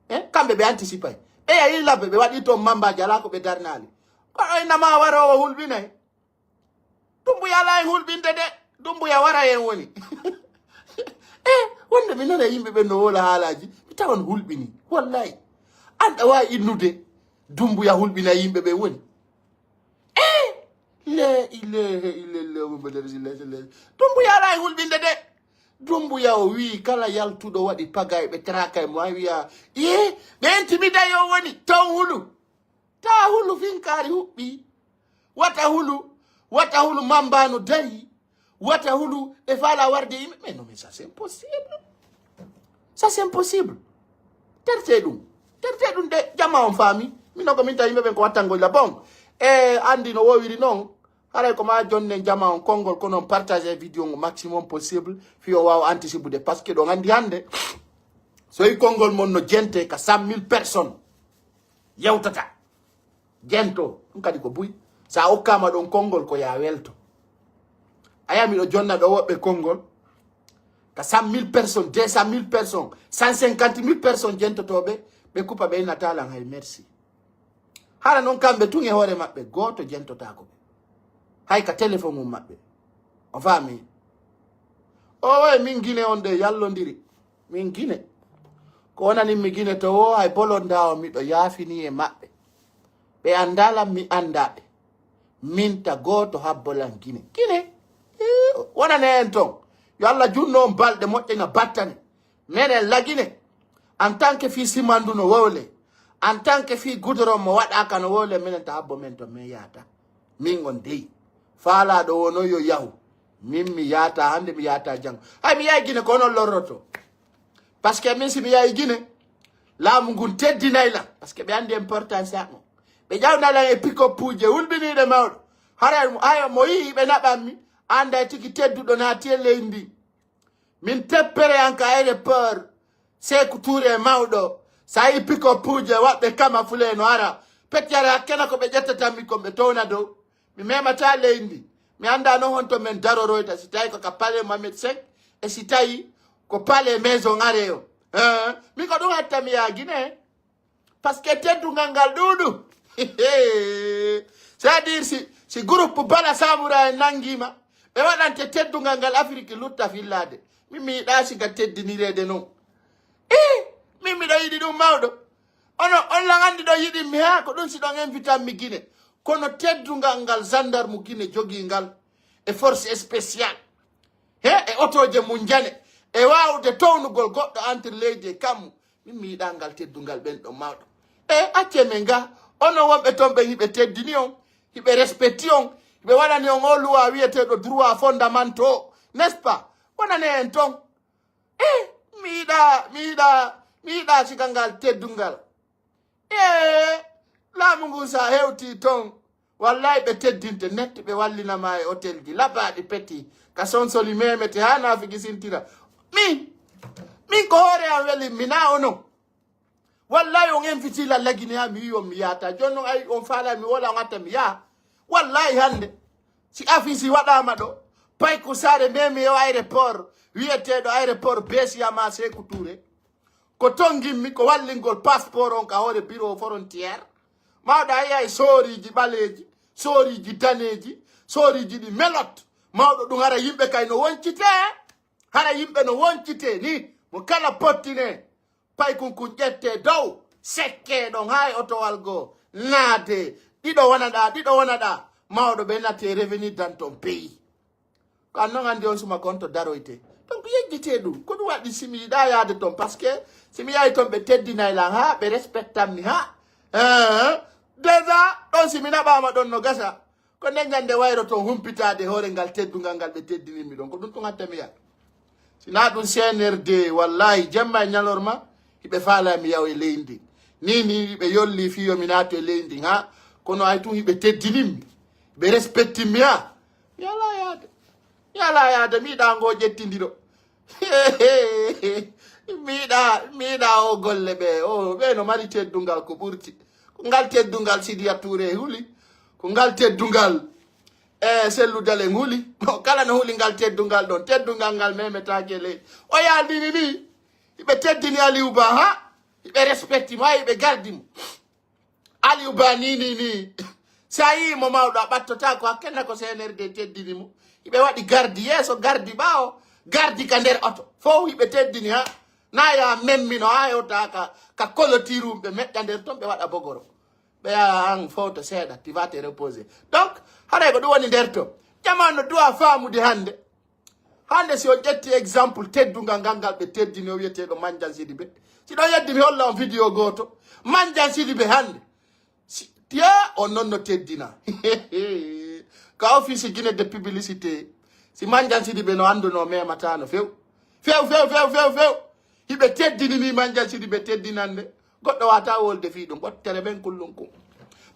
Eh? Kamɓe ɓe anticipay. Ɓe yahi labe, ɓe waɗi toon mambaaji, alaa ko ɓe darnaali. Kono inna ma waroowo hulɓinay. Dumbuya alaa en hulɓinde de. Dumbuya wara en woni. Eh, wonde mi nana yimɓe ɓen no woola haalaaji. Mi tawan hulɓini. Wallahi. An ɗa waawi innude. Dumbuya hulɓina yimɓe ɓen woni. Eh, la ilaha illallah Muhammadu Rasulullah sallallahu alaihi wasallam. Dumbuya alaa e hulɓinde de. Dumbuya o wi'i kala yaltuɗo waɗi pagay ɓe taraka e mo ay wi'a, "Ee, ɓe intimiday o woni, taw hulu. Taw hulu finkaari huɓɓi. Wata hulu, wata hulu mambaano dari. Wata hulu ɓe faala warde yimɓe." Mais non, mais ça c'est impossible. Ça c'est impossible. Terte ɗum. Terte ɗum de, jama on faami. Min non ko min tawi yimɓe ɓen ko wattangol la. Bon, e anndi no wowiri non. Haray ko ma jonnen jama on konngol, kono on partage vidéo on maximum possible. Fii o waawa anticipude. Parce que ɗon anndi hannde. So yi konngol mon no jente ka cent mille personnes. Yewtata. Jento. Ɗum kadi ko buy. Sa okkaama ɗon konngol ko ya welto. Aya miɗo jonna ɗo woɓɓe konngol. Ka cent mille personnes, deux cent mille personnes, cent cinquante mille personnes jentotooɓe, ɓe kupa ɓe innataa lan hay merci. Hara non kamɓe tun e hoore maɓɓe, gooto jentotaako ɓe. Hay ka téléphone mum maɓɓe. O faami? O waye min Gine on ɗe yallondiri. Min Gine. Ko wonanin mi Gine to wo hay bolonda o miɗo yaafini e maɓɓe. Ɓe anndaa lan mi anndaa ɓe. Min ta gooto habbo lan Gine. Gine. Ii, wonane en ton. Yo Alla junno on balɗe moƴƴina battane. Menen la Gine. En tant que fii Simandu no wowle. En tant que fii Gudoron mo waɗaaka no wowle. Menen ta habbo men ton men yaata. Min on dey. Faalaaɗo wono yo yahu. Min mi yaata hannde mi yaata janngo. Hay mi yahi Gine ko onon lorroto. Parce que min si mi yahi Gine. Laamu ngun teddinay lan. Parce que ɓe anndi importance an on. Ɓe ƴawna lan e pick-up uji hulɓiniiɗe mawɗo. Hara, haya mo yi'i ɓe naɓan mi. Annday tigi tedduɗo naati e leydi ndi. Min teppere an ka aéroport. Seeku Tuure mawɗo. Sa yi pick-up uji waɗɓe kama fule no ara. Pettiyare hakkena ko ɓe ƴettatan mi kon ɓe towna dow. Mi memataa leydi ndi. Mi anndaa non honto men daroroyta si tawi ko ka palais Mohamed cinq. E si tawi ko palais maison arrêt o. Eh, mi ko ɗum hatta mi yaa Gine. Parce que teddungal ngal ɗuuɗu. C'est-à-dire si, si groupe Bala Samura en nangiima, ɓe waɗante teddungal ngal Afiriki lutta fillaade. Min mi yiɗaa siga teddinireede non. Eh, min miɗo yiɗi ɗum mawɗo. Ono, on lan anndi ɗo yiɗimmi haa, ko ɗun si ɗon invitan mi Gine. Kono teddungal ngal zandarmu Gine jogii ngal e force spéciale. He, e otooje mun jane. E waawude townugol goɗɗo entre leydi e kammu. Min mi yiɗaa ngal teddungal ɓen ɗon mawɗo. E, accee men ga. Onon wonɓe ton ɓen hiɓe teddini on. Hiɓe respecti on. Hiɓe waɗani on o luwa wi'eteeɗo droit fondamental. N'est-ce pas? Wonanee en ton. E, mi yiɗaa, mi yiɗaa, mi yiɗaa siga ngal teddungal. Ee, laamu ngun sa hewtii ton, wallahi ɓe teddinte net, ɓe wallina ma e hotelji labaaɗi peti, ka sonsoli memete haa naafigi sintira. Min, min ko hoore am weli, mi naa onon. Wallahi on inviti lallagine haa mi wi'i on mi yaata. Jooni non ay on faala mi wola on atta mi yaa. Wallahi hannde, si afisi waɗaama ɗo, pay ko saare memi e o aéroport, wi'eteeɗo aéroport Besi Ama Seeku Tuure. Ko ton ngimmi ko wallingol passeport on ka hoore bureau frontière. Mawɗo a yi'ay sooriiji ɓaleeji, sooriiji daneeji, sooriiji ɗi melot. Mawɗo ɗum hara yimɓe kay no woncitee. Hara yimɓe no woncitee ni. Mo kala pottine. Pay kun kun ƴettee dow. Sekkee ɗon haa e otowal goo. Naadee. Ɗiɗo wona ɗaa, ɗiɗo wona ɗaa. Mawɗo ɓe natee revenir dans ton pays. Ko an non anndi on suma kon to daroyte. Donc yejjitee ɗum. Ko ɗum waɗi si mi yiɗaa yaade ton. Parce que si mi yahi ton ɓe teddinay lan haa ɓe respectan mi haa. Eh, déjà ɗon si mi naɓaama ɗon no gasa. Ko nden ñande wayro ton humpitaade hoore ngal teddungal ngal ɓe teddinimmi ɗon. Ko ɗum tun hatta mi yaha. Si naa ɗum C N R D, wallahi, jemma e ñalorma, hiɓe faalaa mi yaw e leydi ndin. Ni, ni, hiɓe yolli fii yo mi naatu e leydi ndin, ha? Kono ay tun hiɓe teddinimmi, hiɓe respectimmi, ha? Mi alaa yaade. Mi alaa yaade, mi yiɗaa ngoo ƴettindiro. Mi yiɗaa, mi yiɗaa o golle ɓe. O, ɓe no mari teddungal ko ɓurti. Ko ngal teddungal Sidiya Touré huli. Ko ngal teddungal, e, Sellu Dalen huli. Kala no huli ngal teddungal ɗon. Teddungal ngal memetaake e ley. O yaalnini ni. Hiɓe teddini Aliou Ba, ha? Hiɓe respecti mo, ha hiɓe gardi mo. Aliou Ba ni, ni, ni. Si a yii mo mawɗo, a ɓattotaako, hakkenna ko C N R D teddini mo. Hiɓe waɗi gardi yeeso, gardi ɓaawo, gardi ka nder oto. Fow hiɓe teddini, ha? Na ya memmino, ha hewta ka, ka kolotirum ɓe meƴƴa nder ton, ɓe waɗa bogoro. Ɓe yaha han fowta seeɗa, tu vas te reposer. Donc, haray ko ɗum woni nder ton. Jamaa no duwa faamude hannde. Hannde si on ƴetti exemple teddungal ngal ngal ɓe teddini o wi'eteeɗo Manjan Sidibe. Si ɗon yeddi mi holla on vidéo gooto. Manjan Sidibe hannde. Si, tiya on non no teddina. Ka office Guinée de publicité. Si Manjan Sidibe no annduno memataano few. Few, few, few, few, few. Hiɓe teddini ni Manjan Sidibe teddinande. Goɗɗo wata wolde fii ɗum. Ɓottere ɓen kullum kun.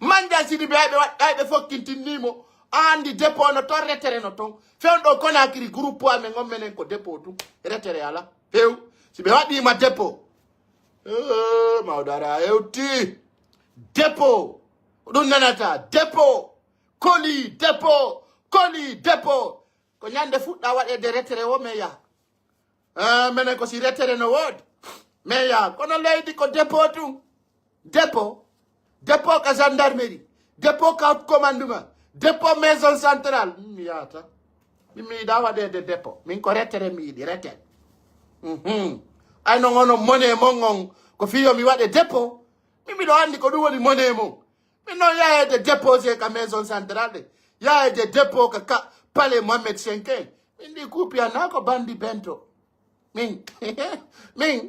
Manjan Sidibe ay ɓe wa-, ay ɓe fokkintinni mo. A anndi dépôt no ton, retrait no ton. Few ɗo Conakry groupe amen on menen ko dépôt tun. Retrait ala. Few. Si ɓe waɗii ma dépôt. Eh, mawɗo ara hewti. Dépôt. Ko ɗum nanata. Dépôt. Colis, dépôt. Colis, dépôt. Ko ñande fuɗɗa waɗeede retrait o, men yaha. Ah, menen ko si retrait no woodi. Men yaha. Kono leydi ko dépôt tun. Dépôt. Dépôt ka gendarmerie. Dépôt ka haut commandement. Dépôt maison centrale. Min mi yaata. Min mi yiɗaa waɗeede dépôt. Min ko retrait mi yiɗi, retrait. Mhm. Ay non onon monnaie mon on. Ko fii yo mi waɗe dépôt. Min miɗo anndi ko ɗum woni monnaie mon. Min non yaheede déposé ka maison centrale de. Yaheede dépôt ka, ka palais Mohamed cinq. Min ɗi kuupiyanaa ko bandi bento. Min, min,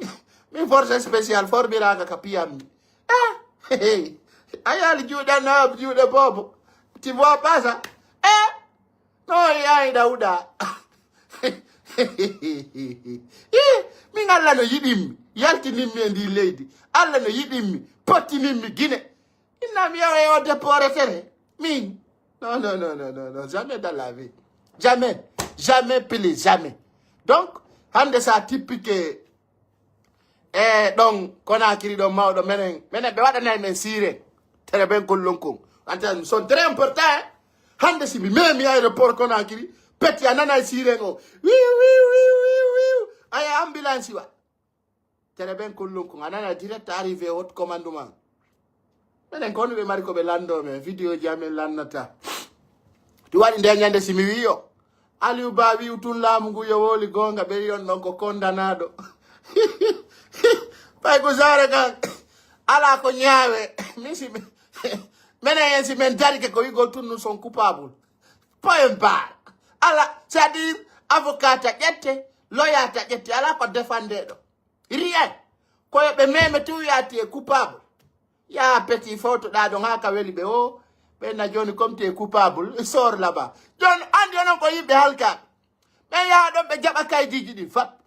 min force spéciale formiraaka ka piyammi. Eh, a yaali juuɗe an, a juuɗe boobo. Tu vois pas ça? Eh, no yaay Dawuda. Ih, min Alla no yiɗimmi, yaltinimmi e ndi leydi. Alla no yiɗimmi, pottinimmi Gine. Inna mi yawa e o dépôt retrait. Min. Non, non, non, non, non, non. Jamais dans la vie. Jamais. Jamais, plus jamais. Donc, hannde sa tippike e ɗon Conakry ɗon mawɗo menen, menen ɓe waɗanay men siren. Tere ɓen kollon kon. Anta son très important, hein. Hannde si mi memi aéroport Conakry, peti a nanay siren o. Wiw, wiw, wiw, wiw, wiw. Aya ambulance wa. Tere ɓen kollon kon, a nana direct arrivé haut commandement. Menen ko honɗum ɓe mari ko ɓe lanndoo men, vidéo ji amen lannata. Ɗum waɗi nde ñande si mi wi'i yo, Aliou Ba wi'u tun laamu ngu yo wowli goonga, ɓe wi'on ɗon ko kondanaaɗo. Ɓay ko saare kan, Alaa ko ñaawe. Min si mi- menen en si men darike ko wi'ugol tun nous sommes coupables. Point barre. Alaa, c'est-à-dire avocat ta ƴette, lawyer ta ƴette, alaa ko défendre ɗo. Rien. Ko yo ɓe meme tun wi'a tu es coupable. Yaa petit fowtoɗaa ɗon haa ka weli ɓe o, ɓe na jooni comme tu es coupable, sors là-bas. Jooni anndi onon ko yimɓe halkaaɓe. Ɓe yaha ɗon ɓe jaɓa kaydiiji ɗin fat.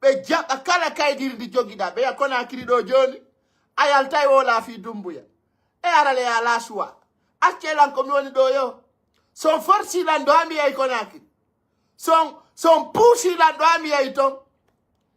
Ɓe jaɓa kala kaydiri ndi jogiɗaa. Ɓe yaha Conakry ɗo jooni. A yaltay wowla fii Dumbuya. E arale ya la suwa. Accee lan ko mi woni ɗo yo. Si on forsii lan ɗo haa mi yahi Conakry. Si on, si on puusii lan ɗo haa mi yahi ton.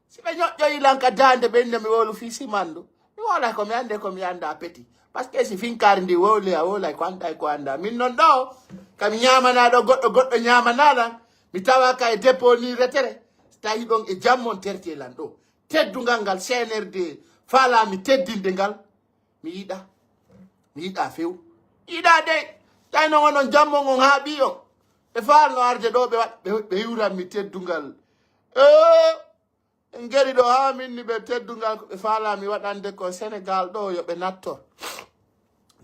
Si ɓe ñoƴƴoyi lan ka daande ɓe inna mi wowlu fii Simandu. Mi wowlay ko mi anndi e ko mi anndaa petit. Parce que si finkaari ndi wowli a wowlay ko anndaa e ko anndaa. Min non ɗo, ka mi ñaamanaa ɗo goɗɗo, goɗɗo ñaamanaa lan. Mi tawa ka e dépôt ni retere. Si tawi ɗon e jam mon terti e lan ɗo. Teddungal ngal C N R D faalaa mi teddinde ngal. Mi yiɗa. Mi yiɗa few. Mi yiɗa dey. Tawi non onon jam mon on haaɓii on. Ɓe faalno arde ɗo ɓe waɗ-, ɓe, ɓe hiwran mi teddungal. Eh, en geri ɗo haa min ni ɓe teddungal ko ɓe faalaa mi waɗande ko Sénégal ɗo yo ɓe natto.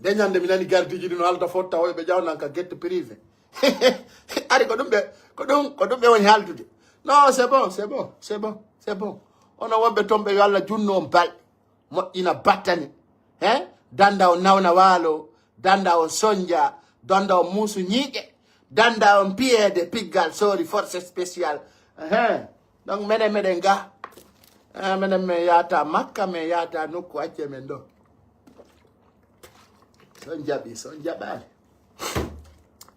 Nde ñande mi nani gardiiji ɗi no halda fotta o yo ɓe ƴawnan ka gette privé. Ari ko ɗum ɓe, ko ɗum, ko ɗum ɓe woni haldude. Non, c'est bon, c'est bon, c'est bon, c'est bon. Onon wonɓe ton ɓe yo Allah junnu on balɗe. Moƴƴina battane. Hein? Danda on nawna waalo, danda on sonja, danda on muusu ñiiƴe, danda on piyeede piggal soori force spéciale. Hein? Donc menen meɗen ga. Eh, menen men yaata Makka, men yaata nokku acce men ɗo. So on jaɓi, so on jaɓaali.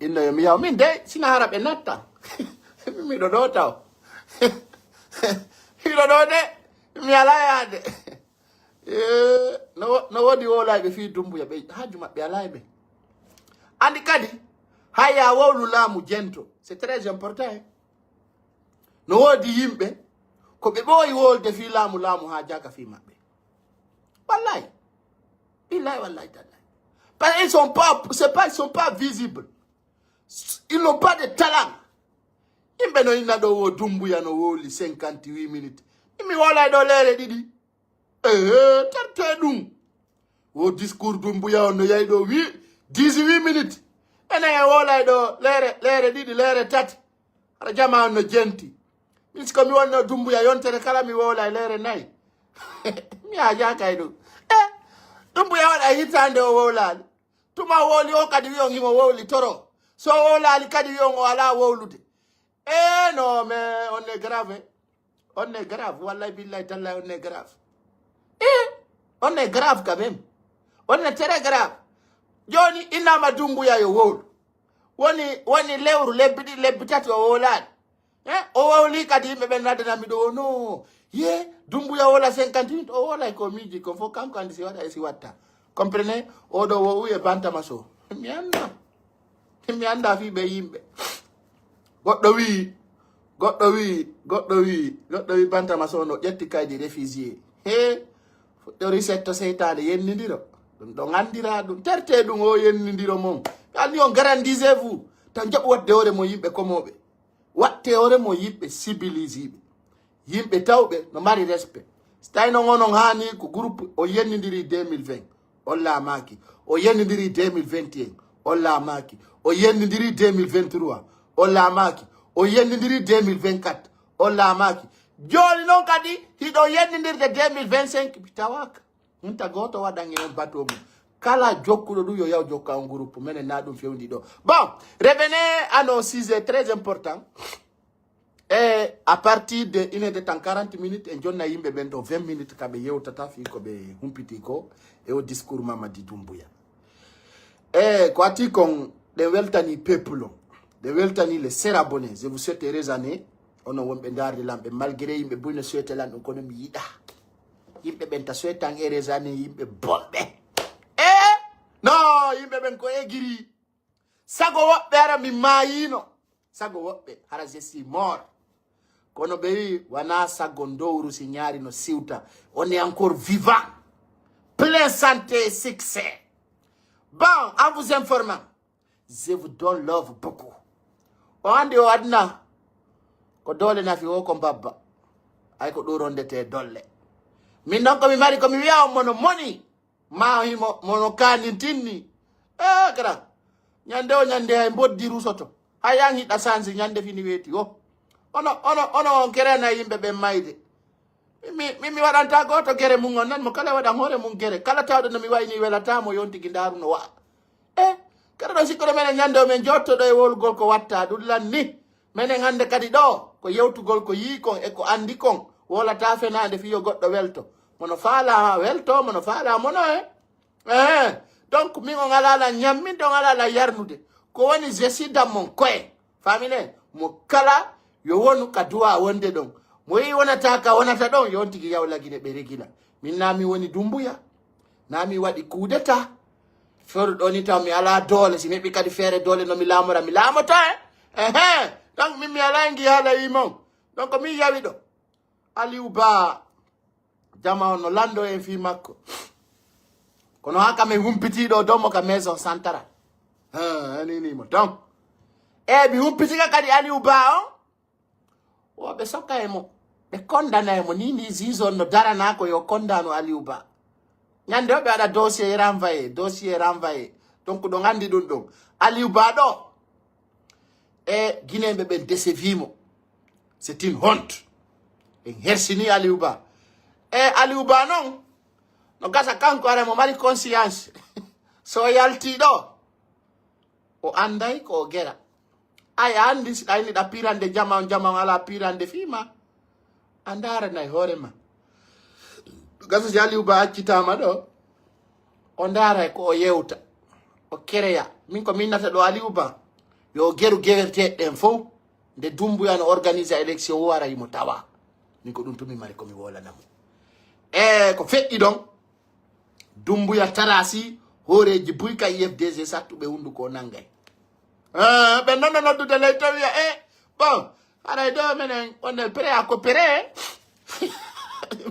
Inno yo mi yaw. Min dey, sina hara ɓe natta. Miɗo ɗo taw. Miɗo ɗo de, mi alaa yaade. Eh, no wo-, no woodi wowlayɓe fii Dumbuya, ɓe haaju maɓɓe alaa e ɓe. Anndi kadi, haya wowlu laamu jento. C'est très important, hein. No woodi yimɓe, ko ɓe ɓooyi wowlude fii laamu, laamu haajaaka fii maɓɓe. Wallahi. Billahi, wallahi, tallahi. Parce qu'ils sont pas, c'est pas, ils sont pas visibles. Ils n'ont pas de talent. Yimɓe no inna ɗo wo Dumbuya no wowli cinquante-huit minutes. Mi wowlay ɗo leere ɗiɗi. Ehe, terte ɗum. Wo discours Dumbuya on no yahi ɗo wi-, dix-huit minutes. Enen e wowlay ɗo leere, leere ɗiɗi, leere tati. Hara jama on no jenti. Min si ko mi wonno Dumbuya yontere kala mi wowlay leere nayi. Mi haajaaka e ɗum. Eh, Dumbuya waɗa hitaande o wowlaali. Tuma o wowli o kadi wi'on himo wowli toro. So o wowlaali kadi wi'on o alaa wowlude. Eh, non, mais on est grave, hein. On est grave. Wallahi, billahi, tallahi, on est grave. Eh, on est grave quand même. On est très grave. Jooni, innama Dumbuya yo wowlu. Woni, woni lewru, lebbi ɗiɗi, lebbi tati o wowlaali. Eh, o wowli kadi yimɓe ɓen naddanami ɗo, o no, ye, Dumbuya wowla cinquante minutes, o wowlay ko miiji, ko fof kanko anndi si waɗa e si watta. Comprenez? Oɗo wo uye bantama so. Mi annda. Mi annda fii ɓe yimɓe. Goɗɗo wi'i, goɗɗo wi'i, goɗɗo wi'i, goɗɗo wi'i bantama so no ƴetti kaydi réfugié. He, fuɗɗori setto seytaane yennindiro. Ɗum ɗon anndira ɗum, terte ɗum o yennindiro mon. Ɓe anndi on grandisez-vous. Tan jaɓu waɗde hoore mon yimɓe komooɓe. Waɗte hoore mon yimɓe civilisiiɓe. Yimɓe tawɓe no mari respect. Si tawi non onon haani ko groupe o yennindiri deux mille vingt, on laamaaki. O yennindiri deux mille vingt et un, on laamaaki. O yennindiri deux mille vingt-trois, on laamaaki. O yennindiri deux mille vingt-quatre, on laamaaki. Jooni non kadi hiɗo yennindirde deux mille vingt-cinq, mi tawaaka. Hunta gooto waɗan e on bateau mum. Kala jokkuɗo ɗum yo yaw jokka on groupe. Menen na ɗum fewndi ɗo. Bon, revenez à nos sujets très importants. E à partir de une heure de temps, quarante minutes, en jonna yimɓe ɓen ɗo vingt minutes ka ɓe yewtata fii ko ɓe humpiti ko e o discours Mamadi Doumbouya. E ko ati kon, ɗen weltani peuple on, ɗen weltani les chers abonnés. Je vous souhaite heureuse année. Onon wonɓe ndaarde lan ɓe, malgré yimɓe buy no souhaite lan ɗum, kono mi yiɗa. Yimɓe ɓen ta souhaite an heureuse année, yimɓe bonɓe. E non, yimɓe ɓen ko aigri. Sago woɓɓe hara min maayino. Sago woɓɓe hara je suis mort. Kono ɓe wi, wana sago ndowru si ñaari no siwta. On est encore vivant. Plein santé et succès. Bon, en vous informant, je vous donne love beaucoup. O andi o aduna ko doole nafi o ko mbabba. Ay ko ɗum rondete dolle. Min non ko mi mari ko mi wi'a on mono moni. Maa himo, mo no kaandintinni. Eh, kara. Ñande o ñande hay mboddi rusoto. Hay an hiɗa sansi ñande fini weeti o. Ono, ono, ono on kerena yimɓe ɓen mayde. Mi, mi, mi waɗanta gooto gere mun on nan, mo kala waɗan hoore mun gere. Kala tawɗo no mi wayni welataa mo yontigi ndaaru no wa'a. Eh, kala ɗo sikkoɗo menen ñande o men jottoɗo e wolgol ko watta ɗum lan ni. Menen hannde kadi ɗo, ko yewtugol ko yii kon e ko anndi kon. Wolataa fenaande fiyo goɗɗo welto. Mono faalaa welto, mono faalaa mono e. Eh, donc, min on alaa lan ñamminde, on alaa lan yarnude. Ko woni, je suis dans mon coin. Famille, mo kala yo wonu ka duwa wonde ɗon. Mo yii wonata ka wonata ɗon, yo on tigi yaw lagine ɓe regila. Min naa mi woni Dumbuya. Naa mi waɗi coup d'état. Fewdo ɗo ni taw mi alaa doole, si mi heɓi kadi feere doole no mi laamora, mi laamoto e. Ehe, donc min mi alaa e ngi haala yi mon. Donc min yawi ɗo. Aliou Ba, jama on no lanndo en fii makko. Kono haa ka mi humpitiiɗo domo ka maison centrale. Ha, ani ni mo. Donc, e mi humpitika kadi Aliou Ba on. Wo ɓe sokka e mo. Ɓe kondana e mo. Ni ni juge on no darana ko yo kondano Aliou Ba. Ñande o ɓe waɗa dossier renvoyé, dossier renvoyé. Donc, ɗon anndi ɗum ɗon. Aliou Ba ɗo. E Guinéen ɓe ɓen décevii mo. C'est une honte. En hersini Aliou Ba. E Aliou Ba non, no gasa kanko ara mo mari conscience. So o yaltii ɗo, o anday ko o gera. Ay, a anndi si ɗa inni ɗa pirande jama on, jama on alaa pirande fii ma. A ndaranay hoore ma. Gasa si Aliou Ba accitaama ɗo, o ndaaray ko o yewta. O kereya. Min ko min nata ɗo Aliou Ba. Yo o geru gewerteeɗe ɗen fow. Nde Dumbuya no organiser élection o wara himo tawa. Min ko ɗum tun mi mari ko mi wolana mo. E ko feƴƴi ɗon. Dumbuya tarasi hooreeji buy ka U F D G sattuɓe hunduko o nangay. Eh, ɓe non no noddude ley to wiya, eh, bon, haray ɗo menen, on est prêt à coopérer.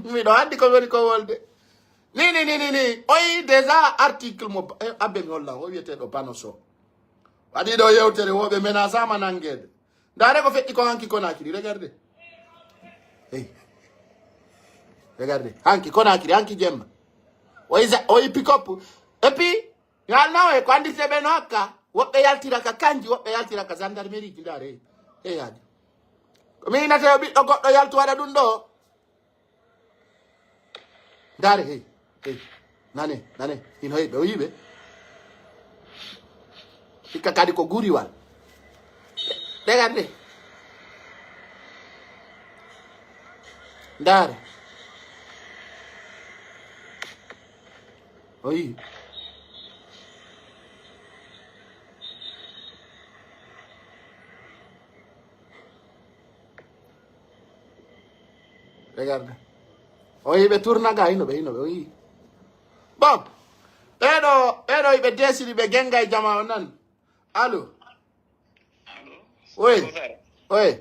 Miɗo anndi ko woni ko wolde. Ni, ni, ni, ni, ni. O yi déjà article mo, eh, abbe mi holla, o wiyeteeɗo Bano Sow. Waɗi ɗo yewtere, woɓe menasama nangeede. Ndaare ko feƴƴi ko hanki Conakry, regardez. Hey. Regardez. Hanki Conakry, hanki jemma. O yi za-, o yi pick up. Et puis, yalna o e ko andirte ɓe no hakka. Woɓɓe yaltira ka kanji, woɓɓe yaltira ka gendarmerie ji, ndaare. Hey, hey, yaadi. Ko mi hinata yo ɓiɗɗo goɗɗo yaltu waɗa ɗum ɗo. Ndaare, hey, hey. Nane, nane. Hino hey, ɓe o yiɓe. Hikka kadi ko guriwal. Ɗegan de. Ndaare. O yii. Regarde. O yii ɓe tourna ga, hino ɓe, hino ɓe, o yii. Bon. Ɓeeɗo, ɓeeɗo yiɓe desiri ɓe genga e jama o nan. Allo. Allo. Oui. Bonsoir. Oui.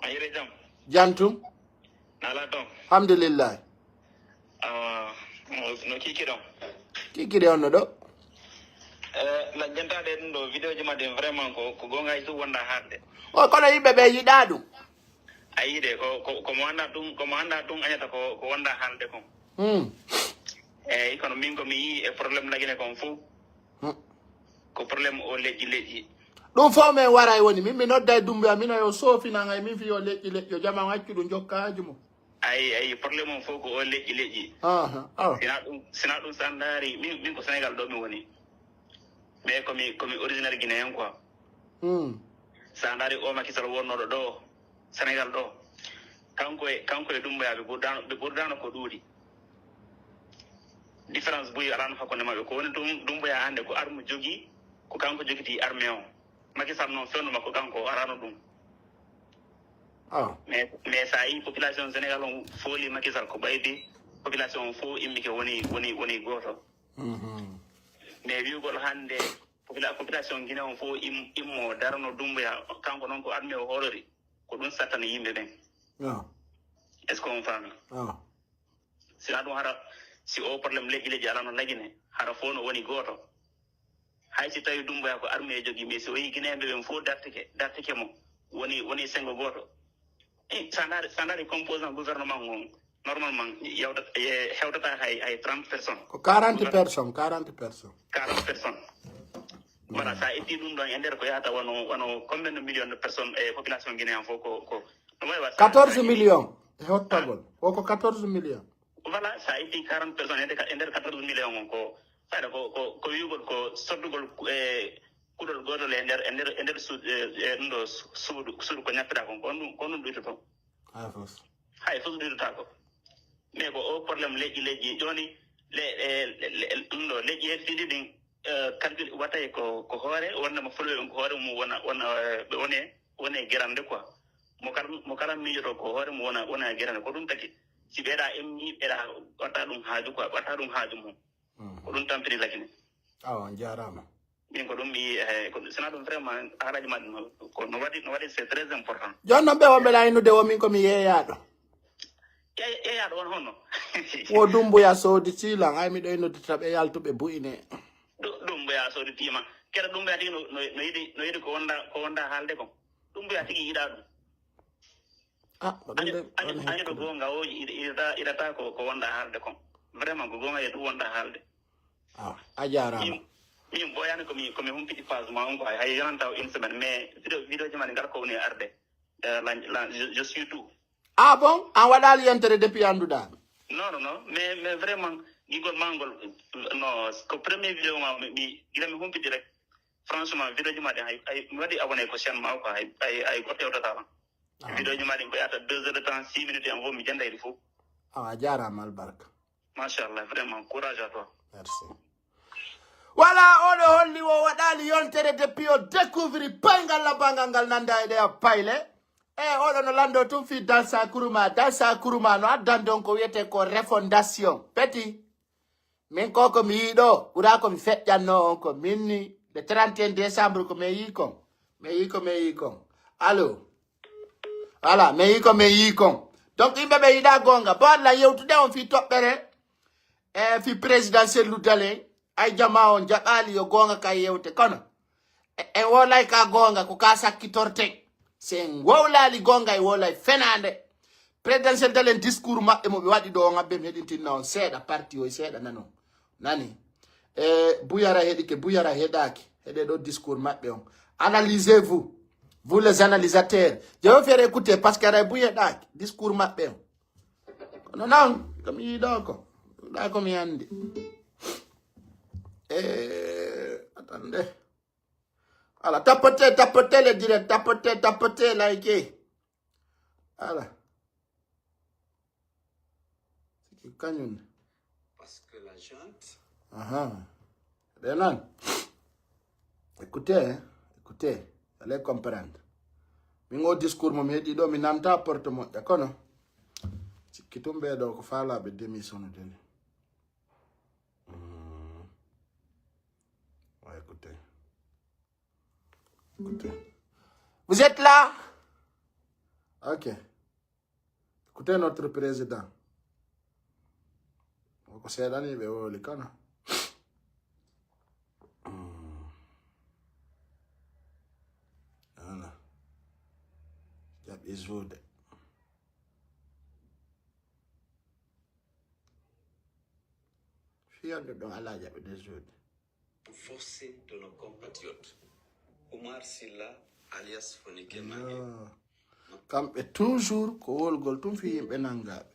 A yire jam. Jantum. Nala ton. Alhamdulillah. Ah, no, no kiki ɗon? Kiki de on no ɗo. Eh, la jantade ɗum ɗo vidéo ji ma ɗin vraiment ko, ko gonga hay ɗum wonda haalde. O kono yimɓe ɓe yiɗa ɗum. A yiide ko, ko, ko mo anda ɗum, ko mo anda ɗum añata ko, ko wonda haalde kon. Hmm. Eyyi, kono min ko mi yii e problème lagine kon fof. Hmm. Ko problème o leƴƴi leƴƴi. Ɗum fof min waray woni, min mi nodda e Dumbuya, min o yo soofinan ay, min fi yo leƴƴi leƴƴi, o jama o accu ɗum jokka haaju mum. Ayi, ayi, problème on fof ko o leƴƴi leƴƴi. Aha, awa. Sina ɗum, sina ɗum sa ndaari, min, min ko Sénégal ɗo mi woni. Mais ko mi, ko mi originaire guinéen quoi. Hmm. Sa ndaari o Macky Sall wonnoɗo ɗo, Sénégal ɗo. Kanko e, kanko e Dumbuya ɓe ɓurdano, ɓe ɓurdano ko ɗuuɗi. Différence buy alano hakkunde maɓɓe. Ko woni ɗum, Dumbuya hannde ko arme jogi, ko kanko jogiti arme o. Macky Sall noon fewndo makko kanko o arano ɗum. Ah. Mais, mais sa yi population Sénégal on fooli Macky Sall ko ɓaydi, population on fof immike woni, woni, woni gooto. Mhm. Mais wi'ugol hannde popula-, population Guinée on fof im-, immo darano Dumbuya, kanko noon ko arme o hoolori, ko ɗum sattani yimɓe ɓen. Ah. Est-ce que on faami? Ah. Sina ɗum hara, si o problème leƴƴi leƴƴi alano lagine, hara fof no woni gooto. Hay si tawi Dumbuya ko arme e jogi, mais si o yi Guinéen ɓe ɓen fof dartike, dartike mo, woni, woni sengo gooto. Eh, sa ndaari, sa ndaari composant gouvernement on, Normalement, yawdat-, e, hewtata hay, hay trente personnes. Ko quarante personnes, quarante personnes. Quarante personnes. Voilà, sa itti ɗum ɗon e nder ko yahata wano, wano combien de millions de personnes e population guinéen fof ko, ko, no wawi waɗ sa, quatorze sa itti- millions e hottagol. Woko quatorze millions. Voilà, sa itti quarante personnes e nder, e nder quatorze millions on ko, fayda ko, ko, ko wi'ugol ko soddugol ku-, e kuɗol gotol e nder, e nder, e nder su-, e, e ɗum ɗo su-, suudu, suudu ko ñappira kon, ko ɗum, ko ɗum ɗuytoto. Hay fos. Hay fof ɗuytata ko. Mais ko o problème leƴƴi, leƴƴi. Jooni, le, e, le, le, ɗum ɗo, leƴƴi heddiiɗi ɗin, eh, calcul waɗay ko, ko hoore, wonde mo fulɓe ɓen ko hoore mum wona, wona, eh, ɓe woni, woni e gerande quoi. Mo kala, mo kala miijoto ko hoore mum wona, wona e gerande. Ko ɗum tagi. Si ɓeeɗa emni, ɓeeɗa waɗta ɗum haaju quoi, waɗta ɗum haaju mum. Ko ɗum tampiri lakini. Awa, on jaaraama. Min ko ɗum mi yi'i, eh, ko, sina ɗum vraiment, haalaji ma ɗum, ko no waɗi, no waɗi, c'est très important. Jooni non ɓe wonɓe la innude wo min ko mi yeeyaaɗo. Ye-, yeeyaaɗo won honno? Wo Dumbuya soodi tiilan, ay miɗo innude taɓe yaltuɓe bu'ine. Ɗu-, Dumbuya soodi tiima. Kere Dumbuya tigi no, no, no yiɗi, no yiɗi ko wonda, ko wonda haalde kon. Dumbuya tigi yiɗa ɗum. Ah, ko ɗum Ani, de, ani, on ani ɗo hikka. Goonga o yiɗi, yiɗata, yiɗata ko, ko wonda haalde kon. Vraiment ko goonga e ɗum wonda haalde. Ah, a jaaraama. Min, min boyani ko mi, ko mi humpiti page ma on ko hay, hay yonanta o une semaine, mais vidéo, vidéo ji ma ɗi ngar ko woni e arde. Eh, la, la, je, je suis tout. Ah bon? An waɗaali yentere depuis annduɗaa mi. Non, non, non. Mais, mais vraiment, gigol ma ngol, non, ko premier vidéo ma mi, mi, gila mi humpiti rek. Franchement, vidéo ji ma ɗin hay, hay, mi waɗi abonné ko chaîne ma o quoi, hay, hay, hay goɗɗo hewtata lan. Vidéo ji ma ɗin ko yata deux heures de temps, six minutes en fof mi jenda ɗi fof. Awa, a jaaraama albarka. Machallah, vraiment, courage à toi. Merci. Wala oɗo holli o waɗaali yontere depuis o découvri payngal labbangal ngal nanda e ɗeya payle. E oɗo no lando tun fii Dansa Kuruma. Dansa Kuruma no addande on ko wiyete ko refondation. Petit, min ko ko mi yiɗo, ɓura ko mi feƴƴanno on ko minni le trente et un décembre ko mi yi kon. Mi yi ko mi yi kon. Allo. Voilà, mi yi ko mi yi kon. Donc, yimɓe ɓe yiɗa goonga. Bo Allah yewtude on fii toɓɓere. E fii présidentiel lu dalen. Ay jama on jaɓaali yo goonga ka yewte. Kono, e, e wolay ka goonga, ko ka sakkitorten. Si en wowlaali goonga, e wolay fenaande. Présidentiel dalen discours maɓɓe mo ɓe waɗi ɗo on, abbe mi heɗintinna on seeɗa, parti o e seeɗa nanon. Nani? E, Buyara heɗike, Buyara heɗaaki. Heɗe ɗo discours maɓɓe on. Analysez-vous, vous les analysateurs. Je veux faire écouter parce que aray Buye heɗaaki discours maɓɓe on. Kono non, ko mi yiɗo ko. Ɗa ko mi andi. E, attendez. Voilà, tapotez, tapotez le direct, tapotez, tapotez, likez. Voilà. Siki kañun. Parce que la gente. Aha. Renan. Écoutez, hein, écoutez. Vous allez comprendre. Min o discours mo mi heɗi ɗo, mi nanta porte moƴƴa kono. Sikki tun ɓe ɗo ko faalaɓe démissionnude ni. Hmm. Ouais, écoutez. Écoutez. Vous êtes là? Ok. Écoutez notre président. Ko seeɗani ɓe wowli kana. Hmm. Voilà. Jaɓi juude. Fiyande ɗon alaa jaɓude juude. Forcé de nos compatriotes. Oumar Silla, alias Fonike Mange. Yo. Kamɓe toujours ko wolgol tun fii yimɓe nangaaɓe.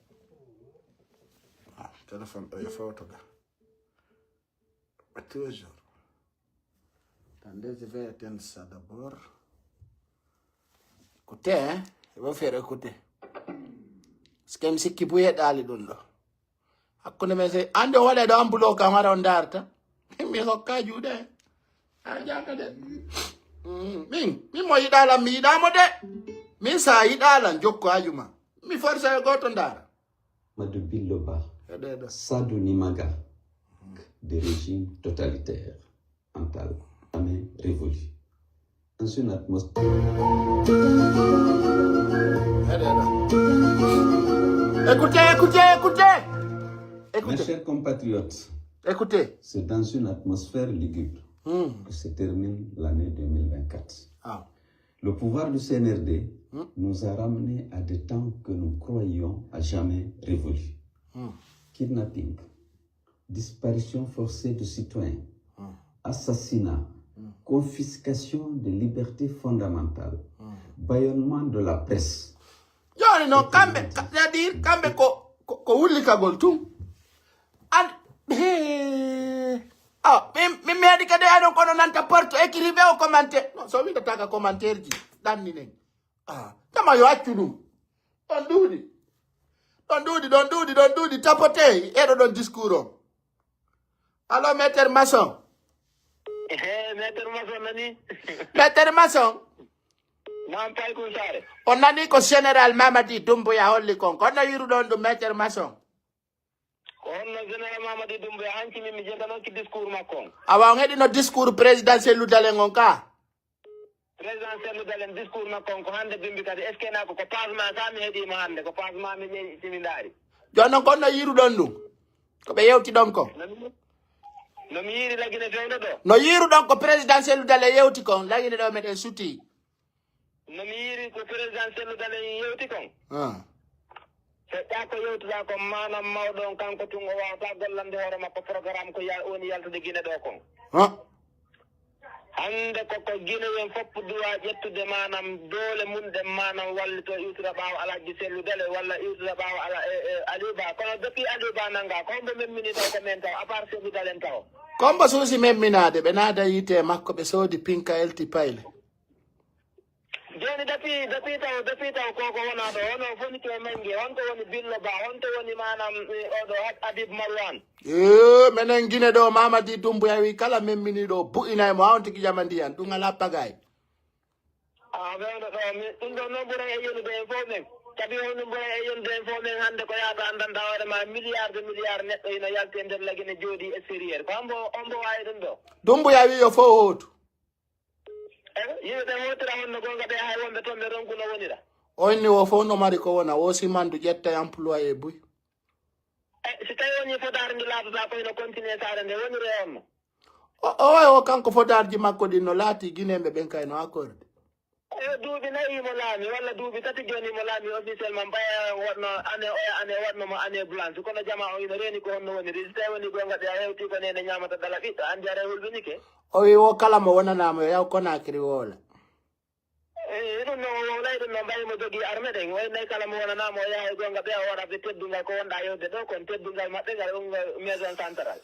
Ah, téléphone ɗo yo fewto ga. Toujours. Attendez, je vais éteindre ça d'abord. Écoutez, hein, je vais faire écouter. Parce que mi sikki buye ɗaali ɗum ɗo. Hakkunde men sey, ande o waɗa ɗo ambulo kam hara on daarta. Mi hokka juuɗe. A jaaka de. Mm, min, min mo yiɗaa lan, mi yiɗaa mo de. Min sa yiɗaa lan, jokko aju ma. Mi forsa e gooto ndaara. Madu Billo Ba, Heɗe ɗo. Sadu Nimaga, des régimes totalitaires, antal, jamais révolu. Dans une atmosphère. Heɗe ɗo. Écoutez, écoutez, écoutez. Mes Écoutez, chers compatriotes, écoutez. C'est dans une atmosphère lugubre Hmm. que se termine l'année deux mille vingt-quatre. Ah. Le pouvoir du C N R D nous a ramenés à des temps que nous croyions à jamais révolus. Kidnapping, disparition forcée de citoyens, assassinat, confiscation des libertés fondamentales, bâillonnement de la presse. Jooni noon, kamɓe, c'est-à-dire, kamɓe ko, ko, ko wullikagol tun. An, hee. Ah, min, min meeɗi kadi ay ɗon kono nanta porte écrit ɓe o commentaire. Non, so windataka commentaire ji, ɗanninen. Ah, tama yo accu ɗum. Ɗon ɗuuɗi. Ɗon ɗuuɗi, ɗon ɗuuɗi, ɗon ɗuuɗi. Tapote, eɗo ɗon discours on. Allo, maître maçon. He, maître maçon nani? Maître maçon. Naam, Paykun Saare. On nani ko général Mamadi Doumbouya holli kon. Kono yiruɗon ɗum, maître maçon. Ko honno général Mamadi Doumbouya hanki min mi jentanoki discours makko on. Awa on heɗino discours présidentiel Dalen on ka. Président Cellou Dalen discours makko on ko hannde bimbi kadi, est-ce que na ko, ko pansement ka mi heɗiimo hannde, ko pansement mi ƴeeƴi si mi ndaari. Jooni non kon no yiruɗon ɗum? Ko ɓe yewti ɗon ko? No mi, no mi yiiri Lagine fewndo ɗo. No yiruɗon ko président Cellou Dalen yewti kon, Lagine ɗo meɗen suti. No mi yiiri ko président Cellou Dalen yewti kon. Ah. Feƴƴa ko yewtuɗa kon, maanam mawɗo on kanko tun o waawata gollande hoore makko programme ko ya, woni yaltude Gine ɗo kon. Ah. Hannde ko ko Gineyen fof duwa ƴettude maanam doole mun ɗen, maanam wallito iwtira ɓaawo Alhaji Cellou Dalen walla iwtira ɓaawo ala, e, e, Aliou Ba. Kono depuis Aliou Ba nannga, ko hombo memmini taw ko men taw, à part Cellou Dalen taw. Ko hombo suusi memminaade, ɓe naada yiite makko, ɓe soodi pinka elti payle. Jooni dapi, dapi taw, dapi taw koko wona ɗo, hono foni ke menge, honto woni Billo Ba, honto woni maanam, eh, oɗo Hab-, Habib Marwan. Ee, menen Gine ɗo, Mamadi Doumbouya wi kala memminiiɗo o bu'inay mo, haa on tigi ƴama ndiyan, ɗum alaa pagay. Ah, ɓe wonɗo ɗo, mi, ɗum ɗo noon ɓuray e yenude en fof men. Sabi honɗum ɓuray e yenude en fof men hannde ko yaata anndanɗa hoore ma milliard de milliard neɗɗo ina yalti e nder Lagine jooɗi extérieur. Ko hombo, hombo waawi ɗum ɗo? Doumbouya wi yo fof hootu. Eh, yimɓe ɓe hootira honno goonga ɓe hay wonɓe toon ɓe ronkuno wonira. O inni wo fof no mari ko wona, wo simandu ƴetta e employé buy. Eh, si tawi woni fodaare nde laatoɗa ko hino continue saare nde wonire honno? O, o wayi o kanko fodaarji makko ɗin no laati Gineeɓe ɓen kay no accordé. Eh, duuɓi nayi mo laami, walla duuɓi tati jooni mo laami officiellement, mbaya wonno année oya année wonno mo année blanche. Kono jama o ino reeni ko honno woniri. Si tawi woni goonga ɓe a hewti ko nene ñaamata dala ɓiɗɗo, anndi aray hulɓinike. O wi wo kala mo wonanaama yo yaw Conakry woola. Eh, ɗum noon o wowlay ɗum noon, mbayi mo jogii arme ɗen. Way nay kala mo wonanaama o yaha e goonga ɓe o waɗa ɓe teddungal ko wonɗa yewde ɗo kon, teddungal maɓɓe ngal on ngal maison centrale.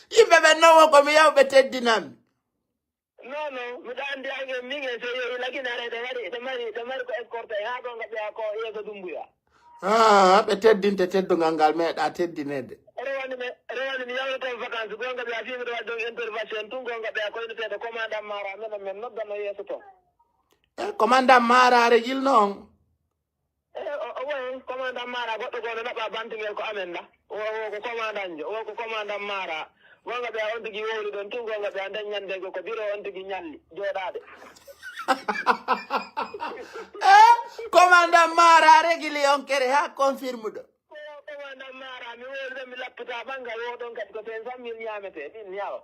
Yimɓe ɓen non wo ko mi yaw ɓe teddinammi. Non, non, miɗo anndi an e min e so yehi Lagine ara eɗe mari, eɗe mari, eɗe mari ko escorte haa goonga ɓe ko yeeso Dumbuya. Ah, ɓe teddinte teddungal ngal meeɗa teddineede. Rewani mi, rewani mi yawno toon vacances, goonga ɓe a fii miɗo waɗi ɗon intervention tun, goonga ɓe a koyneteeɗo commandant Mara, men men noddano yeeso toon. E commandant Mara régil noon. E o, o wayi commandant Mara goɗɗo goo no naɓa bantungel ko amen da. O, o ko commandant jo, o ko commandant Mara. Goonga ɓe a on tigi wowli ɗon tun, goonga ɓe a nden ñande go ko biro on tigi ñalli, jooɗaade. E commandant Mara régili on kere ha confirme ɗo. Ko commandant Mara, mi wowli ɗon mi lappita ɓanngal, wo ɗon kadi ko cinq cent mille ñaametee, ɗin yawa.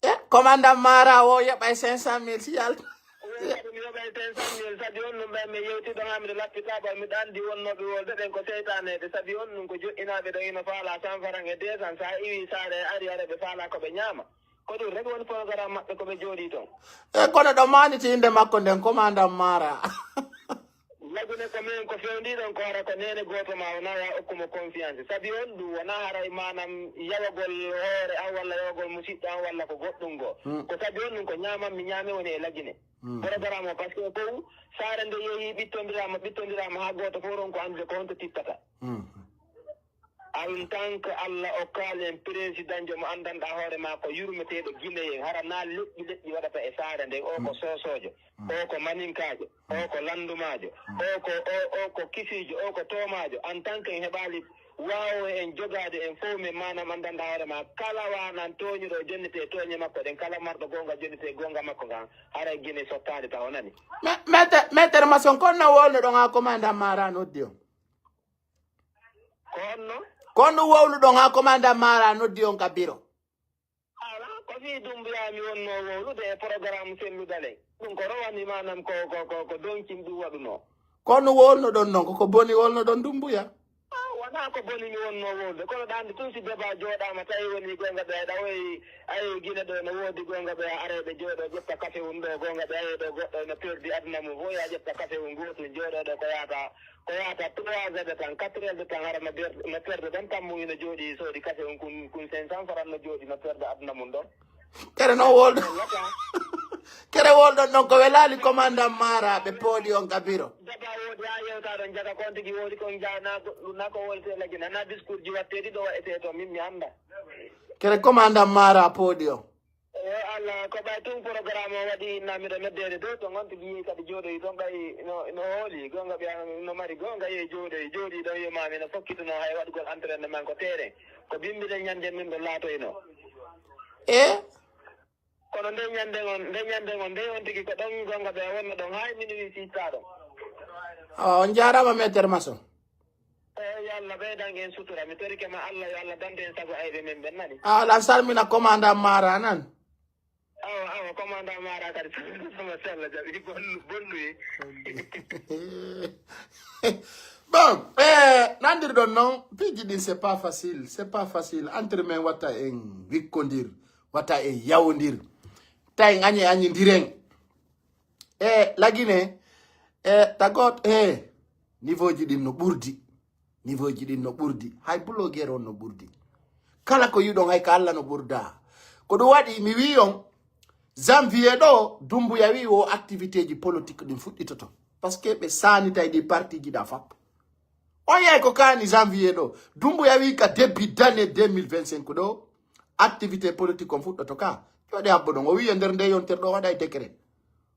E commandant Mara wo yoɓay cinq cent mille si yalta. Wo kadi mi yoɓay cinq cent mille, sabi on ɗum ɓay mi yewti ɗon ha miɗo lappita, ba miɗo anndi wonnooɓe wolde ɓen ko seytaaneeɓe, sabi on ɗum ko joɗɗinaaɓe ɗon ino faala cent francs e deux cents, sa iwi saare ari ara ɓe faala ko ɓe ñaama. Ko ɗum rek woni programme maɓɓe ko ɓe jooɗii ton. E kono ɗo maaniti innde makko nden commandant Mara. Lagune ko min ko fewndii ɗon ko hara ko neene gooto ma o nawa okku mo confiance. Sabi on ɗum wonaa haray maanam yawagol hoore an walla yawagol musiɗɗo an walla ko goɗɗum goo. Ko sabi on ɗum ko ñaaman mi ñaame woni e Lagine. Programme o par ce que fow saare nde yehi ɓittondiraama, ɓittondiraama haa gooto fow ronko anndude ko honto tippata. En tant que Allah okkaali en président jo mo anndanɗaa hoore maa ko yurmeteeɗo Guinéen, hara naa leƴƴi leƴƴi waɗata e saare nden, o ko soosoojo, o ko maninkaajo, o ko lanndumaajo, o ko, o, o ko kisiijo, o ko toomaajo. En tant que en heɓaali waawo en jogaade en fof, min maanam anndanɗaa hoore maa, kala waanan tooñuɗo o jonnitee tooñe makko ɗen, kala marɗo goonga jonnitee goonga makko ngan, haray Guinée sottaali taho, nani? Me-, maître, maître Masson, kon no wowluɗon haa commandant Mara noddi on? Ko honno? Kon no wowluɗon haa commandant Mara noddi on ka biro? Alaa, ko fii Dumbuya mi wonnoo wowlude e programme Cellou Dalein. Ɗum ko rowani maanam ko, ko, ko, ko donkin ɗum waɗunoo. Kono wowlunoɗon non, koko boni wowlunoɗon Dumbuya? Ah, wonaa ko boni mi wonnoo wowlude, kono ɗa anndi tun si débat jooɗaama tawi wonii goonga ɓe aɗa woyi, ayi Gine ɗo no woodi goonga ɓe arayɓe jooɗoo ƴetta kafe un ɗo, goonga ɓe ayi ɗo goɗɗo no perdi aduna mum fof, yaa ƴetta kafe un gootun jooɗoo ɗo ko yaata, ko yaata trois heures de temps, quatre heures de temps hara no ber-, no perde tan tammu ina jooɗi soodi kafe un kun, kun cinq cents francs no jooɗi no perda aduna mum ɗon. Kere non wowluɗon. Kere wowluɗon non ko welaali commandant Mara ɓe pooɗi on ka biro. Daba woodi haa yewta ɗon jaka kon tigi woodi kon jaa na goɗɗum na ko wolti e lagina na discours ji wattee ɗiɗo waɗetee to min mi annda. Kere commandant Mara pooɗi on. Yo Allah ko ɓay tun programme o waɗi inna miɗo noddeede dow to ngon tigi yehi kadi jooɗoyi ton ɓay no, no hooli goonga ɓe no mari goonga yehi jooɗoyi jooɗi ɗon yo maami no fokkituno hay waɗugol entraînement ko terrain ko bimbiɗen ñande min ɗo laatoyno. E? Kono nde ñande ngon, nde ñande ngon, nde on tigi ko ɗon gonga ɓe wonno ɗon, hay minuit sitta ɗon. Awa, on jaaraama, Maître Maçon. Eh, yo Allah ɓeydan en sutura. Mi torike ma Allah, yo Allah dande en sago ayɓe men ɓen nani. Awa, lan salmina commandant Mara nan. Awa, awa, commandant Mara kadi. Machallah, jaɓi bonnu, bonnu e. Bon, eh, nandirɗon non, piiji ɗin, c'est pas facile, c'est pas facile. Entre men watta en wikkondir, watta en yawondir. Ta en añe añindiren. E lagine, e tagot, e niveau ji ɗin no ɓurdi. Niveau ji ɗin no ɓurdi. Hay blogueur on no ɓurdi. Kala ko yiɗon hay ka Allah no ɓurda. Ko ɗum waɗi mi wi'i on, janvier ɗo, Dumbuya wi'i wo activité ji politique ɗin fuɗɗitoto. Parce que ɓe saanitay ɗi parti ji ɗa fap. On yahi ko kaani janvier ɗo. Dumbuya wi'i ka début d'année deux mille vingt-cinq ɗo, activité politique on fuɗɗoto ka. Jooɗi habbo ɗon. O wi'i e nder nde yontere ɗo waɗay décret.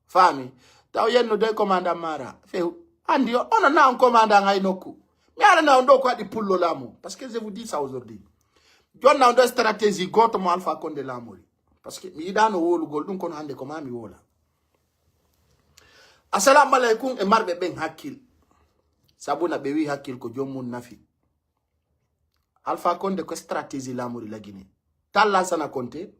Faami? Taw yenno de commandant Mara. Few. Andi o, ono na on commandant hay nokku. Mi ala na on ɗo ko waɗi pullo laamu. Parce que je vous dis ça aujourd'hui. Jonna on ɗo stratégie gooto mo Alpha Condé laamori. Parce que mi yiɗano wowlugol ɗum kono hande ko ma mi wowla. Assalamu alaikum e marɓe ɓen hakkil. Sabuna ɓe wi hakkil ko joom mum nafi. Alpha Condé ko stratégie laamori lagine. Tan Lansana Konte.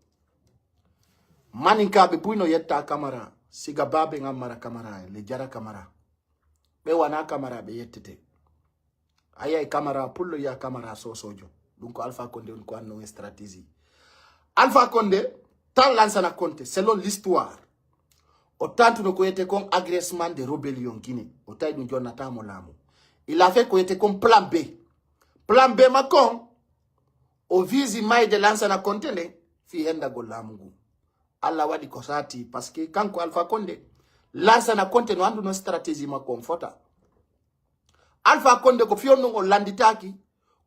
Maninkaaɓe buy no yetta Kamara. Siga baabe ngammara Kamara en, le jara Kamara. Ɓe wana Kamara ɓe yettete. A yiyay Kamara pullo, yiya Kamara sosojo. Ɗum ko Alpha Condé woni ko anno en stratégie. Alpha Condé, tan Lansana Konte, selon l'histoire. O tantuno ko wiyete kon agressement de rébellion Guinée. O tawi ɗum jonnata mo laamu. Il a fait ko wiyete kon plan B. Plan B makko on, o visi mayde Lansana Konte nde fii hendagol laamu ngu. Allah waɗi ko saati, parce que kanko Alpha Condé, Lansana Konte no annduno stratégie makko on fota. Alpha Condé ko fiyon ɗum o lannditaaki,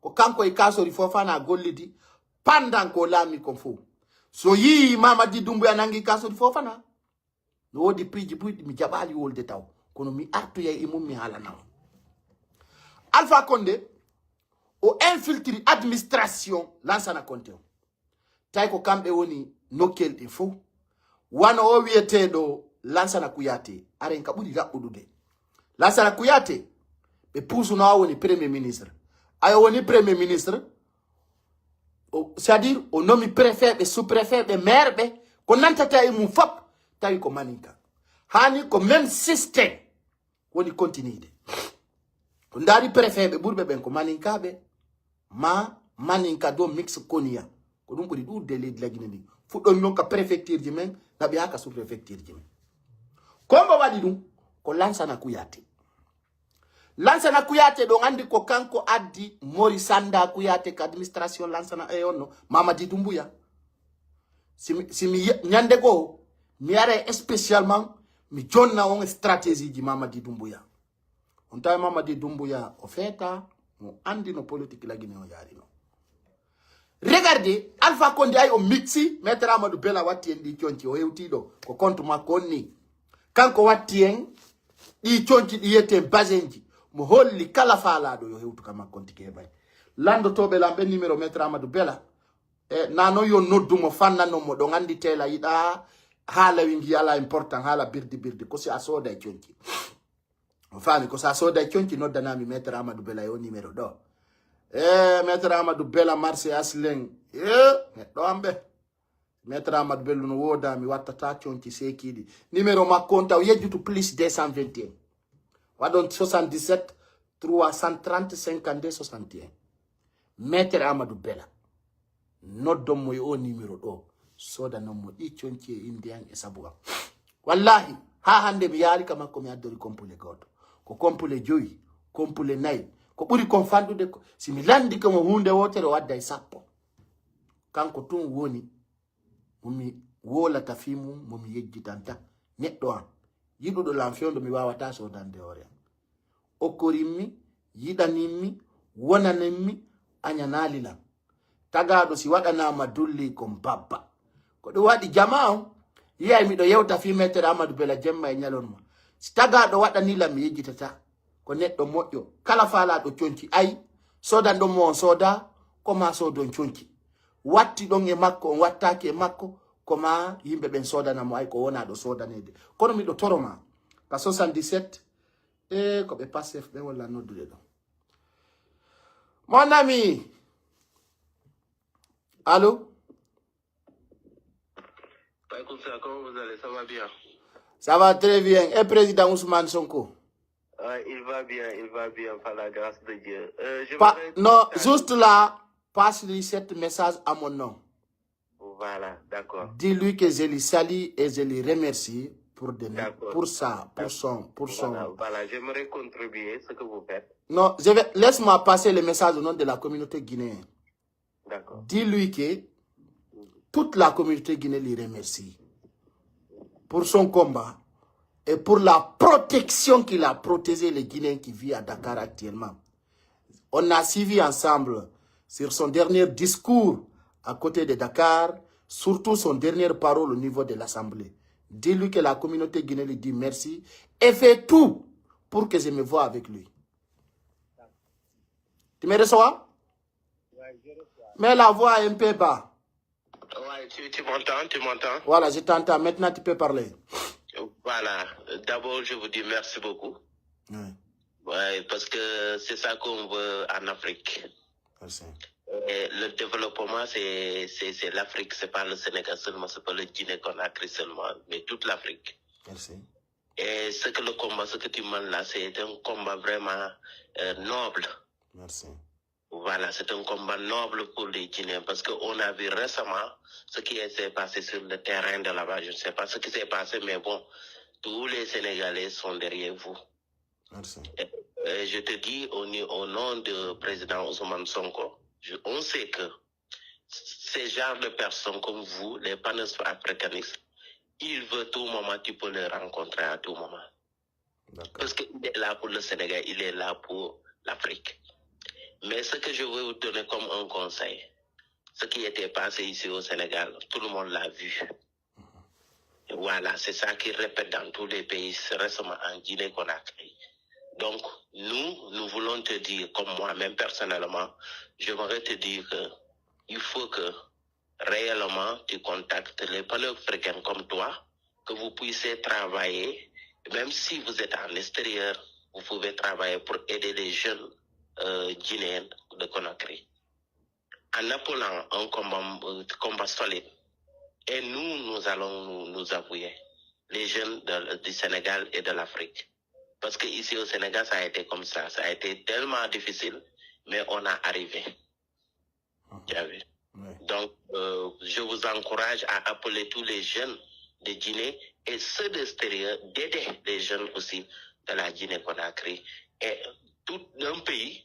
ko kanko e Kasori Fofana gollidi, pandan ko laami kon fof. So yii Mamadi Doumbouya nangi Kasori Fofana, no woodi piiji buy ɗi mi jaɓaali wolde taw, kono mi artoyay e mum mi haalana on. Alpha Condé, o infiltri administration Lansana Konte on. Tawi ko kamɓe woni nokkel ɗin fof. Wano o wiyeteeɗo Lansana Kouyaté, aren ka ɓuri raɓɓuɗude. Lansana Kouyaté, ɓe puusuno o woni premier ministre. Ayo woni premier ministre, o, c'est-à-dire o nomi préfet ɓe, sous-préfet ɓe, maire ɓe, ko nantata e mum fop, tawi ko maninka. Hani ko même système woni continude. Ko ndaari préfet ɓe ɓurɓe ɓen ko maninkaaɓe, ma maninka do mix koniya. Ko ɗum ɓuri ɗuuɗde leydi lagine ndi. Fuɗɗomi non ka préfecture ji men, naɓi haa ka sous-préfecture ji men. Ko mbo waɗi ɗum? Ko Lansana Kouyaté. Lansana Kouyaté ɗon anndi ko kanko addi Mori Sanda Kouyaté ka administration Lansana e onno Mamadi Doumbouya. Si mi, si mi ye-, ñande goo, mi aray spécialement, mi jonna on stratégie ji Mamadi Doumbouya. On tawi Mamadi Doumbouya, o feeta, mo anndi no politique lagine o yaari no. Regardez, Alpha Condé ay o mixi, Maître Amadou Bella watti en ɗi conci, o hewti ɗo, ko compte makko on ni. Kanko watti en ɗi conci ɗi yiyeten basenji, mo holli kala faalaaɗo yo hewtu ka makko on tigi heɓay. Lanndotooɓe lan ɓen numéro Maître Amadou Bella, e, na non yo noddu mo fannanon mo, ɗon anndi tela yiɗa haala wingi ala important, haala birdi birdi, ko si a sooday conci. O faami ko sa sooday conci noddanami Maître Amadou Bella yo numéro ɗo. E, Maître Amadou Bella marché Aslen. E, neɗɗo am ɓe. Maître Amadou Bello no wooda, mi wattata conci seekiiɗi. Numéro makko on taw yejjutu plus deux cent vingt et un. Waɗon soixante-dix-sept trois cent trente cinquante-deux soixante et un. Maître Amadou Bela. Noddon mo e o numéro ɗo. Soodanon mo ɗi conci e innde an e sabu an. Wallahi, haa hannde mi yaali ka makko mi addori kompule gooto. Ko kompule jowi, kompule nayi. Ko ɓuri kon fanɗude ko, si mi lanndike mo huunde wootere o adday sappo. Kanko tun woni mo mi wowlata fii mun, mo mi yejjitanta. Neɗɗo an, yiɗuɗo lan fewndo, mi waawataa soodande hoore an. Okkorimmi, yiɗanimmi, wonanimmi, añanaali lan. Tagaaɗo si waɗanaama dulli kon babba. Ko ɗum waɗi jamaa on, yi'ay miɗo yewta fii meetere Amadou Bela jemma e ñalorma. Si tagaaɗo waɗanii lan, mi yejjitataa. Ko neɗɗo moƴƴo. Kala faalaaɗo conci, ay, soodanɗon mo on soodaa, ko maa soodon conci. Wattiɗon e makko, on wattaaki e makko, ko maa yimɓe ɓen soodana mo, ay, ko wonaa ɗo soodaneede. Kono miɗo toro maa, ka soixante-dix-sept, e ko ɓe Pastef ɓe walla noddude ɗo. Mon ami, allô? Waaleykum salaam, comment vous allez? Ça va bien? Ça va très bien. Et président Ousmane Sonko? Ouais, il va bien, il va bien par la grâce de Dieu. Euh, je Pa- voudrais non, partager- juste là, passe-lui cette message à mon nom. Voilà, d'accord. Dis-lui que je lui salue et je lui remercie pour, de, D'accord. pour ça, pour son, pour son. Voilà, voilà, j'aimerais contribuer ce que vous faites. Non, je vais, laisse-moi passer le message au nom de la communauté guinéenne. D'accord. Dis-lui que toute la communauté guinéenne lui remercie pour son combat et pour la protection qu'il a protégé les Guinéens qui vivent à Dakar actuellement. On a suivi ensemble sur son dernier discours à côté de Dakar, surtout son dernière parole au niveau de l'Assemblée. Dis-lui que la communauté guinéenne lui dit merci et fait tout pour que je me voie avec lui. Tu me reçois? Mais la voix est un peu bas. Ouais, tu, tu m'entends, tu m'entends? Voilà, je t'entends. Maintenant, tu peux parler. Voilà. D'abord, je vous dis merci beaucoup. Ouais, Ouais, parce que c'est ça qu'on veut en Afrique. merci. Et le développement, c'est, c'est, c'est l'Afrique, c'est pas le Sénégal seulement, c'est pas le Guinée-Conakry seulement, mais toute l'Afrique. Merci. Et ce que le combat, ce que tu mènes là, c'est un combat vraiment euh, noble. Merci. Voilà, c'est un combat noble pour les Guinéens parce qu'on a vu récemment ce qui s'est passé sur le terrain de là-bas. Je ne sais pas ce qui s'est passé, mais bon, tous les Sénégalais sont derrière vous. Merci. Et je te dis au, ni- au nom de président Ousmane Sonko, je- on sait que ces genres de personnes comme vous, les panafricanistes, il veut tout moment, tu peux le rencontrer à tout moment. D'accord. Parce qu'il est là pour le Sénégal, il est là pour l'Afrique. Mais ce que je veux vous donner comme un conseil, ce qui était passé ici au Sénégal, tout le monde l'a vu. Et voilà, c'est ça qui répète dans tous les pays, récemment en Guinée-Conakry. Donc, nous, nous voulons te dire, comme moi-même personnellement, j'aimerais te dire que il faut que réellement tu contactes les panafricains comme toi, que vous puissiez travailler, même si vous êtes en extérieur, vous pouvez travailler pour aider les jeunes euh, guinéens de Conakry. En appelant un combat, un combat solide. Et nous, nous allons nous, nous appuyer, les jeunes de- du Sénégal et de l'Afrique. Parce que ici au Sénégal, ça a été comme ça. Ça a été tellement difficile, mais on a arrivé. Tu as vu? Ouais. Donc, euh, je vous encourage à appeler tous les jeunes de Guinée et ceux d'extérieur d'aider les jeunes aussi de la Guinée-Conakry. Et tout un pays,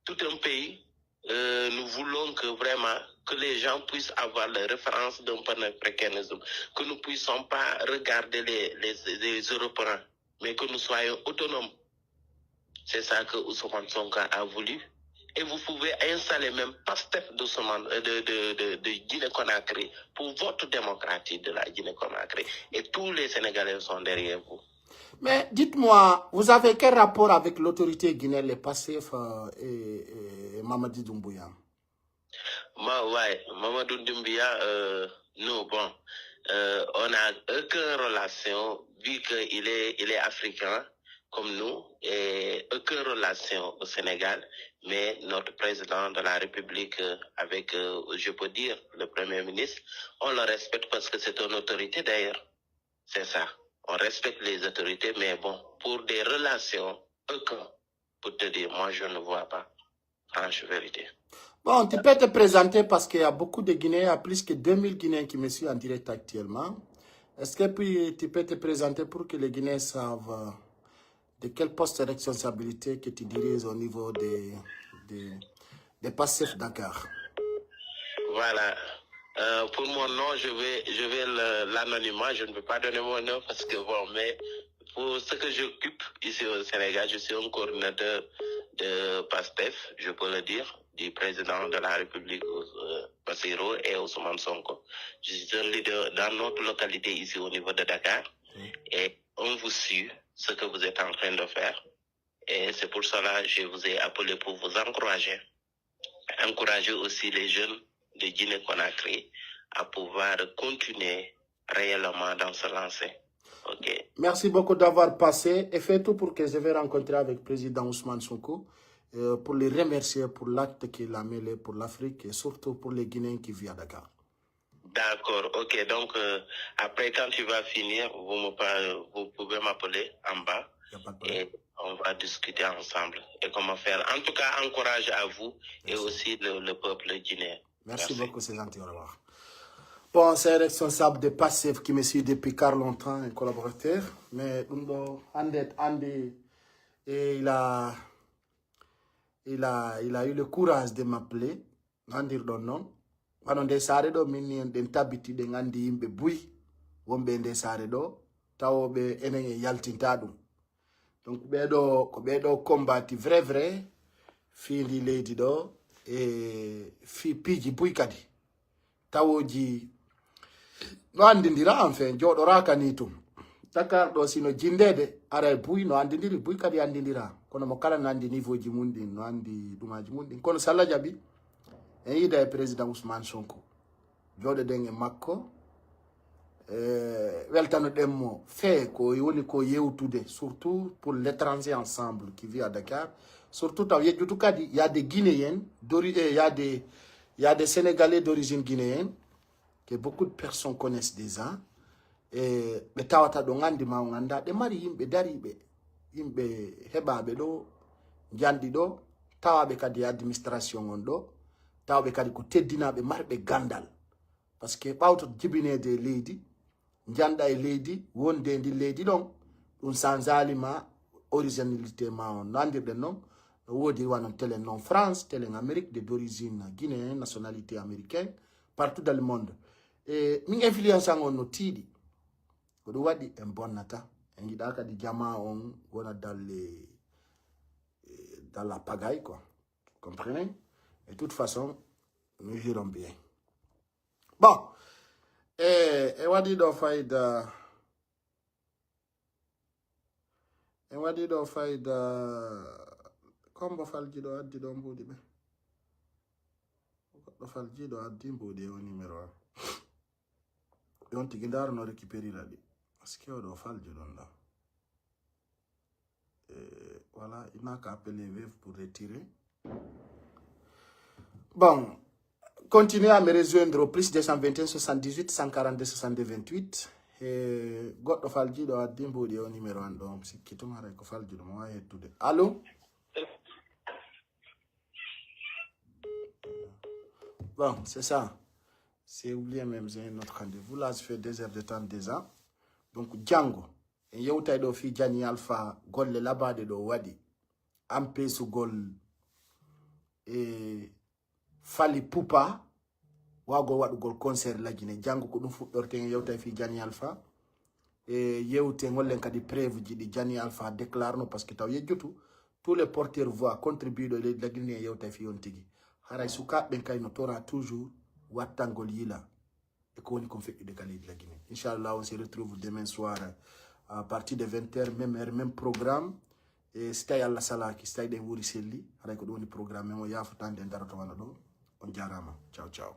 tout un pays, euh, nous voulons que vraiment que les gens puissent avoir la référence d'un panafricanisme, que nous ne puissions pas regarder les, les, les Européens, mais que nous soyons autonomes. C'est ça que Ousmane Sonko a voulu. Et vous pouvez installer même Pastef de, Soman- euh, de, de, de, de Guinée-Conakry pour votre démocratie de la Guinée-Conakry. Et tous les Sénégalais sont derrière vous. Mais dites-moi, vous avez quel rapport avec l'autorité guinéenne, les Pastef euh, et, et Mamadi Doumbouya? Ma, ouais, Mamadou Doumbouya, euh, nous, bon, euh, on n'a aucune relation, vu qu'il est, il est africain. comme nous, et aucune relation au Sénégal, mais notre président de la République, euh, avec, euh, je peux dire, le Premier ministre, on le respecte parce que c'est une autorité d'ailleurs. C'est ça. On respecte les autorités, mais bon, pour des relations, aucun. Pour te dire, moi, je ne vois pas. Franche vérité. Bon, tu peux te présenter parce qu'il y a beaucoup de Guinéens, il y a plus que deux mille Guinéens qui me suivent en direct actuellement. Est-ce que puis tu peux te présenter pour que les Guinéens savent euh, de quel poste de responsabilité que tu diriges au niveau des, des, des Pastef Dakar? Voilà. Euh, pour mon nom, je vais, je vais le- l'anonymat. Je ne peux pas donner mon nom parce que bon, mais pour ce que j'occupe ici au Sénégal, je suis un coordinateur de PASTEF, je peux le dire, du président de la République, euh, Bassirou et Ousmane Sonko. Je suis un leader dans notre localité ici au niveau de Dakar. Et on vous suit, ce que vous êtes en train de faire. Et c'est pour cela que je vous ai appelé pour vous encourager. Encourager aussi les jeunes de Guinée-Conakry à pouvoir continuer réellement dans ce lancer. OK. Merci beaucoup d'avoir passé et fais tout pour que je vais rencontrer avec le président Ousmane Sonko euh, pour les remercier pour l'acte qu'il a mené pour l'Afrique et surtout pour les Guinéens qui vivent à Dakar. D'accord, OK. Donc, euh, après, quand tu vas finir, vous, me par- vous pouvez m'appeler en bas Il n'y a pas de problème. Et on va discuter ensemble et comment faire. En tout cas, encourage à vous et aussi le, le peuple guinéen. Merci beaucoup, c'est gentil, au revoir. Bon, c'est un responsable de PASTEF qui me suit depuis car longtemps, un collaborateur. Mais ɗum ɗo, hannde, hannde, et il a, il a, il a eu le courage de m'appeler. No anndirɗon non. Wano nde saare ɗo, min ni en ɗen tabiti, ɗen anndi yimɓe buy wonɓe e nde saare ɗo, tawooɓe enen en yaltinta ɗum. Donc ɓeeɗo, ko ɓeeɗo combattre vrai, vrai, fii ndi leydi ɗo, e fii piiji buy kadi. Tawooji no anndindira, enfin, jooɗoraaka ni tun. Dakar ɗo, sino jinndeede, aray buy no anndindiri, buy kadi anndindira. Kono mo kala no anndi niveau ji mun ɗin, no anndi ɗumaaji mun ɗin. Kono Salla jaɓi, en yiida e président Ousmane Sonko. Jooɗoɗen e makko, eh, weltanoɗen mo fee ko woni ko yewtude, surtout pour l'étranger ensemble qui vit à Dakar. Surtout taw yejjutu kadi, y a des Guinéens, d'ori- eh, y a des, y a des Sénégalais d'origine guinéenne, que beaucoup de personnes connaissent déjà. E ɓe tawata ɗo nganndi ma on annda, ɗe mari yimɓe dariiɓe, yimɓe heɓaaɓe ɗo, njanɗi ɗo, tawaaɓe kadi e administration on ɗo, tawɓe kadi ko teddinaaɓe marɓe ganndal. Parce que ɓawto jibineede e leydi, njanɗa e leydi, wonde e ndin leydi ɗon, ɗum sanzaali ma originalité ma on. No anndirɗen non, no woodi wano telen non France, telen Amérique, de d'origine guinéen, nationalité américaine, partout dans le monde. E min influence an on no tiiɗi. Ko ɗum waɗi en bonnata. En yiɗa kadi jamaa on wona dans les, eh, dans la pagaille, quoi. Comprenez? Et de toute façon, nous irons bien. Bon, e, e waɗi ɗo fayda, e waɗi ɗo fayda, kombo falji ɗo addi ɗo mbuuɗi ɓe. Goɗɗo falji ɗo addi mbuuɗi e o numéro an. Yon tigi ndaar no récupérira ɗi. Parce que oɗo falji ɗon ɗa. Euh, voilà, il n'a qu'à appeler Wave pour retirer. Bon, continuez à me rejoindre au plus deux cent vingt et un soixante-dix-huit cent quarante-deux soixante-deux vingt-huit. E goɗɗo faljiiɗo addi mbuuɗi o numéro an ɗo, mi sikki tun haray ko faljuɗo mo waawi hettude. Allô? Bon, c'est ça. C'est oublié même, j'ai un autre rendez-vous. Là, je fais deux heures de temps déjà. Donc, janngo, en yewtay ɗo fii Jani Alpha golle labaaɗe ɗo waɗi. Ampesugol e Fally Ipupa, waagol waɗugol concert Lagine. Janngo ko ɗum fuɗɗorten, en yewtay fii Jani Alpha. E yewte ngollen kadi preuve ji ɗi Jani Alpha déclare no, parce que taw yejjutu, tous les porteurs voix contribué ɗo e leydi Lagine en yewtay fii on tigi. Haray sukaaɓe ɓen kay no tora toujours wattangol yila. E ko woni kon feƴƴude ka leydi Lagine. Inchallah, on se retrouve demain soir à partir de vingt heures, même heure, même programme. E si tawi Allah salaaki, si tawi ɗen wuri selli, haray ko ɗum woni programme men o, yaafo tan nde en daroto wano ɗo. On jaaraama. Ciao, ciao.